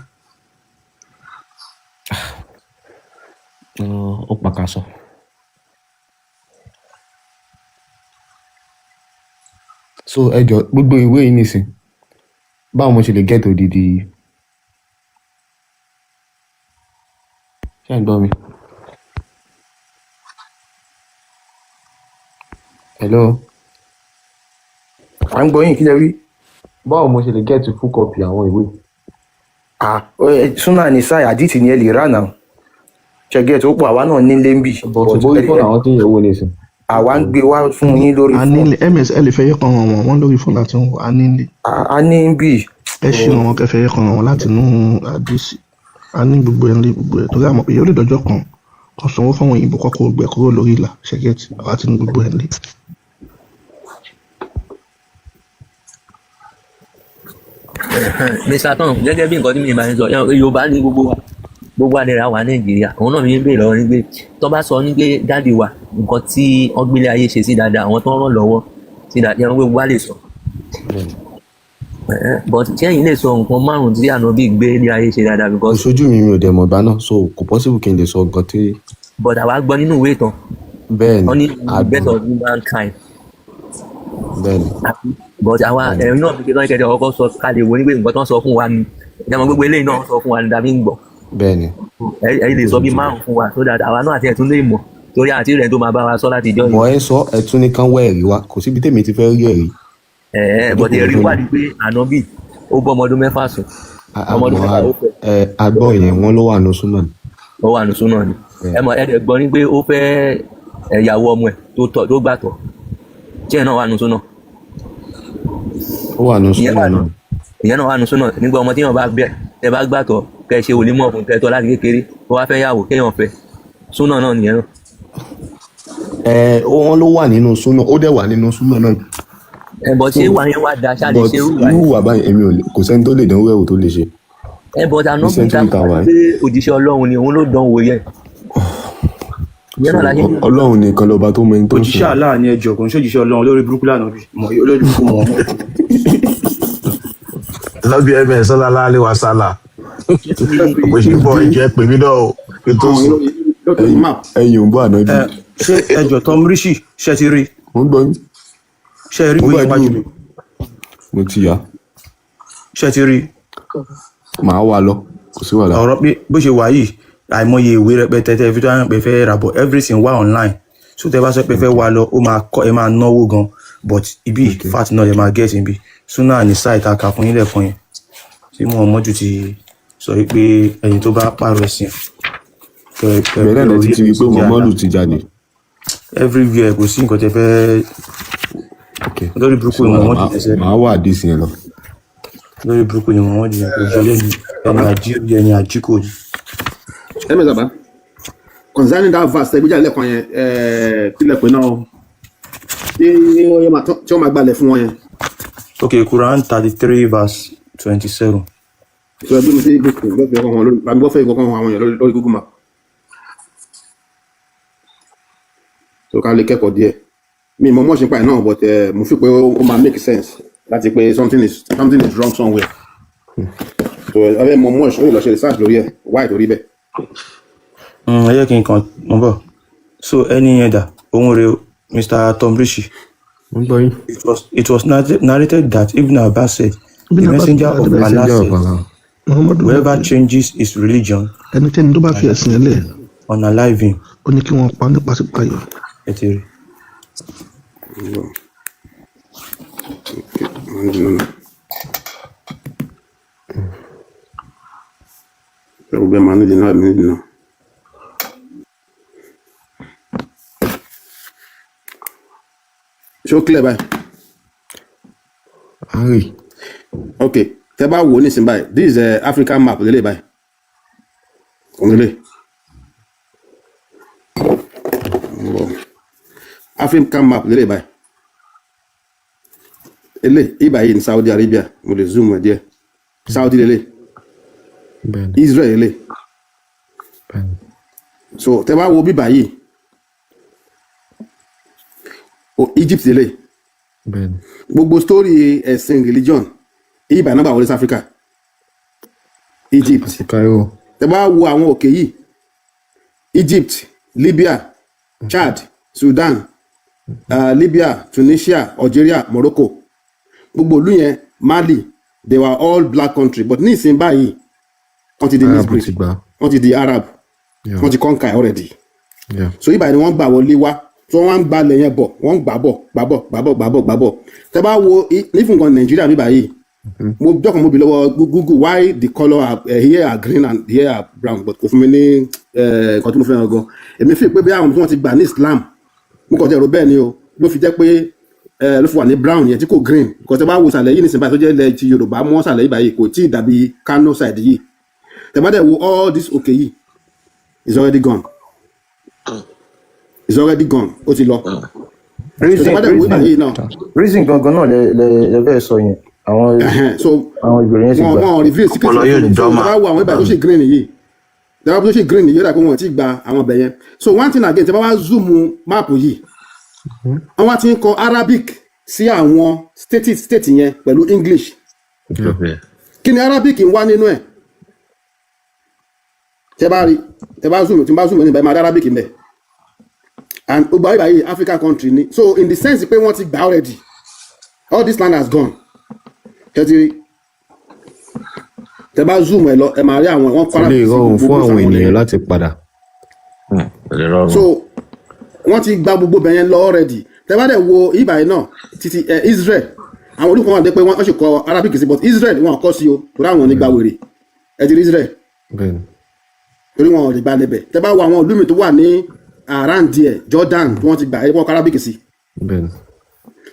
Ó pàkàṣọ. So ẹ jọ, gbogbo ìwé yìí nìsín, báwo mo ṣe lè get odidi? Ṣé ẹ̀ ń gbọ́ mi? Hello? À ń gbọ́ yín, kí lẹ wí? Báwo mo ṣe lè get full copy àwọn ìwé? Ah, Sunan Nisai àdìtì ni ẹ lè rà náà. Ṣẹgẹ tó pọ̀, àwa náà nílé ń bì. But bóyá fóònù àwọn tí ń yẹ̀wò nìsín. Àwa ń gbé wá fún yín lórí A fóònù. nílé. Ms ẹ lè fẹ́ yẹ kan ràn wọ́n, wọ́n lórí fóònù láti ń wò. A nílé. A ní ń bì. Ẹ ṣe ràn wọ́n, kẹfẹ́ yẹ kan ràn wọ́n láti inú àdìsí. A ní gbogbo ẹ̀ ń lé gbogbo ẹ̀ torí àmọ́ pé yóò lè dọjọ́ kan kan sanwó fáwọn òyìnbó kọ́kọ́ gbẹ kúrò lórí ìlà ṣẹ́gẹ́tì. Àwa ti ní gbogbo ẹ̀ ń lé. Mr Tom, gẹ́gẹ́ bí nǹkan tí mi máa ń sọ, yẹn pé Yorùbá ní gbogbo wa, gbogbo àdìrà wà Nàìjíríà. Òun náà mi ń béèrè lọ́wọ́ ní pé tó bá sọ ní pé dáàdi wa, nǹkan tí wọ́n gbélé ayé ṣe sí dáadáa, àwọn tó ń ràn lọ́wọ́ sí dáadáa, yẹn pé gbogbo wa lè sọ. But ṣé ẹ̀yin lè sọ nǹkan márùn-ún tí ànábì gbé ní ayé ṣe dáadáa? Kò Because sójú mi, mi ò dẹ̀ mọ̀ ìgbà náà, so kò possible kí n lè sọ nǹkan tí. But àwa gbọ́ nínú ìwé ìtàn, Bẹ́ẹ̀ wọ́n ni ní the best of humankind. Bẹ́ẹ̀ ni. But àwa ẹ̀rín náà fi ṣe lọ́ọ́ kẹ́kẹ́ ọkọ̀ sọ ká lè wo ní pé nǹkan tó ń sọ fún wa ni ìjọba gbogbo eléyìí náà sọ fún wa ni tàbí ń gbọ́. Bẹ́ẹ̀ ni. Ẹ̀yin lè sọ bí márùn fún wa so that àwa náà àti ẹ̀tún lè mọ̀ torí àti rẹ̀ tó máa bá wa sọ láti ìjọ yìí. Bọ̀ ẹ sọ, ẹ tún ní kán wá ẹ̀rí wa, kò síbi tèmi ti fẹ́ rí ẹ̀rí. Ẹ̀ẹ́, but ẹ̀rí wà ní pé ànábì ó bọ́ ọmọ ọdún 6 sùn, ọmọ ọdún 6 ó fẹ́. Ẹ agbọ́ yẹn, wọ́n ló wà ní súnà. Ó wà ní súnà ni. Ẹ mọ̀, ẹ dẹ̀ gbọ́ ní pé ó fẹ́ ẹ̀yàwó ọmọ ẹ̀ tó tọ́ tó gbàtọ̀ tí ẹ̀ náà wà ní súnà. Ó wà ní Ìyẹn súnà wà ní náà. Ìyẹn náà wà ní súnà nígbà ọmọ tí yàn bá bẹ ẹ bá gbàtọ̀ kẹ ṣe wòlímọ̀ fún kẹtọ́ láti kékeré, ó wá fẹ́ yàwó kéèyàn fẹ́, súnà náà nìyẹn náà. Ẹ wọ́n ló wà nínú súnà, ó dẹ̀ wà nínú súnà náà. Ẹ bọ̀ ṣé wà yẹn wá da ṣáà lè But ṣe irú wà irú yẹn. wà báyìí, èmi ò lè, kò sẹ́ni tó lè dánwó ẹ̀wò tó lè ṣe. Ẹ bọ̀ Ní ànábì century tá a wà dákọ̀ yìí. pé òjíṣẹ́ Ọlọ́run ni, òun ló dán wò yẹn. Ìyẹn So náà la ṣe ń Ọlọ́run nìkan lọ́ba tó mọ ẹni tó ń Òjíṣẹ́ sìn. Allah ni ẹjọ́, kò ń ṣòjíṣẹ́ Ọlọ́run. Lórí burúkú lànà bí mọ̀, olórí burúkú mọ̀. Lọ́bí ms sọlá alẹ́ wa sálà bó ṣe bọ̀ ìjẹ́ pè mí náà o kí n tó sùn. Ẹ̀yin ò ń bọ̀ ànábì. Ẹ ṣé ẹjọ́, Tom Rishi, ṣe ti rí? Mo ń gbọ́ yín. Ṣe rí Mo ìwé ń yẹn wájú gbàdúrà mi? Mo ti yá. Ṣe ti rí? Màá wà lọ, kò sí wàhálà. Ọ̀rọ̀ pé bó ṣe wà yìí, àìmọye ìwé rẹpẹtẹ tẹ fi tó yàn pé fẹ́ rà bọ̀, everything wà online. So tẹ bá sọ pé fẹ́ wà lọ, ó máa kọ́ ẹ máa náwó gan, but ibi fat náà lè máa get ibi Sunan Nisai ta kà fún yín lẹ́ẹ̀kan yẹn tí Muhammadu ti sọ wípé ẹni tó bá pààrọ̀ ẹ̀sìn kẹ Bẹ́ẹ̀ náà bẹ́ lẹ orí ti ti rí i pé ẹ̀ sí Muhammadu àlá. ti jáde. Everywhere, kò sí nǹkan tẹ fẹ́. Lórí Kò burúkú sí ni wàhálà, Muhammadu màá yẹn sẹ́. màá wà àdìsí yẹn lọ. Lórí burúkú ni Muhammadu yẹn, kò jọ lẹ́nu ẹni àjí ẹni àjíkò ni. Ẹ mẹ́ta bá concerning that verse ẹgbẹ́jà lẹ́ẹ̀kan yẹn, kílẹ̀ pé náà tí wọ́n máa gbalẹ̀ fún wọn yẹn. Okay, Quran 33 verse 27. So ẹgbẹ́ mi sí ibùkún lọ́fẹ̀ẹ́ ọkàn wọn lórí àbí wọ́n fẹ́ ìkọ̀kan àwọn èèyàn lórí Google Map, so ká lè kẹ́kọ̀ọ́ díẹ̀. Mi mọ̀ mọ̀ ṣe pa ẹ̀ náà, but mo fi pé ó máa make sense láti pé something is wrong somewhere. So ẹ fẹ́ mọ̀ mọ̀ ṣe, ó lè lọ ṣe research lórí ẹ̀ why torí bẹ́ẹ̀. Ẹ jẹ́ kí n kàn mọ́ bọ̀. So ẹni yẹn dà, òun rèé o, Mr. Tom Rishi. Mo ń gbọ́ yín. It was narrated that Ibn Abbas said, Ibn the Abbas messenger the of Allah Messenger of said, Allah. Muhammadu wí whoever pé changes his religion, ẹnikẹ́ni tó bá fi ẹ̀sìn ẹ̀ lẹ̀, unalive him. Ó ní kí wọ́n pa ní pàṣípàyọ. Ẹ ti rí. Gbogbo ẹ̀ máa nídìí náà, èmi nídìí náà. Ṣé ó clear báyìí? Harry. Ok, tẹ bá wò ó nísìnyí báyìí, this is African map lélẹ̀ báyìí, òun lélẹ̀, African map lélẹ̀ báyìí. Ele ibà yìí ní Saudi Arabia, mo lè zoom ẹ díẹ̀. Saudi lélẹ̀, Israel lélẹ̀. So tẹ bá wo bíbà yìí o, Egypt lélẹ̀. Gbogbo story ẹ̀sìn religion ibà náà bá wọlé sí Africa, Egypt. Cairo. Tẹ bá wo àwọn òkè yìí, Egypt, Libya, Chad, Sudan, Libya, Tunisia, Algeria, Morocco, gbogbo ìlú yẹn, Mali, they were all black country, but ní ìsìn báyìí wọ́n ti di Arab mixed breed. Ti gbà. Wọ́n ti di Arab. Wọ́n ti conquer already. So ibà ni wọ́n gbà wọlé wá tí wọ́n wá ń gbalẹ̀ yẹn bọ̀, wọ́n ń gbà bọ̀, gbà bọ̀, gbà bọ̀, gbà bọ̀, gbà bọ̀. Tẹ́ bá wo nífun gan Nàìjíríà bíbà yìí, mo jọ́kàn mo bì lọ́wọ́ Google why the colour are, here are green and here are brown, but kò fún mi ní nǹkan tí mo fẹ́ràn gan. Èmi fi pé bí àwọn tí wọ́n ti gbà ní Islam, mo kàn ti rò bẹ́ẹ̀ ni o, ló fi jẹ́ pé ló fi wà ní brown yẹn tí kò green, because tẹ́ bá wo ìsàlẹ̀ yìí nísìnyí báyìí tó jẹ́ ilẹ̀ ti Yorùbá mọ́ ìsàlẹ̀ yìí báyìí, kò tí ì dàbí Kano side yìí. Tẹ́ bá dẹ̀ wo all this òkè yìí is already gone, is already gone, ó ti lọ. Reason So tẹ́ bá dẹ̀ wo reason ìbàyìí náà reason gangan náà lẹ fẹ́ sọ yẹn, àwọn so àwọn ìbéèrè yẹn ti wọn gbà. wọn reveal secret Ọpọlọ yóò ní so dọ́mà. tẹ́ bá wo àwọn ìbàyìí tó ṣe green yìí, tẹ́ bá tó ṣe green yìí, yóò dà pé wọn ò tí gba àwọn ibẹ̀ yẹn. So one thing again, tẹ́ bá wá zoom map yìí, wọ́n wá ti ń kọ Arabic sí àwọn state yẹn pẹ̀lú English. Kí ni Arabic ń wá nínú ẹ̀? Tẹ́ bá rí, tẹ́ bá zoom, tí n bá zoom ní ìbá, máa rí Arabic ń bẹ̀, and gbogbo àwọn ìbáyìí African country ni. So in the sense pé wọ́n ti gbà already, all this land has gone. Tẹ́ ti rí, tẹ́ bá zoom ẹ lọ, ẹ máa rí àwọn wọ́n kọ́ Kò lè Arabic sí rọrùn fún gbogbo àwọn àwọn ènìyàn láti padà. So wọ́n ti gba gbogbo bẹ̀yẹn lọ already. Tẹ́ bá dẹ̀ wo ìbàyìí náà títí ẹ Israel, àwọn olùkọ́ wọn dé pé wọ́n sì kọ Arabic sí, but Israel wọn kọ́ sí o, torí àwọn ò ní gba wèrè. Ẹ ti rí Israel, torí wọn ò lè gba lẹ́bẹ̀. Tẹ́ bá wo àwọn ìlú mi tó wà ní around there, Jordan, tí wọ́n ti gbà, ẹ wọ́n kọ Arabic sí.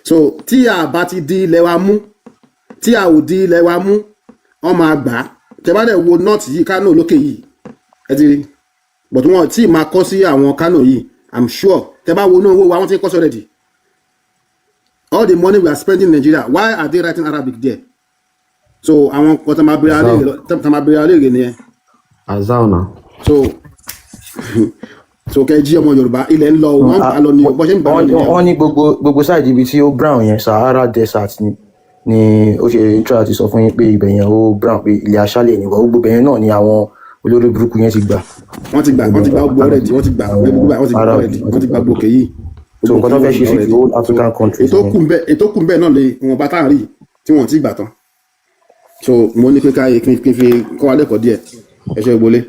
So tí a bá ti di ilẹ̀ wa mú, tí a ò di ilẹ̀ wa mú, wọ́n máa gbà á. Tẹ́ bá dẹ̀ wo north yìí, Kano lókè yìí, ẹ ti rí, but wọn tí máa kọ́ sí àwọn Kano yìí. I'm sure tẹ́ bá wo inú owó wa, wọ́n ti ń kọ́ sí already. All the money we are spending in Nigeria, why are they writing Arabic there? So àwọn kan tó máa bèrè alẹ́ nìyẹn. Azao na. So kẹ́ jí ọmọ Yorùbá, ilẹ̀ ń lọ o, wọ́n ń gbà lọ ni o, bọ́ ṣe ń gbà lọ nìyẹn o. Wọ́n ní gbogbo side ibi tí ó brown yẹn, Sahara Desert ni ó ṣe try àti sọ fún yín pé ibẹ̀ yẹn ó brown, pé ilẹ̀ aṣálẹ̀ ni. Gbogbo ibẹ̀ yẹn náà ni àwọn olórí burúkú yẹn ti gbà. Wọ́n ti gbà gbogbo already, wọ́n ti gbà gbogbo, wọ́n ti gbà already, wọ́n ti gbà gbogbo òkè yìí. So nǹkan tó fẹ́ ṣe sí the whole African countries ètò yẹn. Kù ń bẹ, ètò kù ń bẹ náà lè wọn bá tá à ń rí tí wọn ti gbà tán. So mo ní pé ká kí n fi kọ́ wa lẹ́kọ̀ọ́ díẹ̀. Ẹ ṣe gbolé.